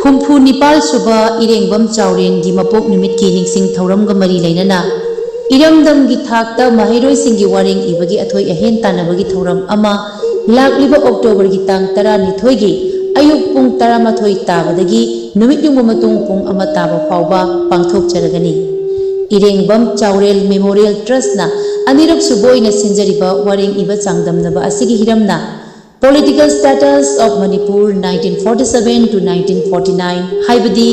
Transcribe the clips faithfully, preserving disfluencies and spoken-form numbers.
ꯍꯨꯝꯐꯨ ꯅꯤꯄꯥꯜ ꯁꯨꯕ ꯏꯔꯦꯡꯕꯝ ꯆꯥꯎꯔꯦꯟꯒꯤ ꯃꯄꯣꯛ ꯅꯨꯃꯤꯠꯀꯤ ꯅꯤꯡꯁꯤꯡ ꯊꯧꯔꯝꯒ ꯃꯔꯤ ꯂꯩꯅꯅ ꯏꯔꯝꯗꯝꯒꯤ ꯊꯥꯛꯇ ꯃꯍꯩꯔꯣꯏꯁꯤꯡꯒꯤ ꯋꯥꯔꯦꯡ ꯏꯕꯒꯤ ꯑꯊꯣꯏ ꯑꯍꯦꯟ ꯇꯥꯟꯅꯕꯒꯤ ꯊꯧꯔꯝ ꯑꯃ ꯂꯥꯛꯂꯤꯕ ꯑꯣꯛꯇꯣꯕꯔꯒꯤ ꯇꯥꯡ ꯇꯔꯥꯅꯤꯊꯣꯏꯒꯤ ꯑꯌꯨꯛ ꯄꯨꯡ ꯇꯔꯥꯃꯥꯊꯣꯏ ꯇꯥꯕꯗꯒꯤ ꯅꯨꯃꯤꯠ ꯌꯨꯡꯕ ꯃꯇꯨꯡ ꯄꯨꯡ ꯑꯃ ꯇꯥꯕ ꯐꯥꯎꯕ ꯄꯥꯡꯊꯣꯛꯆꯔꯒꯅꯤ꯫ ꯏꯔꯦꯡꯕꯝ ꯆꯥꯎꯔꯦꯜ ꯃꯦꯃꯣꯔꯤꯌꯦꯜ ꯇ꯭ꯔꯁꯅ ꯑꯅꯤꯔꯛ ꯁꯨꯕ ꯑꯣꯏꯅ ꯁꯤꯟꯖꯔꯤꯕ ꯋꯥꯔꯦꯡ ꯏꯕ ꯆꯥꯡꯗꯝꯅꯕ ꯑꯁꯤꯒꯤ ꯍꯤꯔꯝꯅ Political Status of Manipur nineteen forty-seven to nineteen forty-nine, ꯍꯥꯏꯕꯗꯤ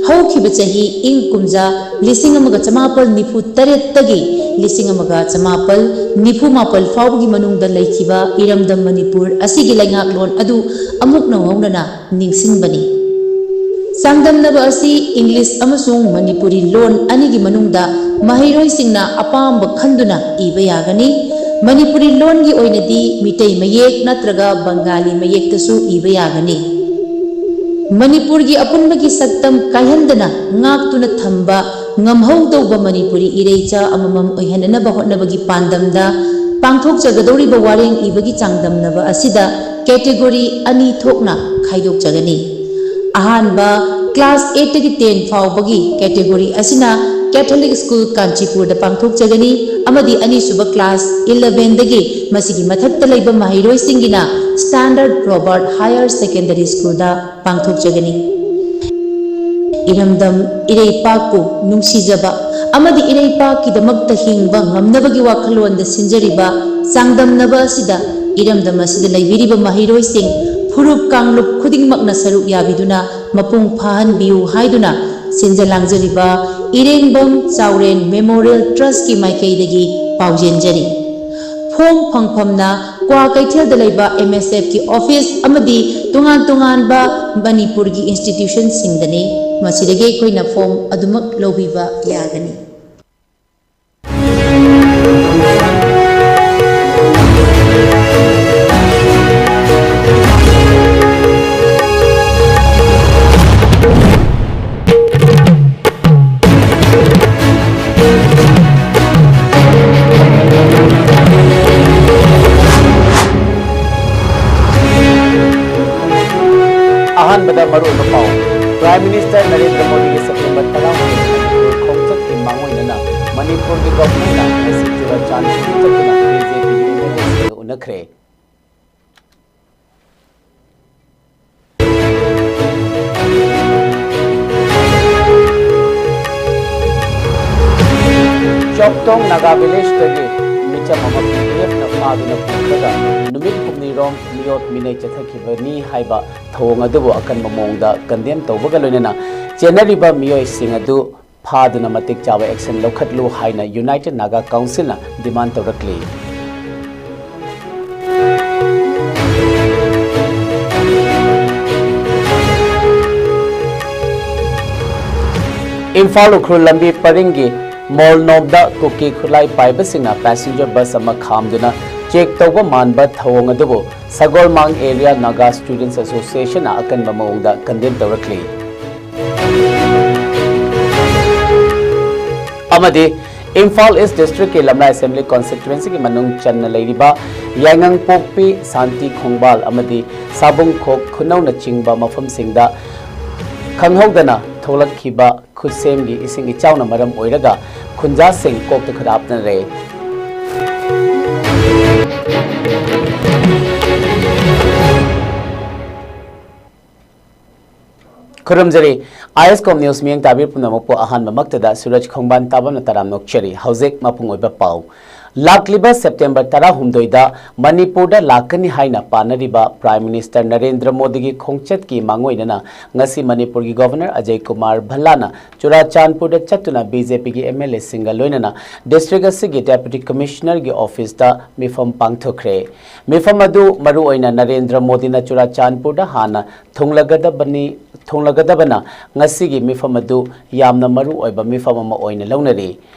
ꯍꯧꯈꯤꯕ ꯆꯍꯤ ꯏꯪ ꯀꯨꯝꯖꯥ ꯂꯤꯁꯤꯡ ꯑꯃꯒ ꯆꯃꯥꯄꯜ ꯅꯤꯐꯨ ꯇꯔꯦꯠꯇꯒꯤ ꯂꯤꯁꯤꯡ ꯑꯃꯒ ꯆꯃꯥꯄꯜ ꯅꯤꯐꯨ ꯃꯥꯄꯜ ꯐꯥꯎꯕꯒꯤ ꯃꯅꯨꯡꯗ ꯂꯩꯈꯤꯕ ꯏꯔꯝꯗꯝ ꯃꯅꯤꯄꯨꯔ ꯑꯁꯤꯒꯤ ꯂꯩꯉꯥꯛꯂꯣꯟ ꯑꯗꯨ ꯑꯃꯨꯛ ꯅꯧꯍꯧꯅꯅ ꯅꯤꯡꯁꯤꯡꯕꯅꯤ꯫ ꯆꯥꯡꯗꯝꯅꯕ ꯑꯁꯤ ꯏꯪꯂꯤꯁ ꯑꯃꯁꯨꯡ ꯃꯅꯤꯄꯨꯔꯤ ꯂꯣꯟ ꯑꯅꯤꯒꯤ ꯃꯅꯨꯡꯗ ꯃꯍꯩꯔꯣꯏꯁꯤꯡꯅ ꯑꯄꯥꯝꯕ ꯈꯟꯗꯨꯅ ꯏꯕ ꯌꯥꯒꯅꯤ꯫ ꯃꯅꯤꯄꯨꯔꯤ ꯂꯣꯟꯒꯤ ꯑꯣꯏꯅꯗꯤ ꯃꯤꯇꯩ ꯃꯌꯦꯛ ꯅꯠꯇ꯭ꯔꯒ ꯕꯪꯒꯥꯂꯤ ꯃꯌꯦꯛꯇꯁꯨ ꯏꯕ ꯌꯥꯒꯅꯤ꯫ ꯃꯅꯤꯄꯨꯔꯒꯤ ꯑꯄꯨꯟꯕꯒꯤ ꯁꯛꯇꯝ ꯀꯥꯏꯍꯟꯗꯅ ꯉꯥꯛꯇꯨꯅ ꯊꯝꯕ ꯉꯝꯍꯧꯗꯧꯕ ꯃꯅꯤꯄꯨꯔꯤ ꯏꯔꯩꯆꯥ ꯑꯃꯃꯝ ꯑꯣꯏꯍꯟꯅꯅꯕ ꯍꯣꯠꯅꯕꯒꯤ ꯄꯥꯟꯗꯝꯗ ꯄꯥꯡꯊꯣꯛꯆꯒꯗꯧꯔꯤꯕ ꯋꯥꯔꯦꯡ ꯏꯕꯒꯤ ꯆꯥꯡꯗꯝꯅꯕ ꯑꯁꯤꯗ ꯀꯦꯇꯦꯒꯣꯔꯤ ꯑꯅꯤ ꯊꯣꯛꯅ ꯈꯥꯏꯗꯣꯛꯆꯒꯅꯤ꯫ ꯑꯍꯥꯟꯕ, ꯀ꯭ꯂꯥꯁ ꯑꯩꯠꯇꯒꯤ ꯇꯦꯟ ꯐꯥꯎꯕꯒꯤ ꯀꯦꯇꯦꯒꯣꯔꯤ ꯑꯁꯤꯅ ꯀꯦꯊꯣꯂꯤꯛ ꯁ꯭ꯀꯨꯜ ꯀꯥꯟꯆꯤꯄꯨꯔꯗ ꯄꯥꯡꯊꯣꯛꯆꯒꯅꯤ ꯑꯃꯗꯤ ꯑꯅꯤꯁꯨꯕ ꯀ꯭ꯂꯥꯁ ꯏꯂꯚꯦꯟꯗꯒꯤ ꯃꯁꯤꯒꯤ ꯃꯊꯛꯇ ꯂꯩꯕ ꯃꯍꯩꯔꯣꯏꯁꯤꯡꯒꯤꯅ ꯁ꯭ꯇꯥꯟꯗꯔꯗ ꯔꯣꯕꯥꯔꯠ ꯍꯥꯌꯔ ꯁꯦꯀꯦꯟꯗꯔꯤ ꯁ꯭ꯀꯨꯜꯗ ꯄꯥꯡꯊꯣꯛꯆꯒꯅꯤ꯫ ꯏꯔꯝꯗꯝ ꯏꯔꯩꯄꯥꯛꯄꯨ ꯅꯨꯡꯁꯤꯖꯕ ꯑꯃꯗꯤ ꯏꯔꯩꯄꯥꯛꯀꯤꯗꯃꯛꯇ ꯍꯤꯡꯕ ꯉꯝꯅꯕꯒꯤ ꯋꯥꯈꯜꯂꯣꯟꯗ ꯁꯤꯟꯖꯔꯤꯕ ꯆꯥꯡꯗꯝꯅꯕ ꯑꯁꯤꯗ ꯏꯔꯝꯗꯝ ꯑꯁꯤꯗ ꯂꯩꯕꯤꯔꯤꯕ ꯃꯍꯩꯔꯣꯏꯁꯤꯡ ꯐꯨꯔꯨꯞ ꯀꯥꯡꯂꯨꯞ ꯈꯨꯗꯤꯡꯃꯛꯅ ꯁꯔꯨꯛ ꯌꯥꯕꯤꯗꯨꯅ ꯃꯄꯨꯡ ꯐꯥꯍꯟꯕꯤꯌꯨ ꯍꯥꯏꯗꯨꯅ ꯁꯤꯟꯖ ꯂꯥꯡꯖꯔꯤꯕ ꯏꯔꯦꯡꯕꯝ ꯆꯥꯎꯔꯦꯟ ꯃꯦꯃꯣꯔꯤꯌꯦꯜ ꯇ꯭ꯔꯁꯀꯤ ꯃꯥꯏꯀꯩꯗꯒꯤ ꯄꯥꯎꯖꯦꯟꯖꯔꯤ꯫ ꯐꯣꯝ ꯐꯪꯐꯝꯅ ꯀ꯭ꯋꯥꯀꯩꯊꯦꯜꯗ ꯂꯩꯕ ꯑꯦꯝ ꯑꯦꯁ ꯑꯦꯐꯀꯤ ꯑꯣꯐꯤꯁ ꯑꯃꯗꯤ ꯇꯣꯉꯥꯟ ꯇꯣꯉꯥꯟꯕ ꯃꯅꯤꯄꯨꯔꯒꯤ ꯏꯟꯁꯇꯤꯇ꯭ꯌꯨꯁꯟꯁꯤꯡꯗꯅꯤ꯫ ꯃꯁꯤꯗꯒꯤ ꯑꯩꯈꯣꯏꯅ ꯐꯣꯝ ꯑꯗꯨꯃꯛ ꯂꯧꯕꯤꯕ ꯌꯥꯒꯅꯤ꯫ ꯑꯍꯥꯟꯕꯗ ꯃꯔꯨꯑꯣꯏꯕ ꯄꯥꯎ꯫ ꯃꯅꯤꯄꯨꯔꯒꯤ ꯒꯚꯔꯅꯔꯅ ꯉꯁꯤ ꯆꯨꯔꯥꯆꯥꯟꯄꯨꯔ ꯆꯠꯇꯨꯅ ꯕꯤ ꯖꯦ ꯄꯤꯒꯤ ꯑꯦꯝ ꯑꯦꯜ ꯑꯦꯁꯤꯡꯒ ꯎꯅꯈ꯭ꯔꯦ꯫ ꯆꯣꯞꯇꯣꯡ ꯅꯥꯒꯥ ꯚꯤꯂꯦꯖꯇꯒꯤ ꯃꯤꯆꯝ ꯑꯃ ꯄꯤ ꯗꯤ ꯑꯦꯐꯅ ꯐꯥꯗꯨꯅ ꯄꯨꯈ꯭ꯔꯒ ꯅꯨꯃꯤꯠ ꯍꯨꯝꯅꯤꯔꯣꯝ ꯃꯤꯑꯣꯠ ꯃꯤꯅꯩ ꯆꯠꯊꯈꯤꯕꯅꯤ ꯍꯥꯏꯕ ꯊꯧꯑꯣꯡ ꯑꯗꯨꯕꯨ ꯑꯀꯟꯕ ꯃꯑꯣꯡꯗ ꯀꯟꯗꯦꯝ ꯇꯧꯕꯒ ꯂꯣꯏꯅꯅ ꯆꯦꯟꯅꯔꯤꯕ ꯃꯤꯑꯣꯏꯁꯤꯡ ꯑꯗꯨ ꯐꯥꯗꯨꯅ ꯃꯇꯤꯛ ꯆꯥꯕ ꯑꯦꯛꯁꯟ ꯂꯧꯈꯠꯂꯨ ꯍꯥꯏꯅ ꯌꯨꯅꯥꯏꯇꯦꯗ ꯅꯥꯒꯥ ꯀꯥꯎꯟꯁꯤꯜꯅ ꯗꯤꯃꯥꯟ ꯇꯧꯔꯛꯂꯤ꯫ ꯏꯝꯐꯥꯜ ꯎꯈ꯭ꯔꯨꯜ ꯂꯝꯕꯤ ꯄꯔꯤꯡꯒꯤ ꯃꯣꯜꯅꯣꯝꯗ ꯀꯨꯀꯤ ꯈꯨꯠꯂꯥꯏ ꯄꯥꯏꯕꯁꯤꯡꯅ ꯄꯦꯁꯦꯟꯖꯔ ꯕꯁ ꯑꯃ ꯈꯥꯝꯗꯨꯅ ꯆꯦꯛ ꯇꯧꯕ ꯃꯥꯟꯕ ꯊꯧꯑꯣꯡ ꯑꯗꯨꯕꯨ ꯁꯒꯣꯜꯃꯥꯡ ꯑꯦꯔꯤꯌꯥ ꯅꯥꯒꯥ ꯁ꯭ꯇꯨꯗꯦꯟꯠꯁ ꯑꯦꯁꯣꯁꯤꯌꯦꯁꯟꯅ ꯑꯀꯟꯕ ꯃꯑꯣꯡꯗ ꯀꯟꯗꯦꯝ ꯇꯧꯔꯛꯂꯤ꯫ ꯑꯃꯗꯤ ꯏꯝꯐꯥꯜ ꯏꯁ ꯗꯤꯁꯇ꯭ꯔꯤꯛꯀꯤ ꯂꯝꯂꯥꯏ ꯑꯦꯁꯦꯝꯕ꯭ꯂꯤ ꯀꯣꯟꯁꯇꯤꯇ꯭ꯋꯦꯟꯁꯤꯒꯤ ꯃꯅꯨꯡ ꯆꯟꯅ ꯂꯩꯔꯤꯕ ꯌꯥꯏꯉꯪꯄꯣꯛꯄꯤ, ꯁꯥꯟꯇꯤ ꯈꯣꯡꯕꯥꯜ ꯑꯃꯗꯤ ꯁꯥꯕꯨꯡꯈꯣꯛ ꯈꯨꯅꯧꯅꯆꯤꯡꯕ ꯃꯐꯝꯁꯤꯡꯗ ꯈꯪꯍꯧꯗꯅ ꯊꯣꯛꯂꯛꯈꯤꯕ ꯈꯨꯠꯁꯦꯝꯒꯤ ꯏꯁꯤꯡ ꯏꯆꯥꯎꯅ ꯃꯔꯝ ꯑꯣꯏꯔꯒ ꯈꯨꯟꯖꯥꯁꯤꯡ ꯀꯣꯛꯇ ꯈꯨꯗꯥꯞꯅꯔꯦ꯫ ꯈꯨꯔꯨꯝꯖꯔꯤ꯫ ꯑꯥꯏ ꯑꯦꯁ ꯀꯣꯝ ꯅ꯭ꯌꯨꯁ ꯃꯤꯠꯌꯦꯡ ꯇꯥꯕꯤꯔꯤꯕ ꯄꯨꯝꯅꯃꯛꯄꯨ ꯑꯍꯥꯟꯕꯃꯛꯇꯗ ꯁꯨꯔꯖ ꯈꯣꯡꯕꯥꯟ ꯇꯥꯕꯝꯅ ꯇꯔꯥꯝꯅ ꯑꯣꯛꯆꯔꯤ꯫ ꯍꯧꯖꯤꯛ ꯃꯄꯨꯡ ꯑꯣꯏꯕ ꯄꯥꯎ꯫ ꯂꯥꯛꯂꯤꯕ ꯁꯦꯞꯇꯦꯝꯕꯔ ꯇꯔꯥꯍꯨꯝꯗꯣꯏꯗ ꯃꯅꯤꯄꯨꯔꯗ ꯂꯥꯛꯀꯅꯤ ꯍꯥꯏꯅ ꯄꯥꯅꯔꯤꯕ ꯄ꯭ꯔꯥꯏꯝ ꯃꯤꯅꯤꯁꯇꯔ ꯅꯔꯦꯟꯗ꯭ꯔ ꯃꯣꯗꯤꯒꯤ ꯈꯣꯡꯆꯠꯀꯤ ꯃꯥꯡꯑꯣꯏꯅꯅ ꯉꯁꯤ ꯃꯅꯤꯄꯨꯔꯒꯤ ꯒꯣꯚꯔꯅꯔ ꯑꯖꯌ ꯀꯨꯃꯥꯔ ꯚꯜꯂꯥꯅ ꯆꯨꯔꯥꯆꯥꯟꯄꯨꯔꯗ ꯆꯠꯇꯨꯅ ꯕꯤ ꯖꯦ ꯄꯤꯒꯤ ꯑꯦꯝ ꯑꯦꯜ ꯑꯦꯁꯤꯡꯒ ꯂꯣꯏꯅꯅ ꯗꯤꯁꯇ꯭ꯔꯤꯛ ꯑꯁꯤꯒꯤ ꯗꯦꯄ꯭ꯌꯨꯇꯤ ꯀꯃꯤꯁꯅꯔꯒꯤ ꯑꯣꯐꯤꯁꯇ ꯃꯤꯐꯝ ꯄꯥꯡꯊꯣꯛꯈ꯭ꯔꯦ꯫ ꯃꯤꯐꯝ ꯑꯗꯨ ꯃꯔꯨꯑꯣꯏꯅ ꯅꯔꯦꯟꯗ꯭ꯔ ꯃꯣꯗꯤꯅ ꯆꯨꯔꯥꯆꯥꯟꯄꯨꯔꯗ ꯍꯥꯟꯅ ꯊꯨꯡꯂꯒꯗꯕꯅꯤ, ꯊꯨꯡꯂꯒꯗꯕꯅ ꯉꯁꯤꯒꯤ ꯃꯤꯐꯝ ꯑꯗꯨ ꯌꯥꯝꯅ ꯃꯔꯨ ꯑꯣꯏꯕ ꯃꯤꯐꯝ ꯑꯃ ꯑꯣꯏꯅ ꯂꯧꯅꯔꯤ꯫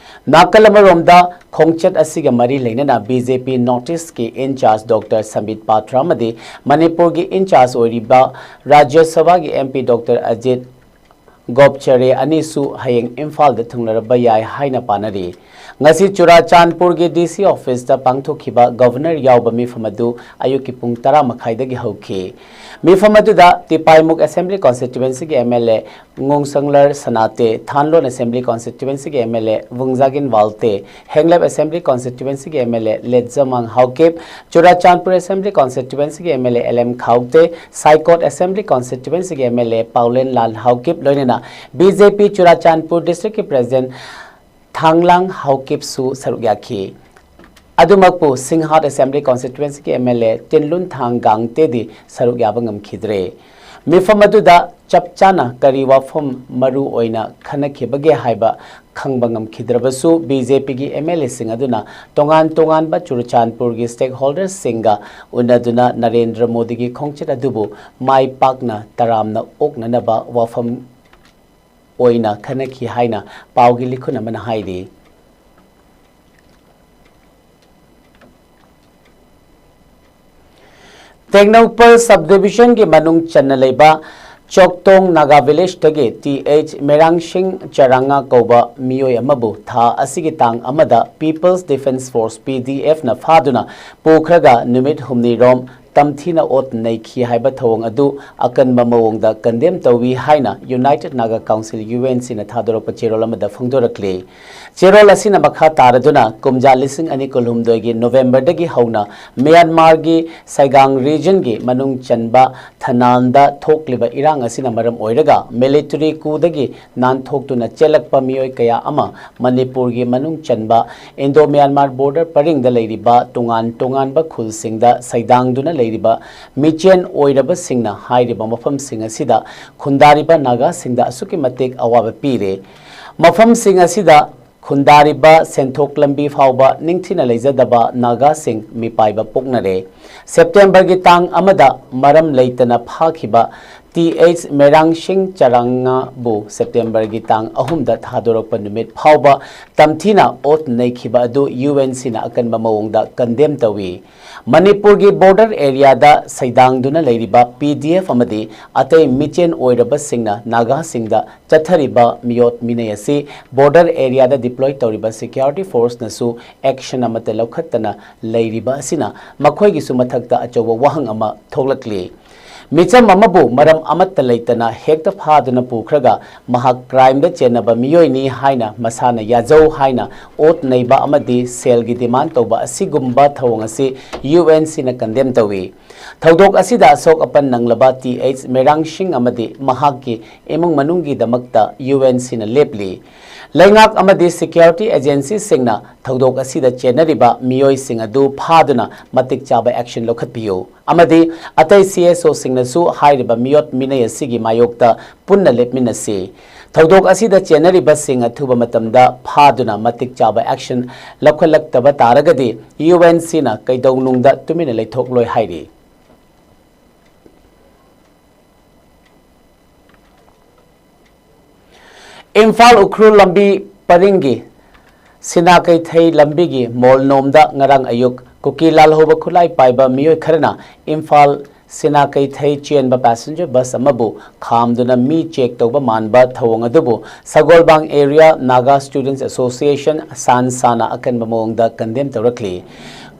ꯅꯥꯀꯜ ꯑꯃꯔꯣꯝꯗ, ꯈꯣꯡꯆꯠ ꯑꯁꯤꯒ ꯃꯔꯤ ꯂꯩꯅꯅ ꯕꯤ ꯖꯦ ꯄꯤ ꯅꯣꯔꯠ ꯏꯁꯀꯤ ꯏꯟꯆꯥꯔꯖ ꯗꯣꯛꯇꯔ ꯁꯝꯕꯤꯠ ꯄꯥꯊ꯭ꯔ ꯑꯃꯗꯤ ꯃꯅꯤꯄꯨꯔꯒꯤ ꯏꯟꯆꯥꯔꯖ ꯑꯣꯏꯔꯤꯕ ꯔꯥꯖ꯭ꯌ ꯁꯚꯥꯒꯤ ꯑꯦꯝ ꯄꯤ ꯗꯣꯛꯇꯔ ꯑꯖꯤꯠ ꯒꯣꯞꯆꯔꯦ ꯑꯅꯤꯁꯨ ꯍꯌꯦꯡ ꯏꯝꯐꯥꯜꯗ ꯊꯨꯡꯂꯔꯕ ꯌꯥꯏ ꯍꯥꯏꯅ ꯄꯥꯅꯔꯤ꯫ ꯉꯁꯤ ꯆꯨꯔꯥꯆꯥꯟꯄꯨꯔꯒꯤ ꯗꯤ ꯁꯤ ꯑꯣꯐꯤꯁꯇ ꯄꯥꯡꯊꯣꯛꯈꯤꯕ ꯒꯕꯔꯅꯔ ꯌꯥꯎꯕ ꯃꯤꯐꯝ ꯑꯗꯨ ꯑꯌꯨꯛꯀꯤ ꯄꯨꯡ ꯇꯔꯥ ꯃꯈꯥꯏꯗꯒꯤ ꯍꯧꯈꯤ꯫ ꯃꯤꯐꯝ ꯑꯗꯨꯗ ꯇꯤꯄꯥꯏꯃꯨꯛ ꯑꯦꯁꯦꯝꯕ꯭ꯂꯤ ꯀꯣꯟꯁꯇꯤꯇ꯭ꯋꯦꯟꯁꯤꯒꯤ ꯑꯦꯝ ꯑꯦꯜ ꯑꯦ ꯉꯣꯡꯁꯪꯂꯔ ꯁꯅꯥꯇꯦ, ꯊꯥꯟꯂꯣꯟ ꯑꯦꯁꯦꯝꯕ꯭ꯂꯤ ꯀꯣꯟꯁꯇꯤꯇ꯭ꯋꯦꯟꯁꯤꯒꯤ M L A Vungzagin Valte, Henglep assembly ꯀꯣꯟꯁꯇꯤꯇ꯭ꯋꯦꯟꯁꯤꯒꯤ M L A Letzamang Haokip, Churachandpur assembly ꯀꯣꯟꯁꯇꯤꯇ꯭ꯋꯦꯟꯁꯤꯒꯤ M L A L M Khaute, Saikot assembly ꯀꯣꯟꯁꯇꯤꯇ꯭ꯋꯦꯟꯁꯤꯒꯤ ꯑꯦꯝ ꯑꯦꯜ ꯑꯦ ꯄꯥꯎꯂꯦꯟ ꯂꯥꯜ ꯍꯥꯎꯀꯤꯞ, ꯂꯣꯏꯅꯅ ꯕꯤ ꯖꯦ ꯄꯤ ꯆꯨꯔꯥꯆꯥꯟꯄꯨꯔ ꯗꯤꯁꯇ꯭ꯔꯤꯛꯀꯤ ꯄ꯭ꯔꯦꯁꯤꯗꯦꯟꯠ ꯊꯥꯡꯂꯥꯡ ꯍꯥꯎꯀꯤꯞꯁꯨ ꯁꯔꯨꯛ ꯌꯥꯈꯤ꯫ ꯑꯗꯨꯃꯛꯄꯨ ꯁꯤꯡꯍꯥꯠ ꯑꯦꯁꯦꯝꯕ꯭ꯂꯤ ꯀꯣꯟꯁꯇꯤꯇ꯭ꯋꯦꯟꯁꯤꯒꯤ ꯑꯦꯝ ꯑꯦꯜ ꯑꯦ ꯇꯤꯟꯂꯨꯟ ꯊꯥꯡ ꯒꯥꯡꯇꯦꯗꯤ ꯁꯔꯨꯛ ꯌꯥꯕ ꯉꯝꯈꯤꯗ꯭ꯔꯦ꯫ ꯃꯤꯐꯝ ꯑꯗꯨꯗ ꯆꯞ ꯆꯥꯅ ꯀꯔꯤ ꯋꯥꯐꯝ ꯃꯔꯨ ꯑꯣꯏꯅ ꯈꯟꯅꯈꯤꯕꯒꯦ ꯍꯥꯏꯕ ꯈꯪꯕ ꯉꯝꯈꯤꯗ꯭ꯔꯕꯁꯨ, ꯕꯤ ꯖꯦ ꯄꯤꯒꯤ ꯑꯦꯝ ꯑꯦꯜ ꯑꯦꯁꯤꯡ ꯑꯗꯨꯅ ꯇꯣꯉꯥꯟ ꯇꯣꯉꯥꯟꯕ ꯆꯨꯔꯆꯥꯟꯄꯨꯔꯒꯤ ꯁ꯭ꯇꯦꯛꯍꯣꯜꯗꯔꯁꯤꯡꯒ ꯎꯅꯗꯨꯅ ꯅꯔꯦꯟꯗ꯭ꯔ ꯃꯣꯗꯤꯒꯤ ꯈꯣꯡꯆꯠ ꯑꯗꯨꯕꯨ ꯃꯥꯏ ꯄꯥꯛꯅ ꯇꯔꯥꯝꯅ ꯑꯣꯛꯅꯅꯕ ꯋꯥꯐꯝ ꯑꯣꯏꯅ ꯈꯟꯅꯈꯤ ꯍꯥꯏꯅ ꯄꯥꯎꯒꯤ ꯂꯤꯈꯨꯟ ꯑꯃꯅ ꯍꯥꯏꯔꯤ꯫ ꯇꯦꯡꯅꯧꯄꯜ ꯁꯕ ꯗꯤꯕꯤꯖꯟꯒꯤ ꯃꯅꯨꯡ ꯆꯟꯅ ꯂꯩꯕ ꯆꯣꯛꯇꯣꯡ ꯅꯥꯒꯥ ꯚꯤꯂꯦꯖꯇꯒꯤ ꯇꯤ ꯑꯩꯆ ꯃꯦꯔꯥꯡꯁꯤꯡ ꯆꯔꯥꯉꯥ ꯀꯧꯕ ꯃꯤꯑꯣꯏ ꯑꯃꯕꯨ ꯊꯥ ꯑꯁꯤꯒꯤ ꯇꯥꯡ ꯑꯃꯗ ꯄꯤꯄꯜꯁ ꯗꯤꯐꯦꯟꯁ ꯐꯣꯔꯁ, ꯄꯤ ꯗꯤ ꯑꯦꯐꯅ ꯐꯥꯗꯨꯅ ꯄꯨꯈ꯭ꯔꯒ ꯅꯨꯃꯤꯠ ꯍꯨꯝꯅꯤꯔꯣꯝ ꯇꯝꯊꯤꯅ ꯑꯣꯠ ꯅꯩꯈꯤ ꯍꯥꯏꯕ ꯊꯧꯑꯣꯡ ꯑꯗꯨ ꯑꯀꯟꯕ ꯃꯑꯣꯡꯗ ꯀꯟꯗꯦꯝ ꯇꯧꯏ ꯍꯥꯏꯅ united Naga council, U N ꯁꯤꯅ ꯊꯥꯗꯣꯔꯛꯄ ꯆꯦꯔꯣꯜ ꯑꯃꯗ ꯐꯣꯡꯗꯣꯔꯛꯂꯤ꯫ ꯆꯦꯔꯣꯜ ꯑꯁꯤꯅ ꯃꯈꯥ ꯇꯥꯔꯗꯨꯅ ꯀꯨꯝꯖꯥ ꯂꯤꯁꯤꯡ ꯑꯅꯤ ꯀꯨꯟꯍꯨꯝꯗꯣꯏꯒꯤ ꯅꯣꯕꯦꯝꯕꯔꯗꯒꯤ ꯍꯧꯅ ꯃ꯭ꯌꯥꯟꯃꯥꯔꯒꯤ ꯁꯥꯏꯒꯥꯡ ꯔꯤꯖꯟꯒꯤ ꯃꯅꯨꯡ ꯆꯟꯕ ꯊꯅꯥꯟꯗ ꯊꯣꯛꯂꯤꯕ ꯏꯔꯥꯡ ꯑꯁꯤꯅ ꯃꯔꯝ ꯑꯣꯏꯔꯒ ꯃꯤꯂꯤꯇꯔꯤ ꯀꯨꯗꯒꯤ ꯅꯥꯟꯊꯣꯛꯇꯨꯅ ꯆꯦꯜꯂꯛꯄ ꯃꯤꯑꯣꯏ ꯀꯌꯥ ꯑꯃ ꯃꯅꯤꯄꯨꯔꯒꯤ ꯃꯅꯨꯡ ꯆꯟꯕ ꯏꯟꯗꯣ ꯃ꯭ꯌꯥꯟꯃꯥꯔ ꯕꯣꯔꯗꯔ ꯄꯔꯤꯡꯗ ꯂꯩꯔꯤꯕ ꯇꯣꯉꯥꯟ ꯇꯣꯉꯥꯟꯕ ꯈꯨꯜꯁꯤꯡꯗ ꯁꯩꯗꯥꯡꯗꯨꯅ ꯂꯩꯔꯤꯕ ꯃꯤꯆꯦꯟ ꯑꯣꯏꯔꯕꯁꯤꯡꯅ ꯍꯥꯏꯔꯤꯕ ꯃꯐꯝꯁꯤꯡ ꯑꯁꯤꯗ ꯈꯨꯟꯗꯥꯔꯤꯕ ꯅꯥꯒꯥꯁꯤꯡꯗ ꯑꯁꯨꯛꯀꯤ ꯃꯇꯤꯛ ꯑꯋꯥꯕ ꯄꯤꯔꯦ꯫ ꯃꯐꯝꯁꯤꯡ ꯑꯁꯤꯗ ꯈꯨꯟꯗꯥꯔꯤꯕ ꯁꯦꯟꯊꯣꯛ ꯂꯝꯕꯤ ꯐꯥꯎꯕ ꯅꯤꯡꯊꯤꯅ ꯂꯩꯖꯗꯕ ꯅꯥꯒꯥꯁꯤꯡ ꯃꯤꯄꯥꯏꯕ ꯄꯣꯛꯅꯔꯦ꯫ ꯁꯦꯞꯇꯦꯝꯕꯔꯒꯤ ꯇꯥꯡ ꯑꯃꯗ ꯃꯔꯝ ꯂꯩꯇꯅ ꯐꯥꯈꯤꯕ ꯇꯤ ꯑꯩꯆ ꯃꯦꯔꯥꯡꯁꯤꯡ ꯆꯔꯥꯡꯉꯥꯕꯨ ꯁꯦꯞꯇꯦꯝꯕꯔꯒꯤ ꯇꯥꯡ ꯑꯍꯨꯝꯗ ꯊꯥꯗꯣꯔꯛꯄ ꯅꯨꯃꯤꯠ ꯐꯥꯎꯕ ꯇꯝꯊꯤꯅ ꯑꯣꯠ ꯅꯩꯈꯤꯕ ꯑꯗꯨ ꯌꯨ ꯑꯦꯟ ꯁꯤꯅ ꯑꯀꯟꯕ ꯃꯑꯣꯡꯗ ꯀꯟꯗꯦꯝ ꯇꯧꯏ꯫ ꯃꯅꯤꯄꯨꯔꯒꯤ ꯕꯣꯔꯗꯔ ꯑꯦꯔꯤꯌꯥꯗ ꯁꯩꯗꯥꯡꯗꯨꯅ ꯂꯩꯔꯤꯕ ꯄꯤ ꯗꯤ ꯑꯦꯐ ꯑꯃꯗꯤ ꯑꯇꯩ ꯃꯤꯆꯦꯟ ꯑꯣꯏꯔꯕꯁꯤꯡꯅ ꯅꯥꯒꯥꯁꯤꯡꯗ ꯆꯠꯊꯔꯤꯕ ꯃꯤꯑꯣꯠ ꯃꯤꯅꯩ ꯑꯁꯤ ꯕꯣꯔꯗꯔ ꯑꯦꯔꯤꯌꯥꯗ ꯗꯤꯄ꯭ꯂꯣꯏ ꯇꯧꯔꯤꯕ ꯁꯦꯀ꯭ꯌꯨꯔꯤꯇꯤ ꯐꯣꯔꯁꯅꯁꯨ ꯑꯦꯛꯁꯟ ꯑꯃꯠꯇ ꯂꯧꯈꯠꯇꯅ ꯂꯩꯔꯤꯕ ꯑꯁꯤꯅ ꯃꯈꯣꯏꯒꯤꯁꯨ ꯃꯊꯛꯇ ꯑꯆꯧꯕ ꯋꯥꯍꯪ ꯑꯃ ꯊꯣꯛꯂꯛꯂꯤ꯫ ꯃꯤꯆꯝ ꯑꯃꯕꯨ ꯃꯔꯝ ꯑꯃꯠꯇ ꯂꯩꯇꯅ ꯍꯦꯛꯇ ꯐꯥꯗꯨꯅ ꯄꯨꯈ꯭ꯔꯒ ꯃꯍꯥꯛ ꯀ꯭ꯔꯥꯏꯝꯗ ꯆꯦꯟꯅꯕ ꯃꯤꯑꯣꯏꯅꯤ ꯍꯥꯏꯅ ꯃꯁꯥꯅ ꯌꯥꯖꯧ ꯍꯥꯏꯅ ꯑꯣꯠ ꯅꯩꯕ ꯑꯃꯗꯤ ꯁꯦꯜꯒꯤ ꯗꯤꯃꯥꯟ ꯇꯧꯕ ꯑꯁꯤꯒꯨꯝꯕ ꯊꯧꯑꯣꯡ ꯑꯁꯤ ꯌꯨ ꯑꯦꯟ ꯁꯤꯅ ꯀꯟꯗꯦꯝ ꯇꯧꯏ꯫ ꯊꯧꯗꯣꯛ ꯑꯁꯤꯗ ꯑꯁꯣꯛ ꯑꯄꯟ ꯅꯪꯂꯕ ꯇꯤ ꯑꯩꯆ ꯃꯦꯔꯥꯡꯁꯤꯡ ꯑꯃꯗꯤ ꯃꯍꯥꯛꯀꯤ ꯏꯃꯨꯡ ꯃꯅꯨꯡꯒꯤꯗꯃꯛꯇ ꯌꯨ ꯑꯦꯟ ꯁꯤꯅ ꯂꯦꯞꯂꯤ꯫ ꯂꯩꯉꯥꯛ ꯑꯃꯗꯤ ꯁꯦꯀ꯭ꯌꯨꯔꯤꯇꯤ ꯑꯦꯖꯦꯟꯁꯤꯁꯤꯡꯅ ꯊꯧꯗꯣꯛ ꯑꯁꯤꯗ ꯆꯦꯟꯅꯔꯤꯕ ꯃꯤꯑꯣꯏꯁꯤꯡ ꯑꯗꯨ ꯐꯥꯗꯨꯅ ꯃꯇꯤꯛ ꯆꯥꯕ ꯑꯦꯛꯁꯟ ꯂꯧꯈꯠꯄꯤꯌꯨ ꯑꯃꯗꯤ ꯑꯇꯩ ꯁꯤ ꯑꯦꯁ ꯑꯣꯁꯤꯡꯅꯁꯨ ꯍꯥꯏꯔꯤꯕ ꯃꯤꯑꯣꯠ ꯃꯤꯅꯩ ꯑꯁꯤꯒꯤ ꯃꯥꯌꯣꯛꯇ ꯄꯨꯟꯅ ꯂꯦꯞꯃꯤꯟꯅꯁꯤ꯫ ꯊꯧꯗꯣꯛ ꯑꯁꯤꯗ ꯆꯦꯟꯅꯔꯤꯕꯁꯤꯡ ꯑꯊꯨꯕ ꯃꯇꯝꯗ ꯐꯥꯗꯨꯅ ꯃꯇꯤꯛ ꯆꯥꯕ ꯑꯦꯛꯁꯟ ꯂꯧꯈꯠꯂꯛꯇꯕ ꯇꯥꯔꯒꯗꯤ ꯌꯨ ꯑꯦꯟ ꯁꯤꯅ ꯀꯩꯗꯧꯅꯨꯡꯗ ꯇꯨꯃꯤꯟꯅ ꯂꯩꯊꯣꯛꯂꯣꯏ ꯍꯥꯏꯔꯤ꯫ ꯏꯝꯐꯥꯜ ꯎꯈ꯭ꯔꯨꯜ ꯂꯝꯕꯤ ꯄꯔꯤꯡꯒꯤ ꯁꯤꯅꯥ ꯀꯩꯊꯩ ꯂꯝꯕꯤꯒꯤ ꯃꯣꯜꯅꯣꯝꯗ ꯉꯔꯥꯡ ꯑꯌꯨꯛ ꯀꯨꯀꯤ ꯂꯥꯜꯍꯧꯕ ꯈꯨꯠꯂꯥꯏ ꯄꯥꯏꯕ ꯃꯤꯑꯣꯏ ꯈꯔꯅ ꯏꯝꯐꯥꯜ ꯁꯤꯅꯥ ꯀꯩꯊꯩ ꯆꯦꯟꯕ ꯄꯦꯁꯦꯟꯖꯔ ꯕꯁ ꯑꯃꯕꯨ ꯈꯥꯝꯗꯨꯅ ꯃꯤ ꯆꯦꯛ ꯇꯧꯕ ꯃꯥꯟꯕ ꯊꯧꯑꯣꯡ ꯑꯗꯨꯕꯨ ꯁꯒꯣꯜꯕꯥꯡ ꯑꯦꯔꯤꯌꯥ ꯅꯥꯒꯥ ꯁ꯭ꯇꯨꯗꯦꯟꯠꯁ ꯑꯦꯁꯣꯁꯤꯌꯦꯁꯟ, ꯁꯥꯟꯁꯥꯅ ꯑꯀꯟꯕ ꯃꯑꯣꯡꯗ ꯀꯟꯗꯦꯝ ꯇꯧꯔꯛꯂꯤ꯫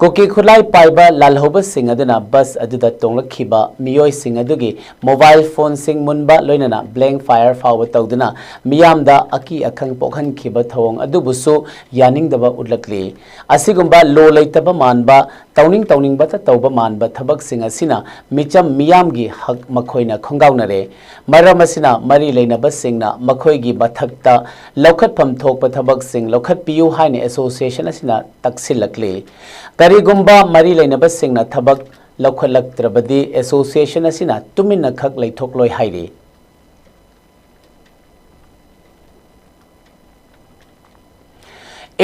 ꯀꯨꯀꯤ ꯈꯨꯠꯂꯥꯏ ꯄꯥꯏꯕ ꯂꯥꯜꯍꯧꯕꯁꯤꯡ ꯑꯗꯨꯅ ꯕꯁ ꯑꯗꯨꯗ ꯇꯣꯡꯂꯛꯈꯤꯕ ꯃꯤꯑꯣꯏꯁꯤꯡ ꯑꯗꯨꯒꯤ ꯃꯣꯕꯥꯏꯜ ꯐꯣꯟꯁꯤꯡ ꯃꯨꯟꯕ, ꯂꯣꯏꯅꯅ ꯕ꯭ꯂꯦꯡ ꯐꯥꯌꯔ ꯐꯥꯎꯕ ꯇꯧꯗꯨꯅ ꯃꯤꯌꯥꯝꯗ ꯑꯀꯤ ꯑꯈꯪ ꯄꯣꯛꯍꯟꯈꯤꯕ ꯊꯧꯑꯣꯡ ꯑꯗꯨꯕꯨꯁꯨ ꯌꯥꯅꯤꯡꯗꯕ ꯎꯠꯂꯛꯂꯤ꯫ ꯑꯁꯤꯒꯨꯝꯕ ꯂꯣ ꯂꯩꯇꯕ ꯃꯥꯟꯕ, ꯇꯧꯅꯤꯡ ꯇꯧꯅꯤꯡꯕꯇ ꯇꯧꯕ ꯃꯥꯟꯕ ꯊꯕꯛꯁꯤꯡ ꯑꯁꯤꯅ ꯃꯤꯆꯝ ꯃꯤꯌꯥꯝꯒꯤ ꯍꯛ ꯃꯈꯣꯏꯅ ꯈꯣꯡꯒꯥꯎꯅꯔꯦ꯫ ꯃꯔꯝ ꯑꯁꯤꯅ ꯃꯔꯤ ꯂꯩꯅꯕꯁꯤꯡꯅ ꯃꯈꯣꯏꯒꯤ ꯃꯊꯛꯇ ꯂꯧꯈꯠꯐꯝ ꯊꯣꯛꯄ ꯊꯕꯛꯁꯤꯡ ꯂꯧꯈꯠꯄꯤꯌꯨ ꯍꯥꯏꯅ ꯑꯦꯁꯣꯁꯤꯌꯦꯁꯟ ꯑꯁꯤꯅ ꯇꯛꯁꯤꯜꯂꯛꯂꯤ꯫ ꯀꯔꯤꯒꯨꯝꯕ ꯃꯔꯤ ꯂꯩꯅꯕꯁꯤꯡꯅ ꯊꯕꯛ ꯂꯧꯈꯠꯂꯛꯇ꯭ꯔꯕꯗꯤ ꯑꯦꯁꯣꯁꯤꯌꯦꯁꯟ ꯑꯁꯤꯅ ꯇꯨꯃꯤꯟꯅ ꯈꯛ ꯂꯩꯊꯣꯛꯂꯣꯏ ꯍꯥꯏꯔꯤ꯫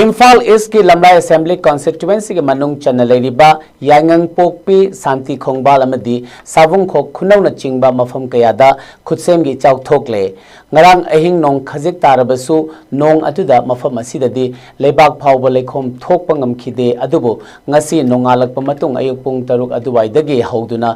ꯏꯝꯐꯥꯜ ꯏꯁꯀꯤ ꯂꯝꯂꯥꯏ ꯑꯦꯁꯦꯝꯕ꯭ꯂꯤ ꯀꯣꯟꯁꯇꯤꯇ꯭ꯋꯦꯟꯁꯤꯒꯤ ꯃꯅꯨꯡ ꯆꯟꯅ ꯂꯩꯔꯤꯕ ꯌꯥꯏꯉꯪꯄꯣꯛꯄꯤ, ꯁꯥꯟꯇꯤ ꯈꯣꯡꯕꯥꯜ ꯑꯃꯗꯤ ꯁꯥꯕꯨꯡꯈꯣꯛ ꯈꯨꯅꯧꯅ ꯆꯤꯡꯕ ꯃꯐꯝ ꯀꯌꯥꯗ ꯈꯨꯠꯁꯦꯝꯒꯤ ꯏꯆꯥꯎ ꯊꯣꯛꯂꯦ꯫ ꯉꯔꯥꯡ ꯑꯍꯤꯡ ꯅꯣꯡ ꯈꯖꯤꯛ ꯇꯥꯔꯕꯁꯨ ꯅꯣꯡ ꯑꯗꯨꯗ ꯃꯐꯝ ꯑꯁꯤꯗꯗꯤ ꯂꯩꯕꯥꯛ ꯐꯥꯎꯕ ꯂꯩꯈꯣꯝ ꯊꯣꯛꯄ ꯉꯝꯈꯤꯗꯦ꯫ ꯑꯗꯨꯕꯨ ꯉꯁꯤ ꯅꯣꯡꯉꯥꯜꯂꯛꯄ ꯃꯇꯨꯡ ꯑꯌꯨꯛ ꯄꯨꯡ ꯇꯔꯨꯛ ꯑꯗꯨꯋꯥꯏꯗꯒꯤ ꯍꯧꯗꯨꯅ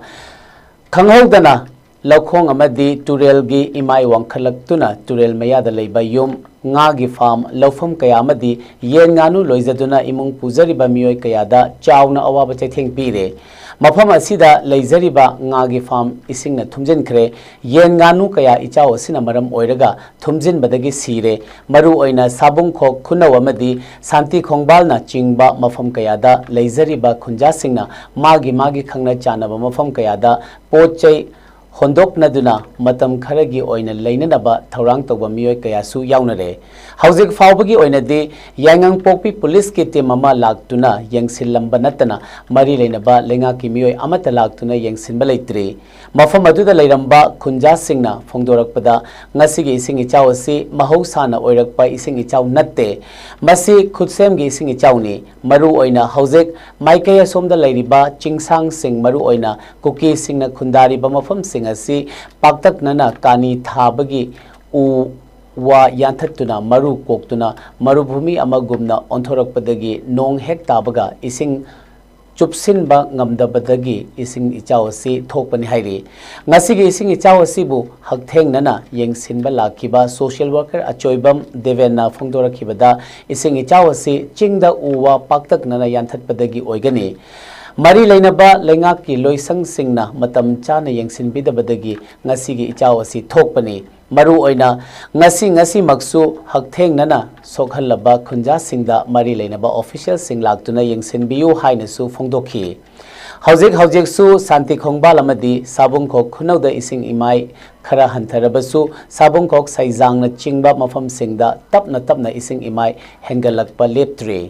ꯈꯪꯍꯧꯗꯅ ꯂꯧꯈꯣꯡ ꯑꯃꯗꯤ ꯇꯨꯔꯦꯜꯒꯤ ꯏꯃꯥꯏ ꯋꯥꯡꯈꯠꯂꯛꯇꯨꯅ ꯇꯨꯔꯦꯜ ꯃꯌꯥꯗ ꯂꯩꯕ ꯌꯨꯝ, ꯉꯥꯒꯤ ꯐꯥꯝ, ꯂꯧꯐꯝ ꯀꯌꯥ ꯑꯃꯗꯤ ꯌꯦꯟ ꯉꯥꯅꯨ ꯂꯣꯏꯖꯗꯨꯅ ꯏꯃꯨꯡ ꯄꯨꯖꯔꯤꯕ ꯃꯤꯑꯣꯏ ꯀꯌꯥꯗ ꯆꯥꯎꯅ ꯑꯋꯥꯕ ꯆꯩꯊꯦꯡ ꯄꯤꯔꯦ꯫ ꯃꯐꯝ ꯑꯁꯤꯗ ꯂꯩꯖꯔꯤꯕ ꯉꯥꯒꯤ ꯐꯥꯝ ꯏꯁꯤꯡꯅ ꯊꯨꯝꯖꯤꯟꯈ꯭ꯔꯦ꯫ ꯌꯦꯟ ꯉꯥꯅꯨ ꯀꯌꯥ ꯏꯆꯥꯎ ꯑꯁꯤꯅ ꯃꯔꯝ ꯑꯣꯏꯔꯒ ꯊꯨꯝꯖꯤꯟꯕꯗꯒꯤ ꯁꯤꯔꯦ꯫ ꯃꯔꯨ ꯑꯣꯏꯅ ꯁꯥꯕꯨꯡꯈꯣꯛ ꯈꯨꯅꯧ ꯑꯃꯗꯤ ꯁꯥꯟꯇꯤ ꯈꯣꯡꯕꯥꯜꯅ ꯆꯤꯡꯕ ꯃꯐꯝ ꯀꯌꯥꯗ ꯂꯩꯖꯔꯤꯕ ꯈꯨꯟꯖꯥꯁꯤꯡꯅ ꯃꯥꯒꯤ ꯃꯥꯒꯤ ꯈꯪꯅ ꯆꯥꯟꯅꯕ ꯃꯐꯝ ꯀꯌꯥꯗ ꯄꯣꯠ ꯆꯩ ꯍꯣꯟꯗꯣꯛꯅꯗꯨꯅ ꯃꯇꯝ ꯈꯔꯒꯤ ꯑꯣꯏꯅ ꯂꯩꯅꯅꯕ ꯊꯧꯔꯥꯡ ꯇꯧꯕ ꯃꯤꯑꯣꯏ ꯀꯌꯥꯁꯨ ꯌꯥꯎꯅꯔꯦ꯫ ꯍꯧꯖꯤꯛ ꯐꯥꯎꯕꯒꯤ ꯑꯣꯏꯅꯗꯤ ꯌꯥꯏꯉꯪꯄꯣꯛꯄꯤ ꯄꯨꯂꯤꯁꯀꯤ ꯇꯤꯝ ꯑꯃ ꯂꯥꯛꯇꯨꯅ ꯌꯦꯡꯁꯤꯜꯂꯝꯕ ꯅꯠꯇꯅ ꯃꯔꯤ ꯂꯩꯅꯕ ꯂꯩꯉꯥꯛꯀꯤ ꯃꯤꯑꯣꯏ ꯑꯃꯠꯇ ꯂꯥꯛꯇꯨꯅ ꯌꯦꯡꯁꯤꯟꯕ ꯂꯩꯇ꯭ꯔꯤ꯫ ꯃꯐꯝ ꯑꯗꯨꯗ ꯂꯩꯔꯝꯕ ꯈꯨꯟꯖꯥꯁꯤꯡꯅ ꯐꯣꯡꯗꯣꯔꯛꯄꯗ, ꯉꯁꯤꯒꯤ ꯏꯁꯤꯡ ꯏꯆꯥꯎ ꯑꯁꯤ ꯃꯍꯧꯁꯥꯅ ꯑꯣꯏꯔꯛꯄ ꯏꯁꯤꯡ ꯏꯆꯥꯎ ꯅꯠꯇꯦ, ꯃꯁꯤ ꯈꯨꯠꯁꯦꯝꯒꯤ ꯏꯁꯤꯡ ꯏꯆꯥꯎꯅꯤ꯫ ꯃꯔꯨ ꯑꯣꯏꯅ ꯍꯧꯖꯤꯛ ꯃꯥꯏꯀꯩ ꯑꯁꯣꯝꯗ ꯂꯩꯔꯤꯕ ꯆꯤꯡꯁꯥꯡꯁꯤꯡ, ꯃꯔꯨ ꯑꯣꯏꯅ ꯀꯨꯀꯤꯁꯤꯡꯅ ꯈꯨꯟꯗꯥꯔꯤꯕ ꯃꯐꯝꯁꯤꯡ ꯑꯁꯤ ꯄꯥꯛꯇꯛꯅꯅ ꯀꯥꯅꯤ ꯊꯥꯕꯒꯤ ꯎ ꯋꯥ ꯌꯥꯟꯊꯠꯇꯨꯅ ꯃꯔꯨ ꯀꯣꯛꯇꯨꯅ ꯃꯔꯨꯚꯨꯃꯤ ꯑꯃꯒꯨꯝꯅ ꯑꯣꯟꯊꯣꯔꯛꯄꯗꯒꯤ ꯅꯣꯡ ꯍꯦꯛ ꯇꯥꯕꯒ ꯏꯁꯤꯡ ꯆꯨꯞꯁꯤꯟꯕ ꯉꯝꯗꯕꯗꯒꯤ ꯏꯁꯤꯡ ꯏꯆꯥꯎ ꯑꯁꯤ ꯊꯣꯛꯄꯅꯤ ꯍꯥꯏꯔꯤ꯫ ꯉꯁꯤꯒꯤ ꯏꯁꯤꯡ ꯏꯆꯥꯎ ꯑꯁꯤꯕꯨ ꯍꯛꯊꯦꯡꯅꯅ ꯌꯦꯡꯁꯤꯟꯕ ꯂꯥꯛꯈꯤꯕ ꯁꯣꯁꯤꯌꯦꯜ ꯋꯥꯔꯀꯔ ꯑꯆꯣꯏꯕꯝ ꯗꯦꯕꯦꯟꯅ ꯐꯣꯡꯗꯣꯔꯛꯈꯤꯕꯗ, ꯏꯁꯤꯡ ꯏꯆꯥꯎ ꯑꯁꯤ ꯆꯤꯡꯗ ꯎ ꯋꯥ ꯄꯥꯛꯇꯛꯅꯅ ꯌꯥꯟꯊꯠꯄꯗꯒꯤ ꯑꯣꯏꯒꯅꯤ꯫ ꯃꯔꯤ ꯂꯩꯅꯕ ꯂꯩꯉꯥꯛꯀꯤ ꯂꯣꯏꯁꯪꯁꯤꯡꯅ ꯃꯇꯝ ꯆꯥꯅ ꯌꯦꯡꯁꯤꯟꯕꯤꯗꯕꯗꯒꯤ ꯉꯁꯤꯒꯤ ꯏꯆꯥꯎ ꯑꯁꯤ ꯊꯣꯛꯄꯅꯤ꯫ ꯃꯔꯨ ꯑꯣꯏꯅ ꯉꯁꯤ ꯉꯁꯤꯃꯛꯁꯨ ꯍꯛꯊꯦꯡꯅꯅ ꯁꯣꯛꯍꯜꯂꯕ ꯈꯨꯟꯖꯥꯁꯤꯡꯗ ꯃꯔꯤ ꯂꯩꯅꯕ ꯑꯣꯐꯤꯁꯤꯌꯦꯜꯁꯤꯡ ꯂꯥꯛꯇꯨꯅ ꯌꯦꯡꯁꯤꯟꯕꯤꯌꯨ ꯍꯥꯏꯅꯁꯨ ꯐꯣꯡꯗꯣꯛꯈꯤ꯫ ꯍꯧꯖꯤꯛ ꯍꯧꯖꯤꯛꯁꯨ ꯁꯥꯟꯇꯤ ꯈꯣꯡꯕꯥꯜ ꯑꯃꯗꯤ ꯁꯥꯕꯨꯡꯈꯣꯛ ꯈꯨꯅꯧꯗ ꯏꯁꯤꯡ ꯏꯃꯥꯏ ꯈꯔ ꯍꯟꯊꯔꯕꯁꯨ, ꯁꯥꯕꯨꯡꯈꯣꯛ ꯁꯩꯖꯥꯡꯅ ꯆꯤꯡꯕ ꯃꯐꯝꯁꯤꯡꯗ ꯇꯞꯅ ꯇꯞꯅ ꯏꯁꯤꯡ ꯏꯃꯥꯏ ꯍꯦꯟꯒꯠꯂꯛꯄ ꯂꯦꯞꯇ꯭ꯔꯤ꯫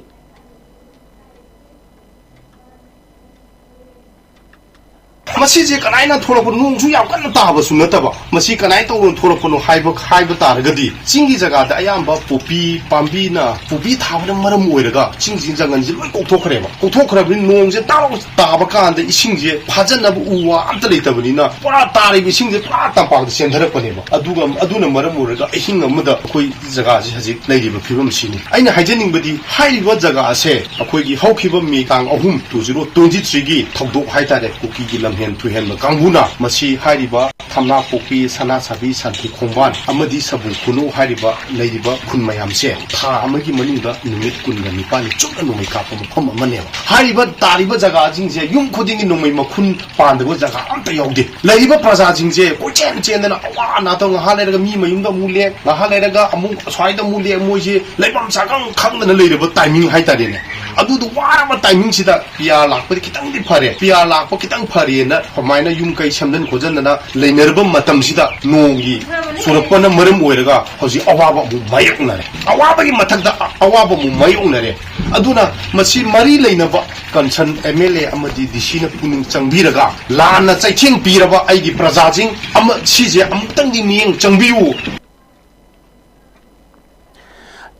ꯃꯁꯤꯁꯦ ꯀꯃꯥꯏꯅ ꯊꯣꯛꯂꯛꯄꯅꯣ? ꯅꯣꯡꯁꯨ ꯌꯥꯝ ꯀꯟꯅ ꯇꯥꯕꯁꯨ ꯅꯠꯇꯕ꯫ ꯃꯁꯤ ꯀꯃꯥꯏꯅ ꯇꯧꯗꯅ ꯊꯣꯛꯂꯛꯄꯅꯣ ꯍꯥꯏꯕ, ꯍꯥꯏꯕ ꯇꯥꯔꯒꯗꯤ, ꯆꯤꯡꯒꯤ ꯖꯒꯥꯗ ꯑꯌꯥꯝꯕ ꯄꯣꯄꯤ ꯄꯥꯝꯕꯤꯅ, ꯄꯣꯄꯤ ꯊꯥꯕꯅ ꯃꯔꯝ ꯑꯣꯏꯔꯒ ꯆꯤꯡꯁꯤ, ꯖꯪꯒꯜꯁꯤ ꯂꯣꯏ ꯀꯣꯛꯊꯣꯛꯈ꯭ꯔꯦꯕ꯫ ꯀꯣꯛꯊꯣꯛꯈ꯭ꯔꯕꯅꯤꯅ ꯅꯣꯡꯁꯦ ꯇꯥꯔ ꯇꯥꯕ ꯀꯥꯟꯗ ꯏꯁꯤꯡꯁꯦ ꯐꯥꯖꯤꯟꯅꯕ ꯎ ꯋꯥ ꯑꯝꯇ ꯂꯩꯇꯕꯅꯤꯅ ꯄꯨꯔꯥ ꯇꯥꯔꯤꯕ ꯏꯁꯤꯡꯁꯦ ꯄꯨꯔꯥ ꯇꯝꯄꯥꯛꯇ ꯆꯦꯟꯊꯔꯛꯄꯅꯦꯕ꯫ ꯑꯗꯨꯒ ꯑꯗꯨꯅ ꯃꯔꯝ ꯑꯣꯏꯔꯒ ꯑꯍꯤꯡ ꯑꯃꯗ ꯑꯩꯈꯣꯏ ꯖꯒꯥꯁꯤ ꯍꯧꯖꯤꯛ ꯂꯩꯔꯤꯕ ꯐꯤꯕꯝꯁꯤꯅꯤ꯫ ꯑꯩꯅ ꯍꯥꯏꯖꯅꯤꯡꯕꯗꯤ, ꯍꯥꯏꯔꯤꯕ ꯖꯒꯥ ꯑꯁꯦ ꯑꯩꯈꯣꯏꯒꯤ ꯍꯧꯈꯤꯕ ꯃꯦ ꯇꯥꯡ ꯑꯍꯨꯝ, two zero twenty three ꯒꯤ ꯊꯧꯗꯣꯛ ꯍꯥꯏꯇꯥꯔꯦ, ꯀꯨꯀꯤꯒꯤ ꯂꯝꯍꯦꯟ ꯇꯨꯍꯦꯟꯕ ꯀꯥꯡꯕꯨꯅ ꯃꯁꯤ ꯍꯥꯏꯔꯤꯕ ꯊꯝꯅꯥꯄꯣꯛꯄꯤ, ꯁꯅꯥꯁꯥꯕꯤ, ꯁꯟꯊꯤ ꯈꯣꯡꯕꯥꯟ ꯑꯃꯗꯤ ꯁꯕꯨ ꯈꯨꯅꯧ ꯍꯥꯏꯔꯤꯕ ꯂꯩꯔꯤꯕ ꯈꯨꯟ ꯃꯌꯥꯝꯁꯦ ꯊꯥ ꯑꯃꯒꯤ ꯃꯅꯨꯡꯗ ꯅꯨꯃꯤꯠ ꯀꯨꯟꯒ ꯅꯤꯄꯥꯜꯅꯤ ꯆꯨꯞꯅ ꯅꯣꯡꯃꯩ ꯀꯥꯞꯄ ꯃꯐꯝ ꯑꯃꯅꯦꯕ꯫ ꯍꯥꯏꯔꯤꯕ ꯇꯥꯔꯤꯕ ꯖꯒꯥꯁꯤꯡꯁꯦ ꯌꯨꯝ ꯈꯨꯗꯤꯡꯒꯤ ꯅꯣꯡꯃꯩ ꯃꯈꯨꯟ ꯄꯥꯟꯗꯕ ꯖꯒꯥ ꯑꯝꯇ ꯌꯥꯎꯗꯦ꯫ ꯂꯩꯔꯤꯕ ꯄ꯭ꯔꯖꯥꯁꯤꯡꯁꯦ ꯀꯣꯏꯆꯦꯟ ꯆꯦꯟꯗꯅ ꯑꯋꯥ ꯑꯅꯥ ꯇꯧ, ꯉꯥꯏꯍꯥꯛ ꯂꯩꯔꯒ ꯃꯤ ꯃꯌꯨꯝꯗ ꯑꯃꯨꯛ ꯂꯦꯛ, ꯉꯥꯏꯍꯥꯛ ꯂꯩꯔꯒ ꯑꯃꯨꯛ ꯑꯁ꯭ꯋꯥꯏꯗ ꯑꯃꯨꯛ ꯂꯦꯛ, ꯃꯣꯏꯁꯦ ꯂꯩꯐꯝ ꯆꯥꯐꯝ ꯈꯪꯗꯅ ꯂꯩꯔꯕ ꯇꯥꯏꯃꯤꯡ ꯍꯥꯏꯇꯥꯔꯦꯅꯦ꯫ ꯑꯗꯨꯗꯨ ꯋꯥꯔꯕ ꯇꯥꯏꯃꯤꯡꯁꯤꯗ ꯄꯤ ꯑꯥꯔ ꯂꯥꯛꯄꯗꯤ ꯈꯤꯇꯪꯗꯤ ꯐꯔꯦ, ꯄꯤ ꯑꯥꯔ ꯂꯥꯛꯄ ꯈꯤꯇꯪ ꯐꯔꯦꯅ ꯀꯃꯥꯏꯅ ꯌꯨꯝ ꯀꯩ ꯁꯦꯝꯖꯤꯟ ꯈꯣꯠꯆꯤꯟꯗꯅ ꯂꯩꯅꯔꯕ ꯃꯇꯝꯁꯤꯗ ꯅꯣꯡꯒꯤ ꯆꯨꯔꯛꯄꯅ ꯃꯔꯝ ꯑꯣꯏꯔꯒ ꯍꯧꯖꯤꯛ ꯑꯋꯥꯕ ꯑꯃꯨꯛ ꯃꯥꯌꯣꯛꯅꯔꯦ꯫ ꯑꯋꯥꯕꯒꯤ ꯃꯊꯛꯇ ꯑ-, ꯑꯋꯥꯕ ꯑꯃꯨꯛ ꯃꯥꯌꯣꯛꯅꯔꯦ꯫ ꯑꯗꯨꯅ ꯃꯁꯤ ꯃꯔꯤ ꯂꯩꯅꯕ ꯀꯟꯁꯔꯟ ꯑꯦꯝ ꯑꯦꯜ ꯑꯦ ꯑꯃꯗꯤ ꯗꯤ ꯁꯤꯅ ꯄꯨꯛꯅꯤꯡ ꯆꯪꯕꯤꯔꯒ ꯂꯥꯟꯅ ꯆꯩꯊꯦꯡ ꯄꯤꯔꯕ ꯑꯩꯒꯤ ꯄ꯭ꯔꯖꯥꯁꯤꯡ ꯑꯃ, ꯁꯤꯁꯦ ꯑꯃꯨꯛꯇꯪꯗꯤ ꯃꯤꯠꯌꯦꯡ ꯆꯪꯕꯤꯌꯨ꯫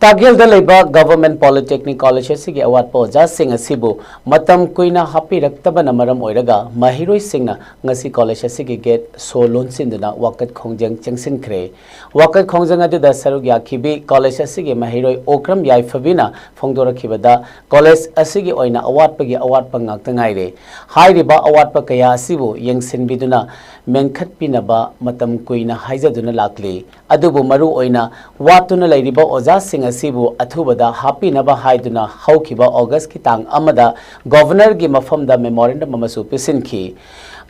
ꯇꯥꯒꯦꯜꯗ ꯂꯩꯕ Government Polytechnic College ꯑꯁꯤꯒꯤ ꯑꯋꯥꯠꯄ ꯑꯣꯖꯥꯁꯤꯡ ꯑꯁꯤꯕꯨ ꯃꯇꯝ ꯀꯨꯏꯅ ꯍꯥꯞꯄꯤꯔꯛꯇꯕꯅ ꯃꯔꯝ ꯑꯣꯏꯔꯒ ꯃꯍꯩꯔꯣꯏꯁꯤꯡꯅ ꯉꯁꯤ ꯀꯣꯂꯦꯖ ꯑꯁꯤꯒꯤ ꯒꯦꯠ ꯁꯣ ꯂꯣꯟꯁꯤꯟꯗꯨꯅ ꯋꯥꯀꯠ ꯈꯣꯡꯖꯪ ꯆꯪꯁꯤꯟꯈ꯭ꯔꯦ꯫ ꯋꯥꯀꯠ ꯈꯣꯡꯖꯪ ꯑꯗꯨꯗ ꯁꯔꯨꯛ ꯌꯥꯈꯤꯕꯤ ꯀꯣꯂꯦꯖ ꯑꯁꯤꯒꯤ ꯃꯍꯩꯔꯣꯏ ꯑꯣꯀ꯭ꯔꯝ ꯌꯥꯏꯐꯕꯤꯅ ꯐꯣꯡꯗꯣꯔꯛꯈꯤꯕꯗ, ꯀꯣꯂꯦꯖ ꯑꯁꯤꯒꯤ ꯑꯣꯏꯅ ꯑꯋꯥꯠꯄꯒꯤ ꯑꯋꯥꯠꯄ ꯉꯥꯛꯇ ꯉꯥꯏꯔꯦ꯫ ꯍꯥꯏꯔꯤꯕ ꯑꯋꯥꯠꯄ ꯀꯌꯥ ꯑꯁꯤꯕꯨ ꯌꯦꯡꯁꯤꯟꯕꯤꯗꯨꯅ ꯃꯦꯟꯈꯠꯄꯤꯅꯕ ꯃꯇꯝ ꯀꯨꯏꯅ ꯍꯥꯏꯖꯗꯨꯅ ꯂꯥꯛꯂꯤ꯫ ꯑꯗꯨꯕꯨ ꯃꯔꯨ ꯑꯣꯏꯅ ꯋꯥꯠꯇꯨꯅ ꯂꯩꯔꯤꯕ ꯑꯣꯖꯥꯁꯤꯡ ꯑꯁꯤꯕꯨ ꯑꯊꯨꯕꯗ ꯍꯥꯞꯄꯤꯅꯕ ꯍꯥꯏꯗꯨꯅ ꯍꯧꯈꯤꯕ ꯑꯣꯒꯁꯀꯤ ꯇꯥꯡ ꯑꯃꯗ ꯒꯣꯚꯔꯅꯔꯒꯤ ꯃꯐꯝꯗ ꯃꯦꯃꯣꯔꯦꯟꯗꯝ ꯑꯃꯁꯨ ꯄꯤꯁꯤꯟꯈꯤ꯫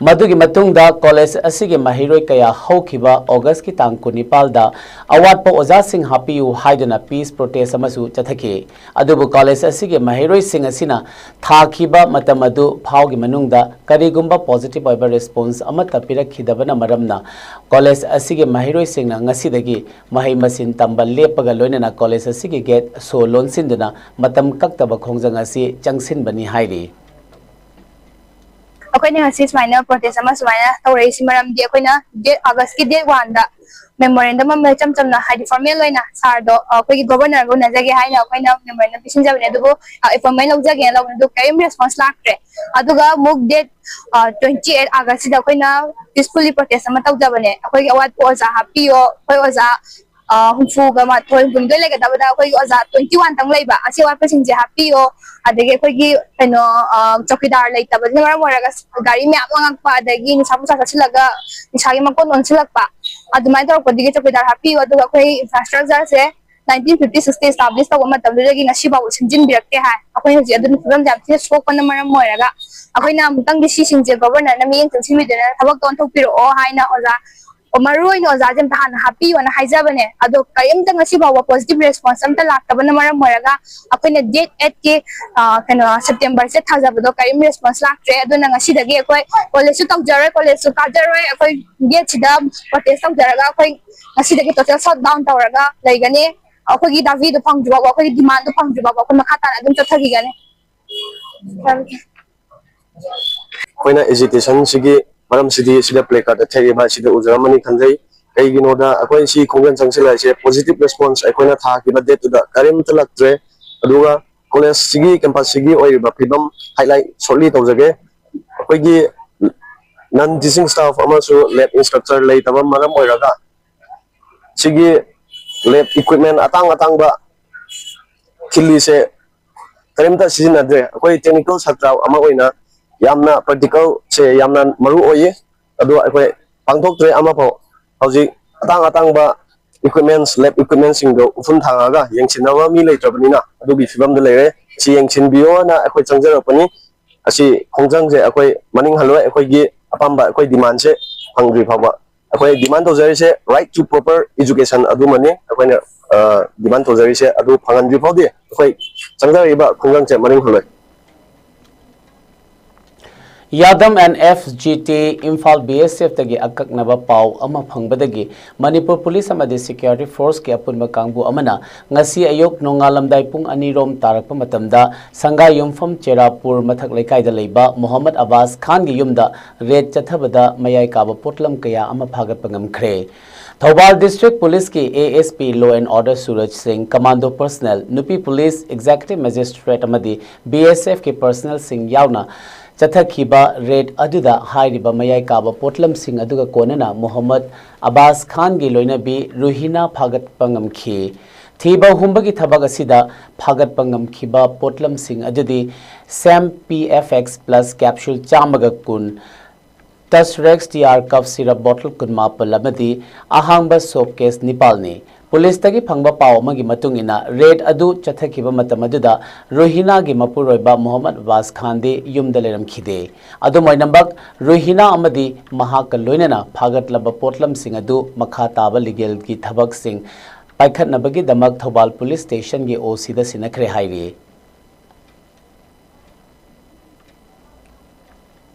ꯃꯗꯨꯒꯤ ꯃꯇꯨꯡꯗ ꯀꯣꯂꯦꯖ ꯑꯁꯤꯒꯤ ꯃꯍꯩꯔꯣꯏ ꯀꯌꯥ ꯍꯧꯈꯤꯕ ꯑꯣꯒꯁꯀꯤ ꯇꯥꯡ ꯀꯨꯟꯅꯤꯄꯥꯜꯗ ꯑꯋꯥꯠꯄ ꯑꯣꯖꯥꯁꯤꯡ ꯍꯥꯞꯄꯤꯌꯨ ꯍꯥꯏꯗꯨꯅ ꯄꯤꯁ ꯄ꯭ꯔꯣꯇꯦꯁ ꯑꯃꯁꯨ ꯆꯠꯊꯈꯤ꯫ ꯑꯗꯨꯕꯨ ꯀꯣꯂꯦꯖ ꯑꯁꯤꯒꯤ ꯃꯍꯩꯔꯣꯏꯁꯤꯡ ꯑꯁꯤꯅ ꯊꯥꯈꯤꯕ ꯃꯇꯝ ꯑꯗꯨ ꯐꯥꯎꯒꯤ ꯃꯅꯨꯡꯗ ꯀꯔꯤꯒꯨꯝꯕ ꯄꯣꯖꯤꯇꯤꯚ ꯑꯣꯏꯕ ꯔꯦꯁꯄꯣꯟꯁ ꯑꯃꯠꯇ ꯄꯤꯔꯛꯈꯤꯗꯕꯅ ꯃꯔꯝꯅ ꯀꯣꯂꯦꯖ ꯑꯁꯤꯒꯤ ꯃꯍꯩꯔꯣꯏꯁꯤꯡꯅ ꯉꯁꯤꯗꯒꯤ ꯃꯍꯩ ꯃꯁꯤꯡ ꯇꯝꯕ ꯂꯦꯞꯄꯒ ꯂꯣꯏꯅꯅ ꯀꯣꯂꯦꯖ ꯑꯁꯤꯒꯤ ꯒꯦꯠ ꯁꯣ ꯂꯣꯟꯁꯤꯟꯗꯨꯅ ꯃꯇꯝ ꯀꯛꯇꯕ ꯈꯣꯡꯖꯪ ꯑꯁꯤ ꯆꯪꯁꯤꯟꯕꯅꯤ ꯍꯥꯏꯔꯤ꯫ ꯑꯩꯈꯣꯏꯅ ꯉꯁꯤ ꯁꯨꯃꯥꯏꯅ ꯄ꯭ꯔꯣꯇꯦꯁ ꯑꯃ ꯁꯨꯃꯥꯏꯅ ꯇꯧꯔꯛꯏꯁꯤ ꯃꯔꯝꯗꯤ ꯑꯩꯈꯣꯏꯅ ꯗꯦꯠ ꯑꯥꯒꯁꯀꯤ ꯗꯦꯠ ꯋꯥꯟꯗ ꯃꯦꯃꯣꯔꯦꯟꯗꯝ ꯑꯃ ꯏꯆꯝ ꯆꯝꯅ, ꯍꯥꯏꯗꯤ ꯐꯣꯔꯃꯦꯜ ꯑꯣꯏꯅ ꯁꯥꯔꯗꯣ ꯑꯩꯈꯣꯏꯒꯤ ꯒꯣꯕꯔꯅꯔꯒ ꯎꯅꯖꯒꯦ ꯍꯥꯏꯅ ꯑꯩꯈꯣꯏꯅ ꯃꯦꯃꯣꯔꯦꯟꯗꯝ ꯄꯤꯁꯤꯟꯖꯕꯅꯦ꯫ ꯑꯗꯨꯕꯨ ꯑꯦꯄꯣꯏꯟꯃꯦꯟ ꯂꯧꯖꯒꯦꯅ ꯂꯧꯕꯅꯦ, ꯑꯗꯨ ꯀꯔꯤꯝ ꯔꯦꯁꯄꯣꯟꯁ ꯂꯥꯛꯇ꯭ꯔꯦ꯫ ꯑꯗꯨꯒ ꯑꯃꯨꯛ ꯗꯦꯠ ꯇ꯭ꯋꯦꯟꯇꯤ ꯑꯩꯠ ꯑꯥꯒꯁꯁꯤꯗ ꯑꯩꯈꯣꯏꯅ ꯄꯤꯁꯐꯨꯜꯂꯤ ꯄ꯭ꯔꯣꯇꯦꯁ ꯑꯃ ꯇꯧꯖꯕꯅꯦ꯫ ꯑꯩꯈꯣꯏꯒꯤ ꯑꯋꯥꯠꯄ ꯑꯣꯖꯥ ꯍꯥꯞꯄꯤꯌꯣ, ꯑꯩꯈꯣꯏ ꯑꯣꯖꯥ ꯍꯨꯝꯐꯨꯒ ꯃꯥꯊꯣꯏ, ꯍꯨꯝꯐꯨꯅꯤꯊꯣꯏ ꯂꯩꯒꯗꯕꯗ ꯑꯩꯈꯣꯏꯒꯤ ꯑꯣꯖꯥ ꯇ꯭ꯋꯦꯟꯇꯤ ꯋꯥꯟ ꯇꯪ ꯂꯩꯕ, ꯑꯁꯤ ꯑꯋꯥꯠꯄꯁꯤꯡꯁꯦ ꯍꯥꯞꯄꯤꯌꯣ꯫ ꯑꯗꯒꯤ ꯑꯩꯈꯣꯏꯒꯤ ꯀꯩꯅꯣ, ꯆꯧꯀꯤꯗꯥꯔ ꯂꯩꯇꯕꯁꯤꯅ ꯃꯔꯝ ꯑꯣꯏꯔꯒ ꯒꯥꯔꯤ ꯃꯌꯥꯝ ꯂꯪꯉꯛꯄ, ꯑꯗꯒꯤ ꯅꯤꯁꯥ ꯄꯨꯁꯥ ꯆꯥꯁꯤꯜꯂꯒ ꯅꯤꯁꯥꯒꯤ ꯃꯀꯣꯟ ꯑꯣꯟꯁꯤꯜꯂꯛꯄ, ꯑꯗꯨꯃꯥꯏꯅ ꯇꯧꯔꯛꯄꯗꯒꯤ ꯆꯧꯀꯤꯗꯥꯔ ꯍꯥꯞꯄꯤꯌꯣ꯫ ꯑꯗꯨꯒ ꯑꯩꯈꯣꯏ ꯏꯟꯐ꯭ꯔꯥꯁ꯭ꯇ꯭ꯔꯛꯆꯔꯁꯦ ꯅꯥꯏꯟꯇꯤꯟ ꯐꯤꯐꯇꯤ ꯁꯤꯛꯁꯇ ꯏꯁꯇꯥꯕ꯭ꯂꯤꯁ ꯇꯧꯕ ꯃꯇꯝꯗꯨꯗꯒꯤ ꯉꯁꯤ ꯐꯥꯎꯕ ꯁꯦꯝꯖꯤꯟꯕꯤꯔꯛꯇꯦ ꯍꯥꯏ꯫ ꯑꯩꯈꯣꯏ ꯍꯧꯖꯤꯛ ꯑꯗꯨꯅ ꯐꯤꯕꯝꯁꯦ ꯌꯥꯝ ꯊꯤꯅ ꯁꯣꯛꯄꯅ ꯃꯔꯝ ꯑꯣꯏꯔꯒ ꯑꯩꯈꯣꯏꯅ ꯑꯃꯨꯛꯇꯪꯗꯤ ꯁꯤꯁꯤꯡꯁꯦ ꯒꯣꯕꯔꯅꯔꯅ ꯃꯤꯠꯌꯦꯡ ꯆꯪꯁꯤꯟꯕꯤꯗꯨꯅ ꯊꯕꯛꯇꯣ ꯑꯣꯟꯊꯣꯛꯄꯤꯔꯛꯑꯣ ꯍꯥꯏꯅ ꯑꯣꯖꯥ, ꯃꯔꯨ ꯑꯣꯏꯅ ꯑꯣꯖꯥꯁꯦ ꯑꯝꯇ ꯍꯥꯟꯅ ꯍꯥꯞꯄꯤꯌꯣꯅ ꯍꯥꯏꯖꯕꯅꯦ꯫ ꯑꯗꯣ ꯀꯔꯤꯝꯇ ꯉꯁꯤ ꯐꯥꯎꯕ ꯄꯣꯖꯤꯇꯤꯚ ꯔꯦꯁꯄꯣꯟꯁ ꯑꯝꯇ ꯂꯥꯛꯇꯕꯅ ꯃꯔꯝ ꯑꯣꯏꯔꯒ ꯑꯩꯈꯣꯏꯅ ꯗꯦꯠ ꯑꯩꯠꯀꯤ ꯀꯩꯅꯣ, ꯁꯦꯞꯇꯦꯝꯕꯔꯁꯦ ꯊꯥꯖꯕꯗꯣ ꯀꯔꯤꯝ ꯔꯦꯁꯄꯣꯟꯁ ꯂꯥꯛꯇ꯭ꯔꯦ꯫ ꯑꯗꯨꯅ ꯉꯁꯤꯗꯒꯤ ꯑꯩꯈꯣꯏ ꯀꯣꯂꯦꯖꯁꯨ ꯇꯧꯖꯔꯣꯏ, ꯀꯣꯂꯦꯖꯁꯨ ꯀꯥꯖꯔꯣꯏ꯫ ꯑꯩꯈꯣꯏ ꯒꯦꯠꯁꯤꯗ ꯄ꯭ꯔꯣꯇꯦꯁ ꯇꯧꯖꯔꯒ ꯑꯩꯈꯣꯏ ꯉꯁꯤꯗꯒꯤ ꯇꯣꯇꯦꯜ ꯁꯠ ꯗꯥꯎꯟ ꯇꯧꯔꯒ ꯂꯩꯒꯅꯤ꯫ ꯑꯩꯈꯣꯏꯒꯤ ꯗꯥꯕꯤꯗꯣ ꯐꯪꯗ꯭ꯔꯤꯐꯥꯎꯕ, ꯑꯩꯈꯣꯏꯒꯤ ꯗꯤꯃꯥꯟꯗꯣ ꯐꯪꯗ꯭ꯔꯤꯐꯥꯎꯕ ꯑꯩꯈꯣꯏ ꯃꯈꯥ ꯇꯥꯅ ꯑꯗꯨꯝ ꯆꯠꯊꯈꯤꯒꯅꯤ꯫ ꯑꯩꯈꯣꯏꯅ ꯑꯦꯖꯤꯇꯦꯁꯟꯁꯤꯒꯤ ꯃꯔꯝꯁꯤꯗꯤ ꯁꯤꯗ ꯄ꯭ꯂꯦ ꯀꯥꯔꯗ ꯊꯦꯠꯂꯤꯕ ꯁꯤꯗ ꯎꯖꯔꯝꯃꯅꯤ ꯈꯟꯖꯩ꯫ ꯀꯩꯒꯤꯅꯣꯗ ꯑꯩꯈꯣꯏ ꯁꯤ ꯈꯣꯡꯖꯪ ꯆꯪꯁꯤꯜꯂꯛꯏꯁꯦ, ꯄꯣꯖꯤꯇꯤꯚ ꯔꯦꯁꯄꯣꯟꯁ ꯑꯩꯈꯣꯏꯅ ꯊꯥꯈꯤꯕ ꯗꯦꯠꯇꯨꯗ ꯀꯔꯤꯝꯇ ꯂꯥꯛꯇ꯭ꯔꯦ꯫ ꯑꯗꯨꯒ ꯀꯣꯂꯦꯖꯁꯤꯒꯤ ꯀꯦꯝꯄꯁꯁꯤꯒꯤ ꯑꯣꯏꯔꯤꯕ ꯐꯤꯕꯝ ꯍꯥꯏꯂꯥꯏꯠ ꯁꯣꯔꯠꯂꯤ ꯇꯧꯖꯒꯦ꯫ ꯑꯩꯈꯣꯏꯒꯤ ꯅꯟ ꯇꯤꯆꯤꯡ ꯁ꯭ꯇꯥꯐ ꯑꯃꯁꯨ ꯂꯦꯕ ꯏꯟꯁꯇ꯭ꯔꯛꯇꯔ ꯂꯩꯇꯕ ꯃꯔꯝ ꯑꯣꯏꯔꯒ ꯁꯤꯒꯤ ꯂꯦꯕ ꯏꯀ꯭ꯋꯤꯞꯃꯦꯟ ꯑꯇꯥꯡ ꯑꯇꯥꯡꯕ ꯊꯤꯜꯂꯤꯁꯦ ꯀꯔꯤꯝꯇ ꯁꯤꯖꯤꯟꯅꯗ꯭ꯔꯦ꯫ ꯑꯩꯈꯣꯏ ꯇꯦꯛꯅꯤꯀꯦꯜ ꯁꯥꯇ꯭ꯔ ꯑꯃ ꯑꯣꯏꯅ ꯌꯥꯝꯅ ꯄ꯭ꯔꯦꯛꯇꯤꯀꯦꯜꯁꯦ ꯌꯥꯝꯅ ꯃꯔꯨ ꯑꯣꯏꯌꯦ꯫ ꯑꯗꯣ ꯑꯩꯈꯣꯏ ꯄꯥꯡꯊꯣꯛꯇ꯭ꯔꯦ ꯑꯃꯐꯥꯎ꯫ ꯍꯧꯖꯤꯛ ꯑꯇꯥꯡ ꯑꯇꯥꯡꯕ ꯏꯀ꯭ꯋꯤꯞꯃꯦꯟꯁ, ꯂꯦꯕ ꯏꯀ꯭ꯋꯤꯞꯃꯦꯟꯁꯤꯡꯗꯣ ꯎꯐꯨꯟ ꯊꯥꯡꯉꯒ ꯌꯦꯡꯁꯤꯟꯅꯕ ꯃꯤ ꯂꯩꯇ꯭ꯔꯕꯅꯤꯅ ꯑꯗꯨꯒꯤ ꯐꯤꯕꯝꯗ ꯂꯩꯔꯦ꯫ ꯁꯤ ꯌꯦꯡꯁꯤꯟꯕꯤꯌꯣꯅ ꯑꯩꯈꯣꯏ ꯆꯪꯖꯔꯛꯄꯅꯤ꯫ ꯑꯁꯤ ꯈꯣꯡꯖꯪꯁꯦ ꯑꯩꯈꯣꯏ ꯃꯅꯤꯡ ꯍꯜꯂꯣꯏ꯫ ꯑꯩꯈꯣꯏꯒꯤ ꯑꯄꯥꯝꯕ ꯑꯩꯈꯣꯏ ꯗꯤꯃꯥꯟꯁꯦ ꯐꯪꯗ꯭ꯔꯤ ꯐꯥꯎꯕ꯫ ꯑꯩꯈꯣꯏ ꯗꯤꯃꯥꯟ ꯇꯧꯖꯔꯤꯁꯦ right to proper education ꯑꯗꯨꯃꯅꯤ꯫ ꯑꯩꯈꯣꯏꯅ ꯗꯤꯃꯥꯟ ꯇꯧꯖꯔꯤꯁꯦ ꯑꯗꯨ ꯐꯪꯍꯟꯗ꯭ꯔꯤ ꯐꯥꯎꯗꯤ ꯑꯩꯈꯣꯏ ꯆꯪꯖꯔꯛꯏꯕ ꯈꯣꯡꯖꯪꯁꯦ ꯃꯅꯤꯡ ꯍꯜꯂꯣꯏ꯫ ꯌꯥꯗꯝ N F G T Imphal B S ꯑꯦꯐꯇꯒꯤ ꯑꯀꯛꯅꯕ ꯄꯥꯎ ꯑꯃ ꯐꯪꯕꯗꯒꯤ ꯃꯅꯤꯄꯨꯔ ꯄꯨꯂꯤꯁ ꯑꯃꯗꯤ ꯁꯦꯀ꯭ꯌꯨꯔꯤꯇꯤ ꯐꯣꯔꯁꯀꯤ ꯑꯄꯨꯟꯕ ꯀꯥꯡꯕꯨ ꯑꯃꯅ ꯉꯁꯤ ꯑꯌꯨꯛ ꯅꯣꯡꯉꯥꯜꯂꯝꯗꯥꯏ ꯄꯨꯡ ꯑꯅꯤꯔꯣꯝ ꯇꯥꯔꯛꯄ ꯃꯇꯝꯗ ꯁꯪꯒꯥꯏꯌꯨꯝꯐꯝ ꯆꯦꯔꯥꯄꯨꯔ ꯃꯊꯛ ꯂꯩꯀꯥꯏꯗ ꯂꯩꯕ ꯃꯣꯍꯝꯃꯗ ꯑꯕꯥꯁ ꯈꯥꯟꯒꯤ ꯌꯨꯝꯗ ꯔꯦꯗ ꯆꯠꯊꯕꯗ ꯃꯌꯥꯏ ꯀꯥꯕ ꯄꯣꯠꯂꯝ ꯀꯌꯥ ꯑꯃ ꯐꯥꯒꯠꯄ ꯉꯝꯈ꯭ꯔꯦ꯫ ꯊꯧꯕꯥꯜ ꯗꯤꯁꯇ꯭ꯔꯤꯛ ꯄꯨꯂꯤꯁꯀꯤ A S P law and order ꯁꯨꯔꯖ ꯁꯤꯡ, ꯀꯃꯥꯟꯗꯣ ꯄꯔꯁꯅꯦꯜ, ꯅꯨꯄꯤ ꯄꯨꯂꯤꯁ, ꯑꯦꯛꯖꯤꯀ꯭ꯌꯨꯇꯤꯚ ꯃꯦꯖꯤꯁꯇ꯭ꯔꯦꯠ ꯑꯃꯗꯤ ꯕꯤ ꯑꯦꯁ ꯑꯦꯐꯀꯤ ꯄꯔꯁꯅꯦꯜꯁꯤꯡ ꯌꯥꯎꯅ ꯆꯠꯊꯈꯤꯕ ꯔꯦꯗ ꯑꯗꯨꯗ ꯍꯥꯏꯔꯤꯕ ꯃꯌꯥꯏ ꯀꯥꯕ ꯄꯣꯠꯂꯝꯁꯤꯡ ꯑꯗꯨꯒ ꯀꯣꯟꯅꯅ ꯃꯣꯍꯝꯃꯗ ꯑꯕꯥꯁ ꯈꯥꯟꯒꯤ ꯂꯣꯏꯅꯕꯤ ꯔꯨꯍꯤꯅꯥ ꯐꯥꯒꯠꯄ ꯉꯝꯈꯤ꯫ ꯊꯤꯕ ꯍꯨꯝꯕꯒꯤ ꯊꯕꯛ ꯑꯁꯤꯗ ꯐꯥꯒꯠꯄ ꯉꯝꯈꯤꯕ ꯄꯣꯠꯂꯝꯁꯤꯡ ꯑꯗꯨꯗꯤ ꯁꯦꯝ P F X plus capsule ꯆꯥꯝꯃꯒ ꯀꯨꯟ, ꯇꯁꯔꯦꯛꯁ ꯇꯤ ꯑꯥꯔ ꯀꯐ ꯁꯤꯔꯞ ꯕꯣꯇꯜ ꯀꯨꯟꯃꯥꯄꯜ ꯑꯃꯗꯤ ꯑꯍꯥꯡꯕ ꯁꯣꯞ ꯀꯦꯁ ꯅꯤꯄꯥꯜꯅꯤ꯫ ꯄꯨꯂꯤꯁꯇꯒꯤ ꯐꯪꯕ ꯄꯥꯎ ꯑꯃꯒꯤ ꯃꯇꯨꯡ ꯏꯟꯅ, ꯔꯦꯗ ꯑꯗꯨ ꯆꯠꯊꯈꯤꯕ ꯃꯇꯝ ꯑꯗꯨꯗ ꯔꯨꯍꯤꯅꯥꯒꯤ ꯃꯄꯨꯔꯣꯏꯕ ꯃꯣꯍꯝꯃꯗ ꯑꯕꯥꯁ ꯈꯥꯟꯗꯤ ꯌꯨꯝꯗ ꯂꯩꯔꯝꯈꯤꯗꯦ꯫ ꯑꯗꯨꯝ ꯑꯣꯏꯅꯃꯛ, ꯔꯨꯍꯤꯅꯥ ꯑꯃꯗꯤ ꯃꯍꯥꯛꯀ ꯂꯣꯏꯅꯅ ꯐꯥꯒꯠꯂꯕ ꯄꯣꯠꯂꯝꯁꯤꯡ ꯑꯗꯨ ꯃꯈꯥ ꯇꯥꯕ ꯂꯤꯒꯦꯜꯒꯤ ꯊꯕꯛꯁꯤꯡ ꯄꯥꯏꯈꯠꯅꯕꯒꯤꯗꯃꯛ ꯊꯧꯕꯥꯜ ꯄꯨꯂꯤꯁ ꯁ꯭ꯇꯦꯁꯟꯒꯤ ꯑꯣ ꯁꯤꯗ ꯁꯤꯟꯅꯈ꯭ꯔꯦ ꯍꯥꯏꯔꯤ꯫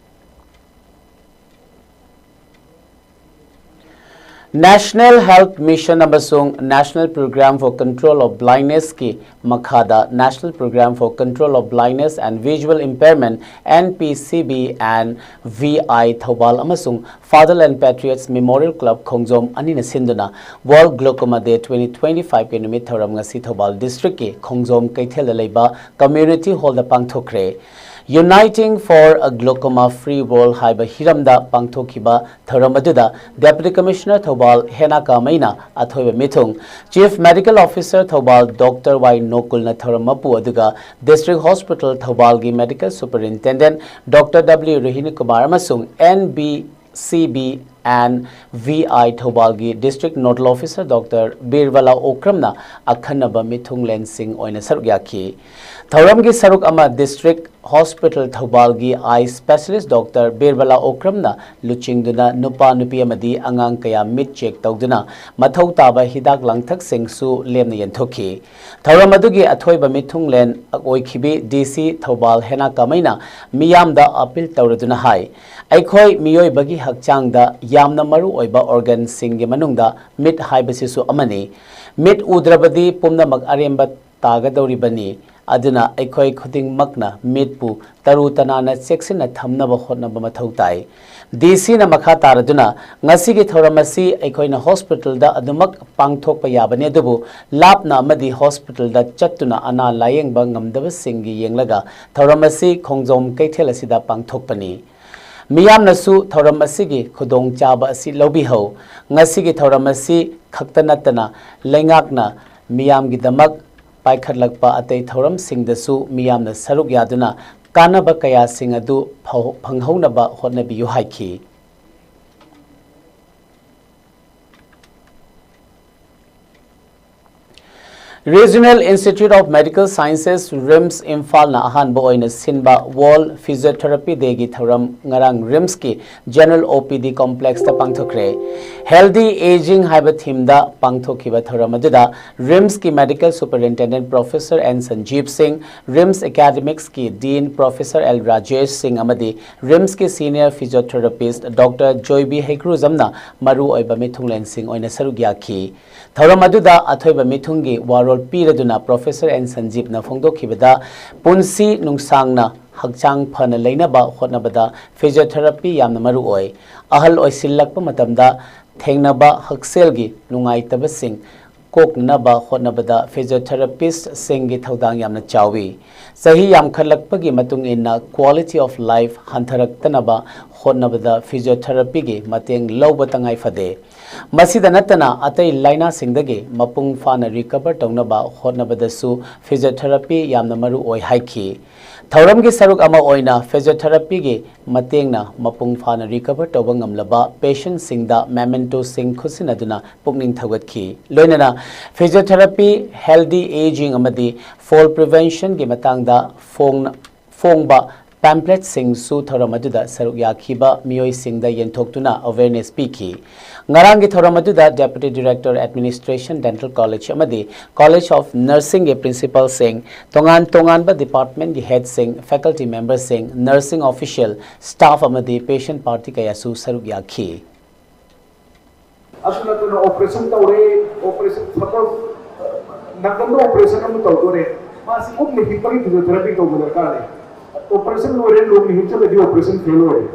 National Health Mission ꯑꯃꯁꯨꯡ National Program for Control of Blindnessꯀꯤ ꯃꯈꯥꯗ National Program for Control of Blindness and Visual Impairment, N P C B and V I, Thoubal ꯑꯃꯁꯨꯡ Fatherland Patriots Memorial Club ꯈꯣꯡꯖꯣꯝ ꯑꯅꯤꯅ ꯁꯤꯟꯗꯨꯅ World Glaucoma Day twenty twenty-fiveꯀꯤ ꯅꯨꯃꯤꯠ ꯊꯧꯔꯝ ꯉꯁꯤ ꯊꯧꯕꯥꯜ ꯗꯤꯁꯇ꯭ꯔꯤꯛꯀꯤ ꯈꯣꯡꯖꯣꯝ ꯀꯩꯊꯦꯜꯗ ꯂꯩꯕ ꯀꯝꯃ꯭ꯌꯨꯅꯤꯇꯤ ꯍꯣꯜꯗ ꯄꯥꯡꯊꯣꯛꯈ꯭ꯔꯦ꯫ Uniting for a Glaucoma Free World ꯍꯥꯏꯕ ꯍꯤꯔꯝꯗ ꯄꯥꯡꯊꯣꯛꯈꯤꯕ ꯊꯧꯔꯝ ꯑꯗꯨꯗ Deputy Commissioner ꯊꯧꯕꯥꯜ ꯍꯦꯅꯥ ꯀꯥꯃꯩꯅ ꯑꯊꯣꯏꯕ ꯃꯤꯊꯨꯡ, Chief Medical Officer Thoubal doctor Y ꯅꯣꯀꯨꯜꯅ ꯊꯧꯔꯝ ꯃꯄꯨ, ꯑꯗꯨꯒ District Hospital ꯊꯧꯕꯥꯜꯒꯤ Medical Superintendent doctor W Rohini Kumar ꯑꯃꯁꯨꯡ N B C B N V I ꯊꯧꯕꯥꯜꯒꯤ District Nodal Officer Doctor Birbala ꯑꯣꯀ꯭ꯔꯝꯅ ꯑꯈꯟꯅꯕ ꯃꯤꯊꯨꯡꯂꯦꯟꯁꯤꯡ ꯑꯣꯏꯅ ꯁꯔꯨꯛ ꯌꯥꯈꯤ꯫ ꯊꯧꯔꯝꯒꯤ ꯁꯔꯨꯛ ꯑꯃ District Hospital ꯊꯧꯕꯥꯜꯒꯤ Eye Specialist Doctor Birbala ꯑꯣꯀ꯭ꯔꯝꯅ ꯂꯨꯆꯤꯡꯗꯨꯅ ꯅꯨꯄꯥ ꯅꯨꯄꯤ ꯑꯃꯗꯤ ꯑꯉꯥꯡ ꯀꯌꯥ ꯃꯤꯠ ꯆꯦꯛ ꯇꯧꯗꯨꯅ ꯃꯊꯧ ꯇꯥꯕ ꯍꯤꯗꯥꯛ ꯂꯥꯡꯊꯛꯁꯤꯡꯁꯨ ꯂꯦꯝꯅ ꯌꯦꯟꯊꯣꯛꯈꯤ꯫ ꯊꯧꯔꯝ ꯑꯗꯨꯒꯤ ꯑꯊꯣꯏꯕ ꯃꯤꯊꯨꯡꯂꯦꯟ ꯑꯣꯏꯈꯤꯕꯤ ꯗꯤ ꯁꯤ ꯊꯧꯕꯥꯜ ꯍꯦꯅꯥ ꯀꯥꯃꯩꯅ ꯃꯤꯌꯥꯝꯗ ꯑꯄꯤꯜ ꯇꯧꯔꯗꯨꯅ ꯍꯥꯏ, ꯑꯩꯈꯣꯏ ꯃꯤꯑꯣꯏꯕꯒꯤ ꯍꯛꯆꯥꯡꯗ ꯌꯥꯝꯅ ꯃꯔꯨ ꯑꯣꯏꯕ ꯑꯣꯔꯒꯟꯁꯤꯡꯒꯤ ꯃꯅꯨꯡꯗ ꯃꯤꯠ ꯍꯥꯏꯕꯁꯤꯁꯨ ꯑꯃꯅꯤ꯫ ꯃꯤꯠ ꯎꯗ꯭ꯔꯕꯗꯤ ꯄꯨꯝꯅꯃꯛ ꯑꯔꯦꯝꯕ ꯇꯥꯒꯗꯧꯔꯤꯕꯅꯤ꯫ ꯑꯗꯨꯅ ꯑꯩꯈꯣꯏ ꯈꯨꯗꯤꯡꯃꯛꯅ ꯃꯤꯠꯄꯨ ꯇꯔꯨ ꯇꯅꯥꯟꯅ ꯆꯦꯛꯁꯤꯟꯅ ꯊꯝꯅꯕ ꯍꯣꯠꯅꯕ ꯃꯊꯧ ꯇꯥꯏ꯫ ꯗꯤ ꯁꯤꯅ ꯃꯈꯥ ꯇꯥꯔꯗꯨꯅ, ꯉꯁꯤꯒꯤ ꯊꯧꯔꯝ ꯑꯁꯤ ꯑꯩꯈꯣꯏꯅ ꯍꯣꯁꯄꯤꯇꯥꯜꯗ ꯑꯗꯨꯃꯛ ꯄꯥꯡꯊꯣꯛꯄ ꯌꯥꯕꯅꯤ, ꯑꯗꯨꯕꯨ ꯂꯥꯞꯅ ꯑꯃꯗꯤ ꯍꯣꯁꯄꯤꯇꯥꯜꯗ ꯆꯠꯇꯨꯅ ꯑꯅꯥ ꯂꯥꯌꯦꯡꯕ ꯉꯝꯗꯕꯁꯤꯡꯒꯤ ꯌꯦꯡꯂꯒ ꯊꯧꯔꯝ ꯑꯁꯤ ꯈꯣꯡꯖꯣꯝ ꯀꯩꯊꯦꯜ ꯑꯁꯤꯗ ꯄꯥꯡꯊꯣꯛꯄꯅꯤ꯫ ꯃꯤꯌꯥꯝꯅꯁꯨ ꯊꯧꯔꯝ ꯑꯁꯤꯒꯤ ꯈꯨꯗꯣꯡꯆꯥꯕ ꯑꯁꯤ ꯂꯧꯕꯤꯍꯧ꯫ ꯉꯁꯤꯒꯤ ꯊꯧꯔꯝ ꯑꯁꯤ ꯈꯛꯇ ꯅꯠꯇꯅ ꯂꯩꯉꯥꯛꯅ ꯃꯤꯌꯥꯝꯒꯤꯗꯃꯛ ꯄꯥꯏꯈꯠꯂꯛꯄ ꯑꯇꯩ ꯊꯧꯔꯝꯁꯤꯡꯗꯁꯨ ꯃꯤꯌꯥꯝꯅ ꯁꯔꯨꯛ ꯌꯥꯗꯨꯅ ꯀꯥꯟꯅꯕ ꯀꯌꯥꯁꯤꯡ ꯑꯗꯨ ꯐ-, ꯐꯪꯍꯧꯅꯕ ꯍꯣꯠꯅꯕꯤꯌꯨ ꯍꯥꯏꯈꯤ꯫ Regional Institute of Medical Sciences, RIMS ꯏꯝꯐꯥꯜꯅ ꯑꯍꯥꯟꯕ ꯑꯣꯏꯅ ꯁꯤꯟꯕ World Physiotherapy Dayꯒꯤ ꯊꯧꯔꯝ ꯉꯔꯥꯡ ꯔꯤꯝꯁꯀꯤ General ꯑꯣ ꯄꯤ ꯗꯤ Complexꯇ ꯄꯥꯡꯊꯣꯛꯈ꯭ꯔꯦ꯫ Healthy Aging ꯍꯥꯏꯕ themeꯗ ꯄꯥꯡꯊꯣꯛꯈꯤꯕ ꯊꯧꯔꯝ ꯑꯗꯨꯗ ꯔꯤꯝꯁꯀꯤ Medical Superintendent Professor N Sanjib Singh, RIMS ꯑꯦꯀꯥꯗꯦꯃꯤꯛꯁꯀꯤ Dean Professor L Rajesh Singh ꯑꯃꯗꯤ ꯔꯤꯝꯁꯀꯤ Senior Physiotherapist Doctor ꯖꯣꯏꯕꯤ ꯍꯩꯀ꯭ꯔꯨꯖꯝꯅ ꯃꯔꯨꯑꯣꯏꯕ ꯃꯤꯊꯨꯡꯂꯦꯟꯁꯤꯡ ꯑꯣꯏꯅ ꯁꯔꯨꯛ ꯌꯥꯈꯤ꯫ ꯊꯧꯔꯝ ꯑꯗꯨꯗ ꯑꯊꯣꯏꯕ ꯃꯤꯊꯨꯡꯒꯤ ꯋꯥꯔꯣꯜ ꯄꯤꯔꯗꯨꯅ Professor ꯑꯦꯟ ꯁꯟꯖꯤꯞꯅ ꯐꯣꯡꯗꯣꯛꯈꯤꯕꯗ, ꯄꯨꯟꯁꯤ ꯅꯨꯡꯁꯥꯡꯅ ꯍꯛꯆꯥꯡ ꯐꯅ ꯂꯩꯅꯕ ꯍꯣꯠꯅꯕꯗ physiotherapy ꯌꯥꯝꯅ ꯃꯔꯨ ꯑꯣꯏ꯫ ꯑꯍꯜ ꯑꯣꯏꯁꯤꯜꯂꯛꯄ ꯃꯇꯝꯗ ꯊꯦꯡꯅꯕ ꯍꯛꯁꯦꯜꯒꯤ ꯅꯨꯡꯉꯥꯏꯇꯕꯁꯤꯡ ꯀꯣꯛꯅꯅꯕ ꯍꯣꯠꯅꯕꯗ physiotherapistꯁꯤꯡꯒꯤ ꯊꯧꯗꯥꯡ ꯌꯥꯝꯅ ꯆꯥꯎꯏ꯫ ꯆꯍꯤ ꯌꯥꯝꯈꯠꯂꯛꯄꯒꯤ ꯃꯇꯨꯡ ꯏꯟꯅ quality of life ꯍꯟꯊꯔꯛꯇꯅꯕ ꯍꯣꯠꯅꯕꯗ ꯐꯤꯖꯤꯑꯣꯊꯦꯔꯥꯄꯤꯒꯤ ꯃꯇꯦꯡ ꯂꯧꯕ ꯇꯉꯥꯏ ꯐꯗꯦ꯫ ꯃꯁꯤꯗ ꯅꯠꯇꯅ ꯑꯇꯩ ꯂꯥꯏꯅꯥꯁꯤꯡꯗꯒꯤ ꯃꯄꯨꯡ ꯐꯥꯅ ꯔꯤꯀꯚꯔ ꯇꯧꯅꯕ ꯍꯣꯠꯅꯕꯗꯁꯨ ꯐꯤꯖꯤꯑꯣꯊꯦꯔꯥꯄꯤ ꯌꯥꯝꯅ ꯃꯔꯨ ꯑꯣꯏ ꯍꯥꯏꯈꯤ꯫ ꯊꯧꯔꯝꯒꯤ ꯁꯔꯨꯛ ꯑꯃ ꯑꯣꯏꯅ ꯐꯤꯖꯤꯑꯣꯊꯦꯔꯥꯄꯤꯒꯤ ꯃꯇꯦꯡꯅ ꯃꯄꯨꯡ ꯐꯥꯅ ꯔꯤꯀꯚꯔ ꯇꯧꯕ ꯉꯝꯂꯕ ꯄꯦꯁꯦꯟꯠꯁꯤꯡꯗ ꯃꯦꯃꯦꯟꯇꯣꯁꯤꯡ ꯈꯨꯠꯁꯤꯟꯅꯗꯨꯅ ꯄꯨꯛꯅꯤꯡ ꯊꯧꯒꯠꯈꯤ꯫ ꯂꯣꯏꯅꯅ ꯐꯤꯖꯤꯑꯣꯊꯦꯔꯥꯄꯤ, ꯍꯦꯜꯗꯤ ꯑꯦꯖꯤꯡ ꯑꯃꯗꯤ ꯐꯣꯜ ꯄ꯭ꯔꯤꯚꯦꯟꯁꯟꯒꯤ ꯃꯇꯥꯡꯗ ꯐꯣꯡꯅ-, ꯐꯣꯡꯕ ꯄꯦꯝꯐ꯭ꯂꯦꯠꯁꯤꯡꯁꯨ ꯊꯧꯔꯝ ꯑꯗꯨꯗ ꯁꯔꯨꯛ ꯌꯥꯈꯤꯕ ꯃꯤꯑꯣꯏꯁꯤꯡꯗ ꯌꯦꯟꯊꯣꯛꯇꯨꯅ ꯑꯋꯦꯔꯅꯦꯁ ꯄꯤꯈꯤ꯫ ꯉꯔꯥꯡꯒꯤ ꯊꯧꯔꯝ ꯑꯗꯨꯗ Deputy Director Administration Dental College ꯑꯃꯗꯤ College of Nursingꯒꯤ ꯄ꯭ꯔꯤꯟꯁꯤꯄꯥꯜꯁꯤꯡ, ꯇꯣꯉꯥꯟ ꯇꯣꯉꯥꯟꯕ ꯗꯤꯄꯥꯔꯠꯃꯦꯟꯠꯀꯤ ꯍꯦꯗꯁꯤꯡ, ꯐꯦꯀꯜꯇꯤ ꯃꯦꯝꯕꯔꯁꯤꯡ, ꯅꯔꯁꯤꯡ ꯑꯣꯐꯤꯁꯤꯌꯦꯜ, ꯁ꯭ꯇꯥꯐ ꯑꯃꯗꯤ ꯄꯦꯁꯦꯟꯠ ꯄꯥꯔꯇꯤ ꯀꯌꯥꯁꯨ ꯁꯔꯨꯛ ꯌꯥꯈꯤ꯫ ꯑꯗꯨ ꯅꯠꯇꯅ ꯑꯣꯄꯔꯦꯁꯟ ꯇꯧꯔꯦ, ꯑꯣꯄꯔꯦꯁꯟ ꯁꯄꯣꯖ ꯅꯥꯀꯟꯗ ꯑꯣꯄꯔꯦꯁꯟ ꯑꯃ ꯇꯧꯗꯣꯔꯦ, ꯃꯥꯁꯤ ꯀꯨꯝꯅ ꯍꯤꯞꯄꯒꯤ ꯐꯤꯖꯤꯑꯣꯊꯦꯔꯥꯄꯤ ꯇꯧꯕ ꯗꯔꯀꯥꯔ ꯂꯩ꯫ ꯑꯣꯄꯔꯦꯁꯟ ꯂꯣꯏꯔꯦ, ꯂꯣꯡꯅ ꯍꯤꯞꯆꯜꯂꯗꯤ ꯑꯣꯄꯔꯦꯁꯟ ꯐꯦꯜ ꯑꯣꯏꯔꯦ꯫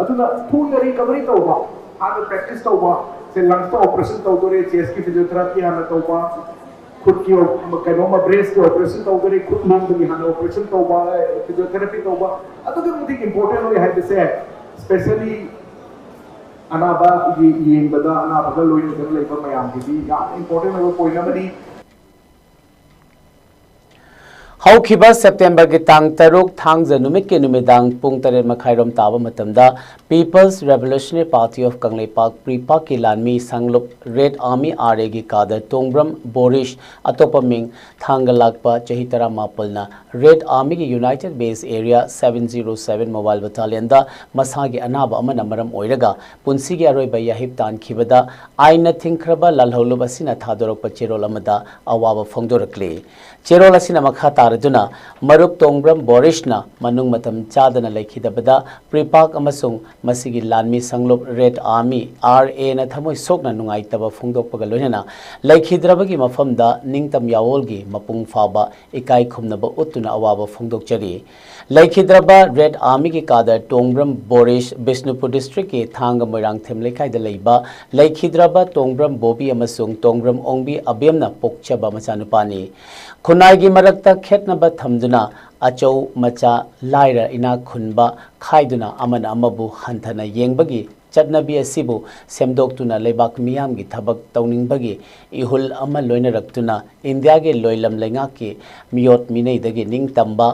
ꯑꯗꯨꯅ ꯊꯨꯅ ꯔꯤꯀꯚꯔꯤ ꯇꯧꯕ, ꯍꯥꯟꯅ ꯄ꯭ꯔꯦꯛꯇꯤꯁ ꯇꯧꯕ, ꯁꯦ ꯂꯪꯁꯇ ꯑꯣꯄꯔꯦꯁꯟ ꯇꯧꯗꯣꯔꯦ, ꯆꯦꯁꯀꯤ ꯐꯤꯖꯤꯑꯣꯊꯦꯔꯥꯄꯤ ꯍꯥꯟꯅ ꯇꯧꯕ, ꯈꯨꯠꯀꯤ ꯑꯣ-, ꯀꯩꯅꯣꯝꯃ ꯕ꯭ꯔꯦꯁꯀꯤ ꯑꯣꯄꯔꯦꯁꯟ ꯇꯧꯗꯣꯔꯦ, ꯈꯨꯠ ꯂꯣꯡꯕꯒꯤ ꯍꯥꯟꯅ ꯑꯣꯄꯔꯦꯁꯟ ꯇꯧꯕ, ꯐꯤꯖꯤꯑꯣꯊꯦꯔꯥꯄꯤ ꯇꯧꯕ, ꯑꯗꯨꯛꯀꯤ ꯃꯇꯤꯛ ꯏꯝꯄꯣꯔꯇꯦꯟ ꯑꯣꯏ ꯍꯥꯏꯕꯁꯦ, ꯁ꯭ꯄꯦꯁꯦꯜꯂꯤ ꯑꯅꯥꯕ ꯌꯦ-, ꯌꯦꯡꯕꯗ, ꯑꯅꯥꯕꯒ ꯂꯣꯏꯅꯗꯅ ꯂꯩꯕ ꯃꯌꯥꯝꯒꯤꯗꯤ ꯌꯥꯝꯅ ꯏꯝꯄꯣꯔꯇꯦꯟ ꯑꯣꯏꯕ ꯄꯣꯏꯟꯠ ꯑꯃꯅꯤ꯫ ꯍꯧꯈꯤꯕ ꯁꯦꯞꯇꯦꯝꯕꯔꯒꯤ ꯇꯥꯡ ꯇꯔꯨꯛ, ꯊꯥꯡꯖ ꯅꯨꯃꯤꯠꯀꯤ ꯅꯨꯃꯤꯗꯥꯡ ꯄꯨꯡ ꯇꯔꯦꯠ ꯃꯈꯥꯏꯔꯣꯝ ꯇꯥꯕ ꯃꯇꯝꯗ People's Revolutionary Party of Kangleipak, ꯄ꯭ꯔꯤꯄꯥꯛꯀꯤ ꯂꯥꯟꯃꯤ ꯁꯪꯂꯨꯞ ꯔꯦꯗ ꯑꯥꯔꯃꯤ, ꯑꯥꯔ ꯑꯦꯒꯤ ꯀꯥꯗꯔ ꯇꯣꯡꯕ꯭ꯔꯝ ꯕꯣꯔꯤꯁ, ꯑꯇꯣꯞꯄ ꯃꯤꯡ ꯊꯥꯡꯒ ꯂꯥꯛꯄ, ꯆꯍꯤ ꯇꯔꯥꯃꯥꯄꯜꯅ ꯔꯦꯗ ꯑꯥꯔꯃꯤꯒꯤ united base area seven zero seven mobile ꯕꯠꯇꯥꯂꯤꯌꯟꯗ ꯃꯁꯥꯒꯤ ꯑꯅꯥꯕ ꯑꯃꯅ ꯃꯔꯝ ꯑꯣꯏꯔꯒ ꯄꯨꯟꯁꯤꯒꯤ ꯑꯔꯣꯏꯕ ꯌꯥꯍꯤꯞ ꯇꯥꯟꯈꯤꯕꯗ ꯑꯥꯏꯟꯅ ꯊꯤꯡꯈ꯭ꯔꯕ ꯂꯥꯜꯍꯧꯂꯨꯞ ꯑꯁꯤꯅ ꯊꯥꯗꯣꯔꯛꯄ ꯆꯦꯔꯣꯜ ꯑꯃꯗ ꯑꯋꯥꯕ ꯐꯣꯡꯗꯣꯔꯛꯂꯤ꯫ ꯆꯦꯔꯣꯜ ꯑꯁꯤꯅ ꯃꯈꯥ ꯇꯥꯔꯗꯨꯅ, ꯃꯔꯨꯞ ꯇꯣꯡꯕ꯭ꯔꯝ ꯕꯣꯔꯤꯁꯅ ꯃꯅꯨꯡ ꯃꯇꯝ ꯆꯥꯗꯅ ꯂꯩꯈꯤꯗꯕꯗ ꯄ꯭ꯔꯤꯄꯥꯛ ꯑꯃꯁꯨꯡ ꯃꯁꯤꯒꯤ ꯂꯥꯟꯃꯤ ꯁꯪꯂꯨꯞ ꯔꯦꯗ ꯑꯥꯔꯃꯤ, ꯑꯥꯔ ꯑꯦꯅ ꯊꯃꯣꯏ ꯁꯣꯛꯅ ꯅꯨꯡꯉꯥꯏꯇꯕ ꯐꯣꯡꯗꯣꯛꯄꯒ ꯂꯣꯏꯅꯅ ꯂꯩꯈꯤꯗ꯭ꯔꯕꯒꯤ ꯃꯐꯝꯗ ꯅꯤꯡꯇꯝ ꯌꯥꯑꯣꯜꯒꯤ ꯃꯄꯨꯡ ꯐꯥꯕ ꯏꯀꯥꯏ ꯈꯨꯝꯅꯕ ꯎꯠꯇꯨꯅ ꯑꯋꯥꯕ ꯐꯣꯡꯗꯣꯛꯆꯔꯤ꯫ ꯂꯩꯈꯤꯗ꯭ꯔꯕ ꯔꯦꯗ ꯑꯥꯔꯃꯤꯒꯤ ꯀꯥꯗꯔ ꯇꯣꯡꯕ꯭ꯔꯝ ꯕꯣꯔꯤꯁ, ꯕꯤꯁꯅꯨꯄꯨꯔ ꯗꯤꯁꯇ꯭ꯔꯤꯛꯀꯤ ꯊꯥꯡꯒ ꯃꯣꯏꯔꯥꯡꯊꯦꯝ ꯂꯩꯀꯥꯏꯗ ꯂꯩꯕ ꯂꯩꯈꯤꯗ꯭ꯔꯕ ꯇꯣꯡꯕ꯭ꯔꯝ ꯕꯣꯕꯤ ꯑꯃꯁꯨꯡ ꯇꯣꯡꯕ꯭ꯔꯝ ꯑꯣꯡꯕꯤ ꯑꯕꯦꯝꯅ ꯄꯣꯛꯆꯕ ꯃꯆꯥꯅꯨꯄꯥꯅꯤ꯫ ꯈꯨꯟꯅꯥꯏꯒꯤ ꯃꯔꯛꯇ ꯈꯦꯠ ꯅꯕ ꯊꯝꯗꯨꯅ ꯑꯆꯧ ꯃꯆꯥ, ꯂꯥꯏꯔ ꯏꯅꯥꯛ ꯈꯨꯟꯕ ꯈꯥꯏꯗꯨꯅ ꯑꯃꯅ ꯑꯃꯕꯨ ꯍꯟꯊꯅ ꯌꯦꯡꯕꯒꯤ ꯆꯠꯅꯕꯤ ꯑꯁꯤꯕꯨ ꯁꯦꯝꯗꯣꯛꯇꯨꯅ ꯂꯩꯕꯥꯛ ꯃꯤꯌꯥꯝꯒꯤ ꯊꯕꯛ ꯇꯧꯅꯤꯡꯕꯒꯤ ꯏꯍꯨꯜ ꯑꯃ ꯂꯣꯏꯅꯔꯛꯇꯨꯅ ꯏꯟꯗꯤꯌꯥꯒꯤ ꯂꯣꯏꯂꯝ ꯂꯩꯉꯥꯛꯀꯤ ꯃꯤꯑꯣꯠ ꯃꯤꯅꯩꯗꯒꯤ ꯅꯤꯡꯇꯝꯕ,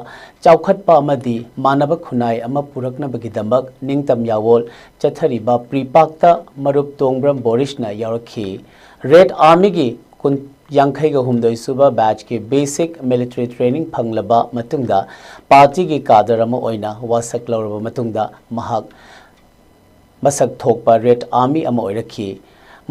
ꯆꯥꯎꯈꯠꯄ ꯑꯃꯗꯤ ꯃꯥꯟꯅꯕ ꯈꯨꯟꯅꯥꯏ ꯑꯃ ꯄꯨꯔꯛꯅꯕꯒꯤꯗꯃꯛ ꯅꯤꯡꯇꯝ ꯌꯥꯋꯣꯜ ꯆꯠꯊꯔꯤꯕ ꯄ꯭ꯔꯤꯄꯥꯛꯇ ꯃꯔꯨꯞ ꯇꯣꯡꯕ꯭ꯔꯝ ꯕꯣꯔꯤꯁꯅ ꯌꯥꯎꯔꯛꯈꯤ꯫ ꯔꯦꯗ ꯑꯥꯔꯃꯤꯒꯤ ꯀꯨꯟ-, ꯌꯥꯡꯈꯩꯒ ꯍꯨꯝꯗꯣꯏ ꯁꯨꯕ ꯕꯦꯆꯀꯤ ꯕꯦꯁꯤꯛ ꯃꯤꯂꯤꯇꯔꯤ ꯇ꯭ꯔꯦꯅꯤꯡ ꯐꯪꯂꯕ ꯃꯇꯨꯡꯗ ꯄꯥꯔꯇꯤꯒꯤ ꯀꯥꯗꯔ ꯑꯃ ꯑꯣꯏꯅ ꯋꯥꯁꯛ ꯂꯧꯔꯕ ꯃꯇꯨꯡꯗ ꯃꯍꯥꯛ ꯃꯁꯛ ꯊꯣꯛꯄ ꯔꯦꯗ ꯑꯥꯔꯃꯤ ꯑꯃ ꯑꯣꯏꯔꯛꯈꯤ꯫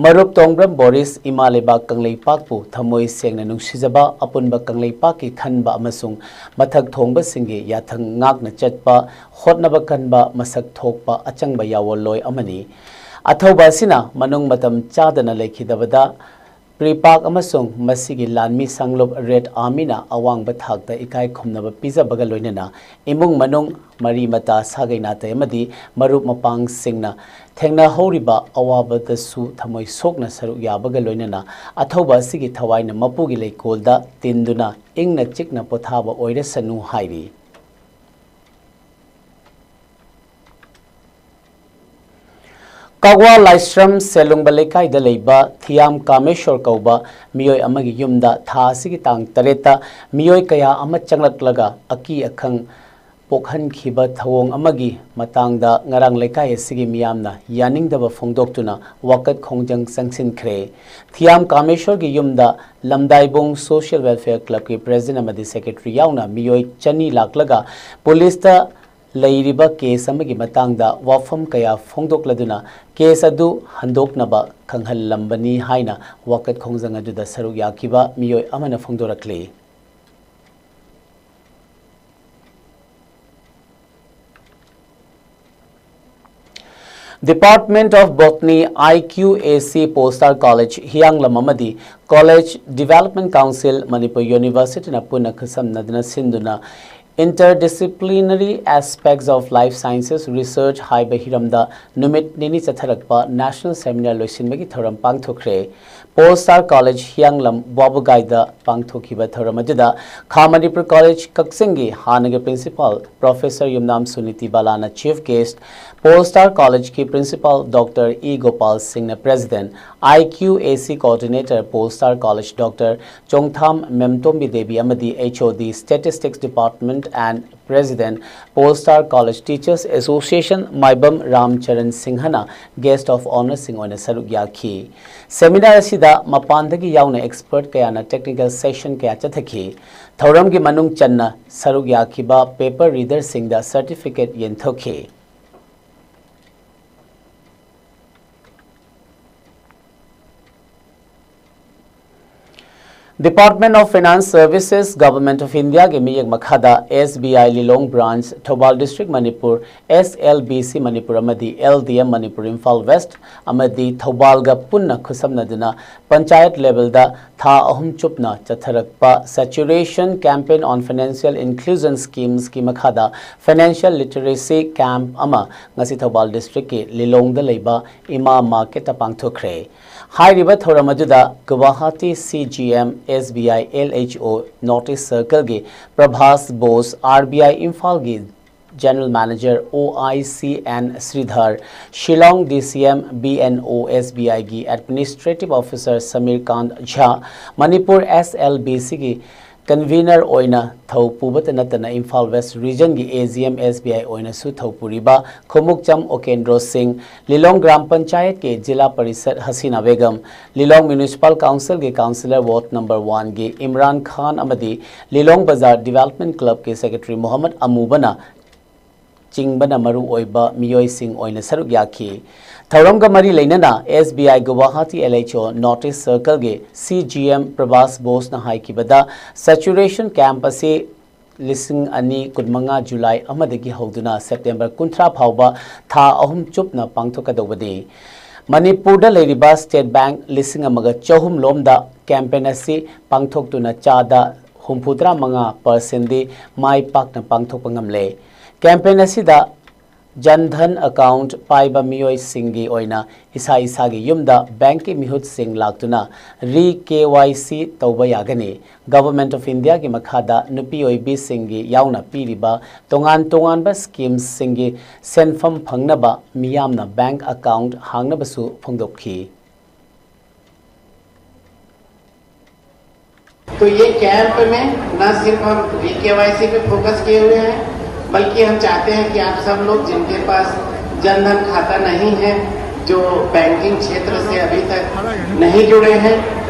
ꯃꯔꯨꯞ ꯇꯣꯡꯕ꯭ꯔꯝ ꯕꯣꯔꯤꯁ ꯏꯃꯥ ꯂꯩꯕꯥꯛ ꯀꯪꯂꯩꯄꯥꯛꯄꯨ ꯊꯃꯣꯏ ꯁꯦꯡꯅ ꯅꯨꯡꯁꯤꯖꯕ, ꯑꯄꯨꯟꯕ ꯀꯪꯂꯩꯄꯥꯛꯀꯤ ꯈꯟꯕ ꯑꯃꯁꯨꯡ ꯃꯊꯛ ꯊꯣꯡꯕꯁꯤꯡꯒꯤ ꯌꯥꯊꯪ ꯉꯥꯛꯅ ꯆꯠꯄ, ꯍꯣꯠꯅꯕ ꯀꯟꯕ, ꯃꯁꯛ ꯊꯣꯛꯄ ꯑꯆꯪꯕ ꯌꯥꯋꯣꯜꯂꯣꯏ ꯑꯃꯅꯤ꯫ ꯑꯊꯧꯕ ꯑꯁꯤꯅ ꯃꯅꯨꯡ ꯃꯇꯝ ꯆꯥꯗꯅ ꯂꯩꯈꯤꯗꯕꯗ ꯄ꯭ꯔꯤꯄꯥꯛ ꯑꯃꯁꯨꯡ ꯃꯁꯤꯒꯤ ꯂꯥꯟꯃꯤ ꯁꯪꯂꯨꯞ ꯔꯦꯗ ꯑꯥꯔꯃꯤꯅ ꯑꯋꯥꯡꯕ ꯊꯥꯛꯇ ꯏꯀꯥꯏ ꯈꯨꯝꯅꯕ ꯄꯤꯖꯕꯒ ꯂꯣꯏꯅꯅ ꯏꯃꯨꯡ ꯃꯅꯨꯡ, ꯃꯔꯤ ꯃꯇꯥ, ꯁꯥꯒꯩ ꯅꯥꯇꯩ ꯑꯃꯗꯤ ꯃꯔꯨꯞ ꯃꯄꯥꯡꯁꯤꯡꯅ ꯊꯦꯡꯅꯍꯧꯔꯤꯕ ꯑꯋꯥꯕꯗꯁꯨ ꯊꯃꯣꯏ ꯁꯣꯛꯅ ꯁꯔꯨꯛ ꯌꯥꯕꯒ ꯂꯣꯏꯅꯅ ꯑꯊꯧꯕ ꯑꯁꯤꯒꯤ ꯊꯋꯥꯏꯅ ꯃꯄꯨꯒꯤ ꯂꯩꯀꯣꯜꯗ ꯇꯤꯟꯗꯨꯅ ꯏꯪꯅ ꯆꯤꯛꯅ ꯄꯣꯊꯥꯕ ꯑꯣꯏꯔꯁꯅꯨ ꯍꯥꯏꯔꯤ꯫ ꯀꯛꯋꯥ ꯂꯥꯏꯁ꯭ꯔꯝ ꯁꯦꯂꯨꯡꯕ ꯂꯩꯀꯥꯏꯗ ꯂꯩꯕ ꯊꯤꯌꯥꯝ ꯀꯥꯃꯦꯁꯣꯔ ꯀꯧꯕ ꯃꯤꯑꯣꯏ ꯑꯃꯒꯤ ꯌꯨꯝꯗ ꯊꯥ ꯑꯁꯤꯒꯤ ꯇꯥꯡ ꯇꯔꯦꯠꯇ ꯃꯤꯑꯣꯏ ꯀꯌꯥ ꯑꯃ ꯆꯪꯂꯛꯂꯒ ꯑꯀꯤ ꯑꯈꯪ ꯄꯣꯛꯍꯟꯈꯤꯕ ꯊꯧꯑꯣꯡ ꯑꯃꯒꯤ ꯃꯇꯥꯡꯗ ꯉꯔꯥꯡ ꯂꯩꯀꯥꯏ ꯑꯁꯤꯒꯤ ꯃꯤꯌꯥꯝꯅ ꯌꯥꯅꯤꯡꯗꯕ ꯐꯣꯡꯗꯣꯛꯇꯨꯅ ꯋꯥꯀꯠ ꯈꯣꯡꯖꯪ ꯆꯪꯁꯤꯟꯈ꯭ꯔꯦ꯫ ꯊꯤꯌꯥꯝ ꯀꯥꯃꯦꯁꯣꯔꯒꯤ ꯌꯨꯝꯗ ꯂꯝꯗꯥꯏꯕꯨꯡ ꯁꯣꯁꯤꯌꯦꯜ ꯋꯦꯜꯐꯤꯌꯔ ꯀ꯭ꯂꯕꯀꯤ ꯄ꯭ꯔꯦꯁꯤꯗꯦꯟꯠ ꯑꯃꯗꯤ ꯁꯦꯀ꯭ꯔꯦꯇꯔꯤ ꯌꯥꯎꯅ ꯃꯤꯑꯣꯏ ꯆꯅꯤ ꯂꯥꯛꯂꯒ ꯄꯨꯂꯤꯁꯇ ꯂꯩꯔꯤꯕ ꯀꯦꯁ ꯑꯃꯒꯤ ꯃꯇꯥꯡꯗ ꯋꯥꯐꯝ ꯀꯌꯥ ꯐꯣꯡꯗꯣꯛꯂꯗꯨꯅ ꯀꯦꯁ ꯑꯗꯨ ꯍꯟꯗꯣꯛꯅꯕ ꯈꯪꯍꯜꯂꯝꯕꯅꯤ ꯍꯥꯏꯅ ꯋꯥꯀꯠ ꯈꯣꯡꯖꯪ ꯑꯗꯨꯗ ꯁꯔꯨꯛ ꯌꯥꯈꯤꯕ ꯃꯤꯑꯣꯏ ꯑꯃꯅ ꯐꯣꯡꯗꯣꯔꯛꯂꯤ꯫ Department of Botany, I Q A C Posar College, ꯍꯤꯌꯥꯡꯂꯝ ꯑꯃꯗꯤ College Development Council, ꯃꯅꯤꯄꯨꯔ ꯌꯨꯅꯤꯚꯔꯁꯤꯇꯤꯅ ꯄꯨꯟꯅ ꯈꯨꯠꯁꯝꯅꯗꯨꯅ ꯁꯤꯟꯗꯨꯅ Interdisciplinary Aspects of Life Sciences Research ꯍꯥꯏꯕ ꯍꯤꯔꯝꯗ ꯅꯨꯃꯤꯠ ꯅꯤꯅꯤ ꯆꯠꯊꯔꯛꯄ ꯅꯦꯁꯅꯦꯜ ꯁꯦꯃꯤꯅꯥꯔ ꯂꯣꯏꯁꯤꯟꯕꯒꯤ ꯊꯧꯔꯝ ꯄꯥꯡꯊꯣꯛꯈ꯭ꯔꯦ꯫ Pole Star College ꯍꯤꯌꯥꯡꯂꯝ ꯋꯥꯕꯒꯥꯏꯗ ꯄꯥꯡꯊꯣꯛꯈꯤꯕ ꯊꯧꯔꯝ ꯑꯗꯨꯗ ꯈꯥ ꯃꯅꯤꯄꯨꯔ ꯀꯣꯂꯦꯖ ꯀꯛꯆꯤꯡꯒꯤ ꯍꯥꯟꯅꯒꯤ ꯄ꯭ꯔꯤꯟꯁꯤꯄꯥꯜ ꯄ꯭ꯔꯣꯐꯦꯁꯔ ꯌꯨꯝꯅꯥꯝ ꯁꯨꯅꯤꯇꯤ ꯕꯥꯂꯥꯅ ꯆꯤꯐ ꯒꯦꯁ꯭ꯠ, ꯄꯣꯜ ꯁ꯭ꯇꯥꯔ ꯀꯣꯂꯦꯖꯀꯤ ꯄ꯭ꯔꯤꯟꯁꯤꯄꯥꯜ ꯗꯣꯛꯇꯔ ꯏ ꯒꯣꯄꯥꯜ ꯁꯤꯡꯅ president, I Q A C coordinator Pole Star college doctor Chongtham Memtombi Devi ꯑꯃꯗꯤ ꯑꯩꯆ ꯑꯣ ꯗꯤ Statistics Department and President, Pole Star College Teachers Association ꯃꯥꯏꯕꯝ ꯔꯥꯝꯆꯔꯟ ꯁꯤꯡꯍꯅ guest of honourꯁꯤꯡ ꯑꯣꯏꯅ ꯁꯔꯨꯛ ꯌꯥꯈꯤ꯫ Seminar ꯑꯁꯤꯗ ꯃꯄꯥꯟꯗꯒꯤ ꯌꯥꯎꯅ ꯑꯦꯛꯁꯄꯔꯠ ꯀꯌꯥꯅ technical session ꯀꯌꯥ ꯆꯠꯊꯈꯤ꯫ ꯊꯧꯔꯝꯒꯤ ꯃꯅꯨꯡ ꯆꯟꯅ ꯁꯔꯨꯛ ꯌꯥꯈꯤꯕ paper readerꯁꯤꯡꯗ certificate ꯌꯦꯟꯊꯣꯛꯈꯤ꯫ Department of Finance Services, Government of Indiaꯒꯤ ꯃꯤꯠꯌꯦꯡ ꯃꯈꯥꯗ S B I Lilong Branch, Thoubal District, Manipur, S L B C Manipur ꯑꯃꯗꯤ L D M Manipur, Imphal West ꯑꯃꯗꯤ ꯊꯧꯕꯥꯜꯒ ꯄꯨꯟꯅ ꯈꯨꯠꯁꯝꯅꯗꯨꯅ ꯄꯟꯆꯥꯌꯠ levelꯗ ꯊꯥ ꯑꯍꯨꯝ ꯆꯨꯞꯅ ꯆꯠꯊꯔꯛꯄ Saturation Campaign on Financial Inclusion Schemesꯀꯤ ꯃꯈꯥꯗ financial literacy camp ꯑꯃ ꯉꯁꯤ ꯊꯧꯕꯥꯜ districtꯀꯤ ꯂꯤꯂꯣꯡꯗ ꯂꯩꯕ ꯏꯃꯥ marketꯇ ꯄꯥꯡꯊꯣꯛꯈ꯭ꯔꯦ꯫ ꯍꯥꯏꯔꯤꯕ ꯊꯧꯔꯝ ꯑꯗꯨꯗ Guwahati C G M S B I L H O North East Circleꯒꯤ ꯄ꯭ꯔꯚꯥꯁ Bose, R B I ꯏꯝꯐꯥꯜꯒꯤ General Manager O I C N Sridhar, Shillong D C M B N O S B Iꯒꯤ Administrative Officer Samir Kant Jha, Manipur S L B Cꯒꯤ convener ꯑꯣꯏꯅ ꯊꯧ ꯄꯨꯕꯇ ꯅꯠꯇꯅ Imphal West Regionꯒꯤ A G M S B I ꯑꯣꯏꯅꯁꯨ ꯊꯧ ꯄꯨꯔꯤꯕ ꯈꯣꯡꯎꯞꯆꯝ ꯑꯣꯀꯦꯟꯗ꯭ꯔꯣ ꯁꯤꯡ, ꯂꯤꯂꯣꯡ gram ꯄꯟꯆꯥꯌꯠꯀꯤ ꯖꯤꯂꯥ ꯄꯔꯤꯁꯗ ꯍꯁꯤꯅꯥ ꯕꯦꯒꯝ, ꯂꯤꯂꯣꯡ Municipal Councilꯒꯤ Councillor Ward number oneꯒꯤ Imran ꯈꯥꯟ ꯑꯃꯗꯤ ꯂꯤꯂꯣꯡ Bazar Development Clubꯀꯤ Secretary Mohammad ꯑꯃꯨꯕꯅ ꯆꯤꯡꯕꯅ ꯃꯔꯨ ꯑꯣꯏꯕ ꯃꯤꯑꯣꯏꯁꯤꯡ ꯑꯣꯏꯅ ꯁꯔꯨꯛ ꯌꯥꯈꯤ꯫ ꯊꯧꯔꯝꯒ ꯃꯔꯤ ꯂꯩꯅꯅ S B I Guwahati L H O North East Circleꯒꯤ C G M ꯄ꯭ꯔꯚꯥꯁ ꯕꯣꯁꯅ ꯍꯥꯏꯈꯤꯕꯗ, Saturation Camp ꯑꯁꯤ ꯂꯤꯁꯤꯡ ꯑꯅꯤ ꯀꯨꯟꯃꯉꯥ July ꯑꯃꯗꯒꯤ ꯍꯧꯗꯨꯅ September ꯀꯨꯟꯊ꯭ꯔꯥ ꯐꯥꯎꯕ ꯊꯥ ꯑꯍꯨꯝ ꯆꯨꯞꯅ ꯄꯥꯡꯊꯣꯛꯀꯗꯧꯕꯅꯤ꯫ ꯃꯅꯤꯄꯨꯔꯗ ꯂꯩꯔꯤꯕ State Bank ꯂꯤꯁꯤꯡ ꯑꯃꯒ ꯆꯍꯨꯝ ꯂꯣꯝꯗ campaign ꯑꯁꯤ ꯄꯥꯡꯊꯣꯛꯇꯨꯅ ꯆꯥꯗ ꯍꯨꯝꯐꯨꯇꯔꯥ ꯃꯉꯥ percentꯗꯤ ꯃꯥꯏ ꯄꯥꯛꯅ ꯄꯥꯡꯊꯣꯛꯄ ꯉꯝꯂꯦ꯫ Campaign ꯑꯁꯤꯗ ꯖꯟ ꯙꯟ ꯑꯦꯀꯥꯎꯟꯠ ꯄꯥꯏꯕ ꯃꯤꯑꯣꯏꯁꯤꯡꯒꯤ ꯑꯣꯏꯅ ꯏꯁꯥ ꯏꯁꯥꯒꯤ ꯌꯨꯝꯗ ꯕꯦꯡꯛꯀꯤ ꯃꯤꯍꯨꯠꯁꯤꯡ ꯂꯥꯛꯇꯨꯅ ꯔꯤ ꯀꯦ ꯋꯥꯏ ꯁꯤ ꯇꯧꯕ ꯌꯥꯒꯅꯤ꯫ ꯒꯚꯔꯟꯃꯦꯟꯠ ꯑꯣꯐ ꯏꯟꯗꯤꯌꯥꯒꯤ ꯃꯈꯥꯗ ꯅꯨꯄꯤ ꯑꯣꯏꯕꯤꯁꯤꯡꯒꯤ ꯌꯥꯎꯅ ꯄꯤꯔꯤꯕ ꯇꯣꯉꯥꯟ ꯇꯣꯉꯥꯟꯕ ꯁ꯭ꯀꯤꯝꯁꯤꯡꯒꯤ ꯁꯦꯟꯐꯝ ꯐꯪꯅꯕ ꯃꯤꯌꯥꯝꯅ ꯕꯦꯡꯛ ꯑꯦꯀꯥꯎꯟꯠ ꯍꯥꯡꯅꯕꯁꯨ ꯐꯣꯡꯗꯣꯛꯈꯤ꯫ तो ये कैंप में ना सिर्फ हम री के वाई सी पे फोकस किए हुए हैं, बल्कि हम चाहते हैं कि आप सब लोग जिनके पास जन धन खाता नहीं है, जो बैंकिंग क्षेत्र से अभी तक नहीं जुड़े हैं,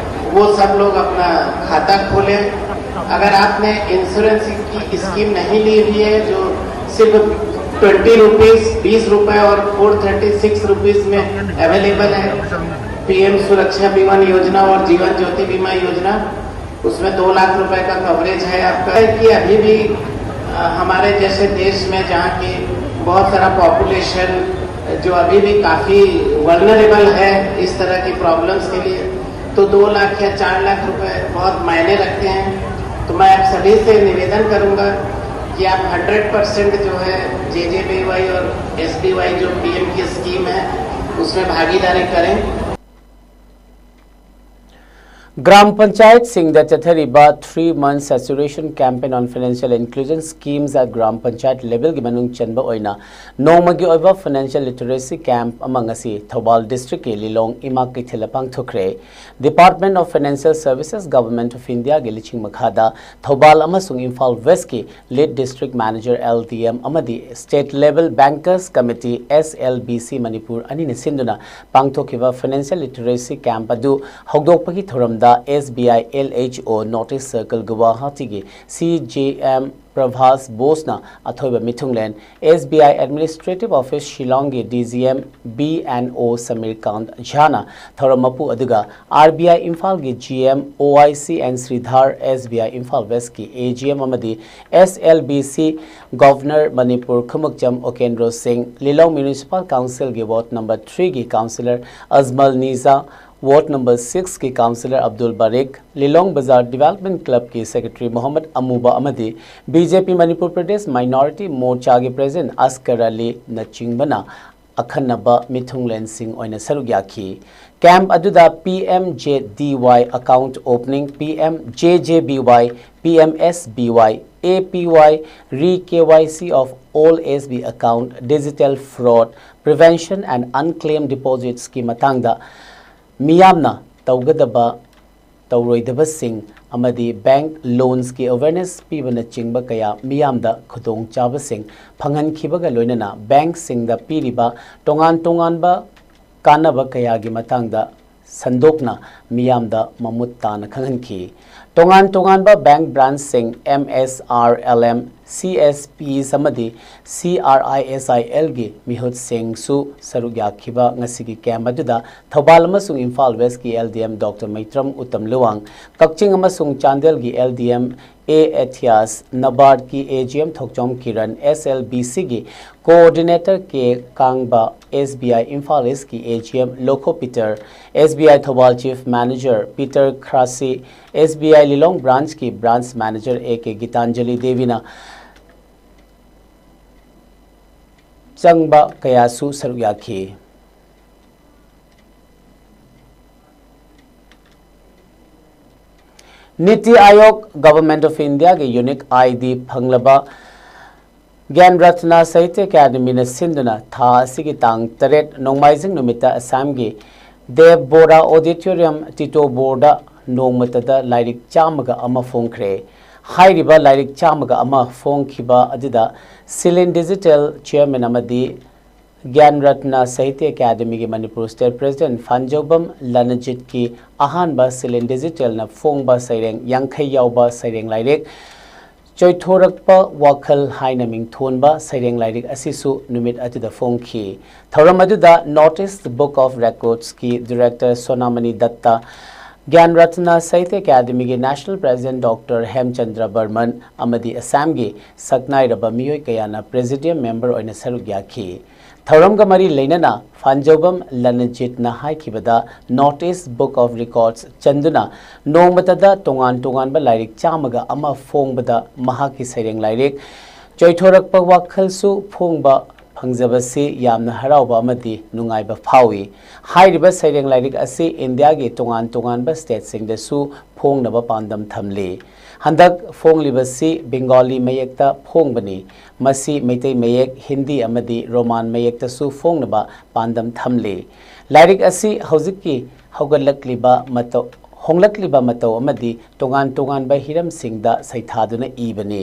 वो सब लोग अपना खाता खोलें। अगर आपने इंश्योरेंस की स्कीम नहीं ली हुई है, जो सिर्फ ट्वेंटी रुपीज, बीस रुपए और फोर थर्टी सिक्स रुपीज में अवेलेबल है, पी एम सुरक्षा बीमा योजना और जीवन ज्योति बीमा योजना, उसमें दो लाख रुपए का कवरेज है आपका। कि अभी भी अ, हमारे जैसे देश में, जहाँ की बहुत सारा पॉपुलेशन जो अभी भी काफ़ी वल्नरेबल है इस तरह की प्रॉब्लम्स के लिए, तो दो लाख या चार लाख रुपए बहुत मायने रखते हैं। तो मैं आप सभी से निवेदन करूँगा कि आप हंड्रेड परसेंट जो है जे जे बी वाई और एस बी वाई, जो पी एम की स्कीम है, उसमें भागीदारी करें। ꯒ꯭ꯔꯥꯝ ꯄꯟꯆꯥꯌꯠꯁꯤꯡꯗ ꯆꯠꯊꯔꯤꯕ three month saturation campaign on financial inclusion schemes at gram panchayat ꯂꯦꯚꯦꯜꯒꯤ ꯃꯅꯨꯡ ꯆꯟꯕ ꯑꯣꯏꯅ ꯅꯣꯡꯃꯒꯤ ꯑꯣꯏꯕ ꯐꯥꯏꯅꯥꯟꯁꯤꯌꯦꯜ ꯂꯤꯇꯔꯦꯁꯤ ꯀꯦꯝꯞ ꯑꯃ ꯉꯁꯤ ꯊꯧꯕꯥꯜ ꯗꯤꯁꯇ꯭ꯔꯤꯛꯀꯤ ꯂꯤꯂꯣꯡ ꯏꯃꯥ ꯀꯩꯊꯦꯜꯗ ꯄꯥꯡꯊꯣꯛꯈ꯭ꯔꯦ꯫ Department of financial services, government of ꯏꯟꯗꯤꯌꯥꯒꯤ ꯂꯨꯆꯤꯡ ꯃꯈꯥꯗ ꯊꯧꯕꯥꯜ ꯑꯃꯁꯨꯡ ꯏꯝꯐꯥꯜ ꯋꯦꯁ꯭ꯠꯀꯤ lead district manager, L D M, ꯑꯃꯗꯤ state level bankers committee, S L B C, Manipur ꯑꯅꯤꯅ ꯁꯤꯟꯗꯨꯅ ꯄꯥꯡꯊꯣꯛꯈꯤꯕ ꯐꯥꯏꯅꯥꯟꯁꯤꯌꯦꯜ ꯂꯤꯇꯔꯦꯁꯤ ꯀꯦꯝꯞ ꯑꯗꯨ ꯍꯧꯗꯣꯛꯄꯒꯤ ꯊꯧꯔꯝꯗ S B I L H O north east circle ꯒꯨꯋꯥꯍꯥꯇꯤꯒꯤ ꯁꯤ ꯖꯦ ꯑꯦꯝ ꯄ꯭ꯔꯚꯥꯁ ꯕꯣꯁꯅ ꯑꯊꯣꯏꯕ ꯃꯤꯊꯨꯡꯂꯦꯟ, S B I administrative office ꯁꯤꯂꯣꯡꯒꯤ D G M B N O Samir ꯀꯥꯟꯠ ꯖꯥꯅ ꯊꯧꯔꯝ ꯃꯄꯨ ꯑꯗꯨꯒ ꯑꯥꯔ ꯕꯤ ꯑꯥꯏ ꯏꯝꯐꯥꯜꯒꯤ G M O I C N Sridhar, S B I Imphal ꯋꯦꯁ꯭ꯠꯀꯤ ꯑꯦ ꯖꯤ ꯑꯦꯝ ꯑꯃꯗꯤ S L B C governor Manipur Khumukcham Okendro Singh, Lilong municipal ꯀꯥꯎꯟꯁꯤꯜꯒꯤ ward number ꯊ꯭ꯔꯤꯒꯤ councillor Ajmal Niza, Ward number six ꯀꯤ councillor Abdul Barik, Lilong Bazar development club ꯀꯤ secretary ꯃꯣꯍꯝꯃꯗ ꯑꯃꯨꯕ ꯑꯃꯗꯤ B J P Manipur Pradesh minority ꯃꯣꯔꯆꯥꯒꯤ president ꯑꯁꯀꯔ ꯑꯂꯤꯅꯆꯤꯡꯕꯅ ꯑꯈꯟꯅꯕ ꯃꯤꯊꯨꯡꯂꯦꯟꯁꯤꯡ ꯑꯣꯏꯅ ꯁꯔꯨꯛ ꯌꯥꯈꯤ꯫ Camp ꯑꯗꯨꯗ P M J D Y account opening, P M J J B Y, P M S B Y, A P Y, re-K Y C of all S B account, digital fraud prevention and unclaimed deposits ꯀꯤ ꯃꯇꯥꯡꯗ ꯃꯤꯌꯥꯝꯅ ꯇꯧꯒꯗꯕ, ꯇꯧꯔꯣꯏꯗꯕꯁꯤꯡ ꯑꯃꯗꯤ bank loans ꯀꯤ awareness ꯄꯤꯕꯅꯆꯤꯡꯕ ꯀꯌꯥ ꯃꯤꯌꯥꯝꯗ ꯈꯨꯗꯣꯡꯆꯥꯕꯁꯤꯡ ꯐꯪꯍꯟꯈꯤꯕꯒ ꯂꯣꯏꯅꯅ bank ꯁꯤꯡꯗ ꯄꯤꯔꯤꯕ ꯇꯣꯉꯥꯟ ꯇꯣꯉꯥꯟꯕ ꯀꯥꯟꯅꯕ ꯀꯌꯥꯒꯤ ꯃꯇꯥꯡꯗ ꯁꯟꯗꯣꯛꯅ ꯃꯤꯌꯥꯝꯗ ꯃꯃꯨꯠ ꯇꯥꯅ ꯈꯪꯍꯟꯈꯤ꯫ ꯇꯣꯉꯥꯟ ꯇꯣꯉꯥꯟꯕ bank branch ꯁꯤꯡ, M S R L M, C S Ps ꯑꯃꯗꯤ C R I S I L ꯒꯤ ꯃꯤꯍꯨꯠꯁꯤꯡꯁꯨ ꯁꯔꯨꯛ ꯌꯥꯈꯤꯕ ꯉꯁꯤꯒꯤ camp ꯑꯗꯨꯗ ꯊꯧꯕꯥꯜ ꯑꯃꯁꯨꯡ ꯏꯝꯐꯥꯜ West ꯀꯤ L D M Doctor ꯃꯩꯇ꯭ꯔꯝ Uttam Luwang, ꯀꯛꯆꯤꯡ ꯑꯃꯁꯨꯡ ꯆꯥꯟꯗꯦꯜꯒꯤ L D M A Athias, NABARD ꯀꯤ A G M Thokchom Kiran, S L B C ꯒꯤ coordinator K Kangba, S B I Imphal East ꯀꯤ A G M Lokho Peter, S B I Thoubal chief manager Peter Khrasi, S B I Lilong branch ꯀꯤ branch manager A K Gitanjali ꯗꯦꯕꯤꯅ ꯆꯪꯕ ꯀꯌꯥꯁꯨ ꯁꯔꯨꯛ ꯌꯥꯈꯤ꯫ ꯅꯤꯇꯤ ꯑꯥꯌꯣꯒ, Government of India ꯒꯤ unique I D ꯐꯪꯂꯕ ꯒ꯭ꯌꯥꯟ ꯔꯠꯅ ꯁꯥꯍꯤꯇ꯭ꯌ ꯑꯦꯀꯥꯗꯃꯤꯅ ꯁꯤꯟꯗꯨꯅ ꯊꯥ ꯑꯁꯤꯒꯤ ꯇꯥꯡ ꯇꯔꯦꯠ ꯅꯣꯡꯃꯥꯏꯖꯤꯡ ꯅꯨꯃꯤꯠꯇ ꯑꯁꯥꯝꯒꯤ ꯗꯦꯕ ꯕꯣꯔꯥ Auditorium ꯇꯤꯇꯣꯕꯣꯔꯗ ꯅꯣꯡꯃꯇꯗ ꯂꯥꯏꯔꯤꯛ ꯆꯥꯝꯃꯒ ꯑꯃ ꯐꯣꯡꯈ꯭ꯔꯦ꯫ ꯍꯥꯏꯔꯤꯕ ꯂꯥꯏꯔꯤꯛ ꯆꯥꯝꯃꯒ ꯑꯃ ꯐꯣꯡꯈꯤꯕ ꯑꯗꯨꯗ ꯁꯤꯂꯤꯟ Digital chairman ꯑꯃꯗꯤ ꯒ꯭ꯌꯥꯟ ꯔꯠꯅ ꯁꯥꯍꯤꯇ꯭ꯌ ꯑꯦꯀꯥꯗꯃꯤꯒꯤ ꯃꯅꯤꯄꯨꯔ state president ꯐꯥꯟꯖꯧꯕꯝ ꯂꯅꯖꯤꯠꯀꯤ ꯑꯍꯥꯟꯕ ꯁꯤꯂꯤꯟ Digitalꯅ ꯐꯣꯡꯕ ꯁꯩꯔꯦꯡ ꯌꯥꯡꯈꯩ ꯌꯥꯎꯕ ꯁꯩꯔꯦꯡ ꯂꯥꯏꯔꯤꯛ ꯆꯣꯏꯊꯣꯔꯛꯄ ꯋꯥꯈꯜ ꯍꯥꯏꯅ ꯃꯤꯡꯊꯣꯟꯕ ꯁꯩꯔꯦꯡ ꯂꯥꯏꯔꯤꯛ ꯑꯁꯤꯁꯨ ꯅꯨꯃꯤꯠ ꯑꯗꯨꯗ ꯐꯣꯡꯈꯤ꯫ ꯊꯧꯔꯝ ꯑꯗꯨꯗ North East Book of Recordsꯀꯤ director ꯁꯣꯅꯥꯃꯅꯤ ꯗꯠꯇ, ꯒ꯭ꯌꯥꯟ ꯔꯠꯅ ꯁꯥꯍꯤꯇ꯭ꯌ ꯑꯦꯀꯥꯗꯃꯤꯒꯤ national president Doctor ꯍꯦꯝꯆꯟꯗ꯭ꯔ ꯕꯔꯃꯟ ꯑꯃꯗꯤ ꯑꯁꯥꯝꯒꯤ ꯁꯛꯅꯥꯏꯔꯕ ꯃꯤꯑꯣꯏ ꯀꯌꯥꯅ presidium member ꯑꯣꯏꯅ ꯁꯔꯨꯛ ꯌꯥꯈꯤ꯫ ꯊꯧꯔꯝꯒ ꯃꯔꯤ ꯂꯩꯅꯅ ꯐꯥꯟꯖꯧꯕꯝ ꯂꯅꯖꯤꯠꯅ ꯍꯥꯏꯈꯤꯕꯗ, North East Book of Records ꯆꯟꯗꯨꯅ ꯅꯣꯡꯃꯇꯗ ꯇꯣꯉꯥꯟ ꯇꯣꯉꯥꯟꯕ ꯂꯥꯏꯔꯤꯛ ꯆꯥꯝꯃꯒ ꯑꯃ ꯐꯣꯡꯕꯗ ꯃꯍꯥꯛꯀꯤ ꯁꯩꯔꯦꯡ ꯂꯥꯏꯔꯤꯛ ꯆꯣꯏꯊꯣꯔꯛꯄ ꯋꯥꯈꯜꯁꯨ ꯐꯣꯡꯕ ꯐꯪꯖꯕꯁꯤ ꯌꯥꯝꯅ ꯍꯔꯥꯎꯕ ꯑꯃꯗꯤ ꯅꯨꯡꯉꯥꯏꯕ ꯐꯥꯎꯏ꯫ ꯍꯥꯏꯔꯤꯕ ꯁꯩꯔꯦꯡ ꯂꯥꯏꯔꯤꯛ ꯑꯁꯤ ꯏꯟꯗꯤꯌꯥꯒꯤ ꯇꯣꯉꯥꯟ ꯇꯣꯉꯥꯟꯕ ꯁ꯭ꯇꯦꯠꯁꯤꯡꯗꯁꯨ ꯐꯣꯡꯅꯕ ꯄꯥꯟꯗꯝ ꯊꯝꯂꯤ꯫ ꯍꯟꯗꯛ ꯐꯣꯡꯂꯤꯕꯁꯤ ꯕꯦꯡꯒꯣꯂꯤ ꯃꯌꯦꯛꯇ ꯐꯣꯡꯕꯅꯤ꯫ ꯃꯁꯤ ꯃꯩꯇꯩ ꯃꯌꯦꯛ, ꯍꯤꯟꯗꯤ ꯑꯃꯗꯤ ꯔꯣꯃꯥꯟ ꯃꯌꯦꯛꯇꯁꯨ ꯐꯣꯡꯅꯕ ꯄꯥꯟꯗꯝ ꯊꯝꯂꯤ꯫ ꯂꯥꯏꯔꯤꯛ ꯑꯁꯤ ꯍꯧꯖꯤꯛꯀꯤ ꯍꯧꯒꯠꯂꯛꯂꯤꯕ ꯃꯇꯧ, ꯍꯣꯡꯂꯛꯂꯤꯕ ꯃꯇꯧ ꯑꯃꯗꯤ ꯇꯣꯉꯥꯟ ꯇꯣꯉꯥꯟꯕ ꯍꯤꯔꯝꯁꯤꯡꯗ ꯁꯩꯊꯥꯗꯨꯅ ꯏꯕꯅꯤ꯫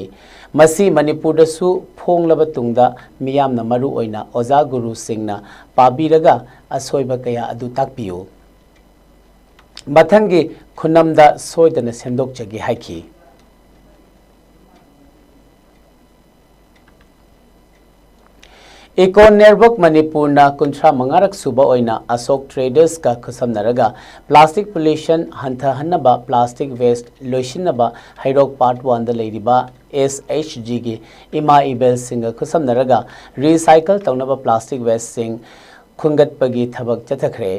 ꯃꯁꯤ ꯃꯅꯤꯄꯨꯔꯗꯁꯨ ꯐꯣꯡꯂꯕ ꯇꯨꯡꯗ ꯃꯤꯌꯥꯝꯅ, ꯃꯔꯨ ꯑꯣꯏꯅ ꯑꯣꯖꯥ ꯒꯨꯔꯨꯁꯤꯡꯅ ꯄꯥꯕꯤꯔꯒ ꯑꯁꯣꯏꯕ ꯀꯌꯥ ꯑꯗꯨ ꯇꯥꯛꯄꯤꯌꯨ꯫ ꯃꯊꯪꯒꯤ ꯈꯨꯅꯝꯗ ꯁꯣꯏꯗꯅ ꯁꯦꯝꯗꯣꯛꯆꯒꯦ ꯍꯥꯏꯈꯤ꯫ ꯏꯀꯣ ꯅꯦꯠꯋꯔꯛ ꯃꯅꯤꯄꯨꯔꯅ ꯀꯨꯟꯊ꯭ꯔꯥ ꯃꯉꯥꯔꯛ ꯁꯨꯕ ꯑꯣꯏꯅ ꯑꯁꯣꯛ ꯇ꯭ꯔꯦꯗꯔꯁꯀ ꯈꯨꯠꯁꯝꯅꯔꯒ plastic pollution ꯍꯟꯊꯍꯟꯅꯕ plastic waste ꯂꯣꯏꯁꯤꯟꯅꯕ ꯍꯩꯔꯣꯛ Part Oneꯗ ꯂꯩꯔꯤꯕ SHGꯒꯤ ꯏꯃꯥ ꯏꯕꯦꯜꯁꯤꯡꯒ ꯈꯨꯠꯁꯝꯅꯔꯒ recycle ꯇꯧꯅꯕ plastic wasteꯁꯤꯡ ꯈꯨꯟꯒꯠꯄꯒꯤ ꯊꯕꯛ ꯆꯠꯊꯈ꯭ꯔꯦ꯫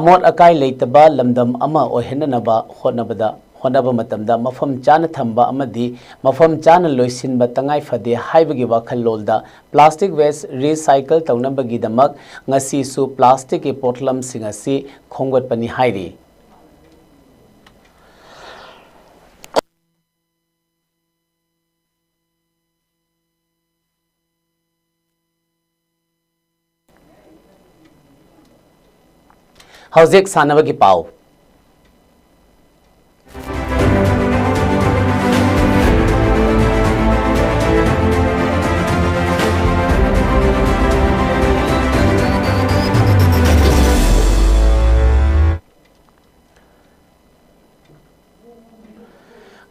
ꯑꯃꯣꯠ ꯑꯀꯥꯏ ꯂꯩꯇꯕ ꯂꯝꯗꯝ ꯑꯃ ꯑꯣꯏꯍꯟꯅꯅꯕ ꯍꯣꯠꯅꯕꯗ, ꯍꯣꯠꯅꯕ ꯃꯇꯝꯗ ꯃꯐꯝ ꯆꯥꯅ ꯊꯝꯕ ꯑꯃꯗꯤ ꯃꯐꯝ ꯆꯥꯅ ꯂꯣꯏꯁꯤꯟꯕ ꯇꯉꯥꯏ ꯐꯗꯦ ꯍꯥꯏꯕꯒꯤ ꯋꯥꯈꯜꯂꯣꯟꯗ plastic waste recycle ꯇꯧꯅꯕꯒꯤꯗꯃꯛ ꯉꯁꯤꯁꯨ plasticꯀꯤ ꯄꯣꯠꯂꯝꯁꯤꯡ ꯑꯁꯤ ꯈꯣꯝꯒꯠꯄꯅꯤ ꯍꯥꯏꯔꯤ꯫ ꯍꯧꯖꯤꯛ ꯁꯥꯟꯅꯕꯒꯤ ꯄꯥꯎ꯫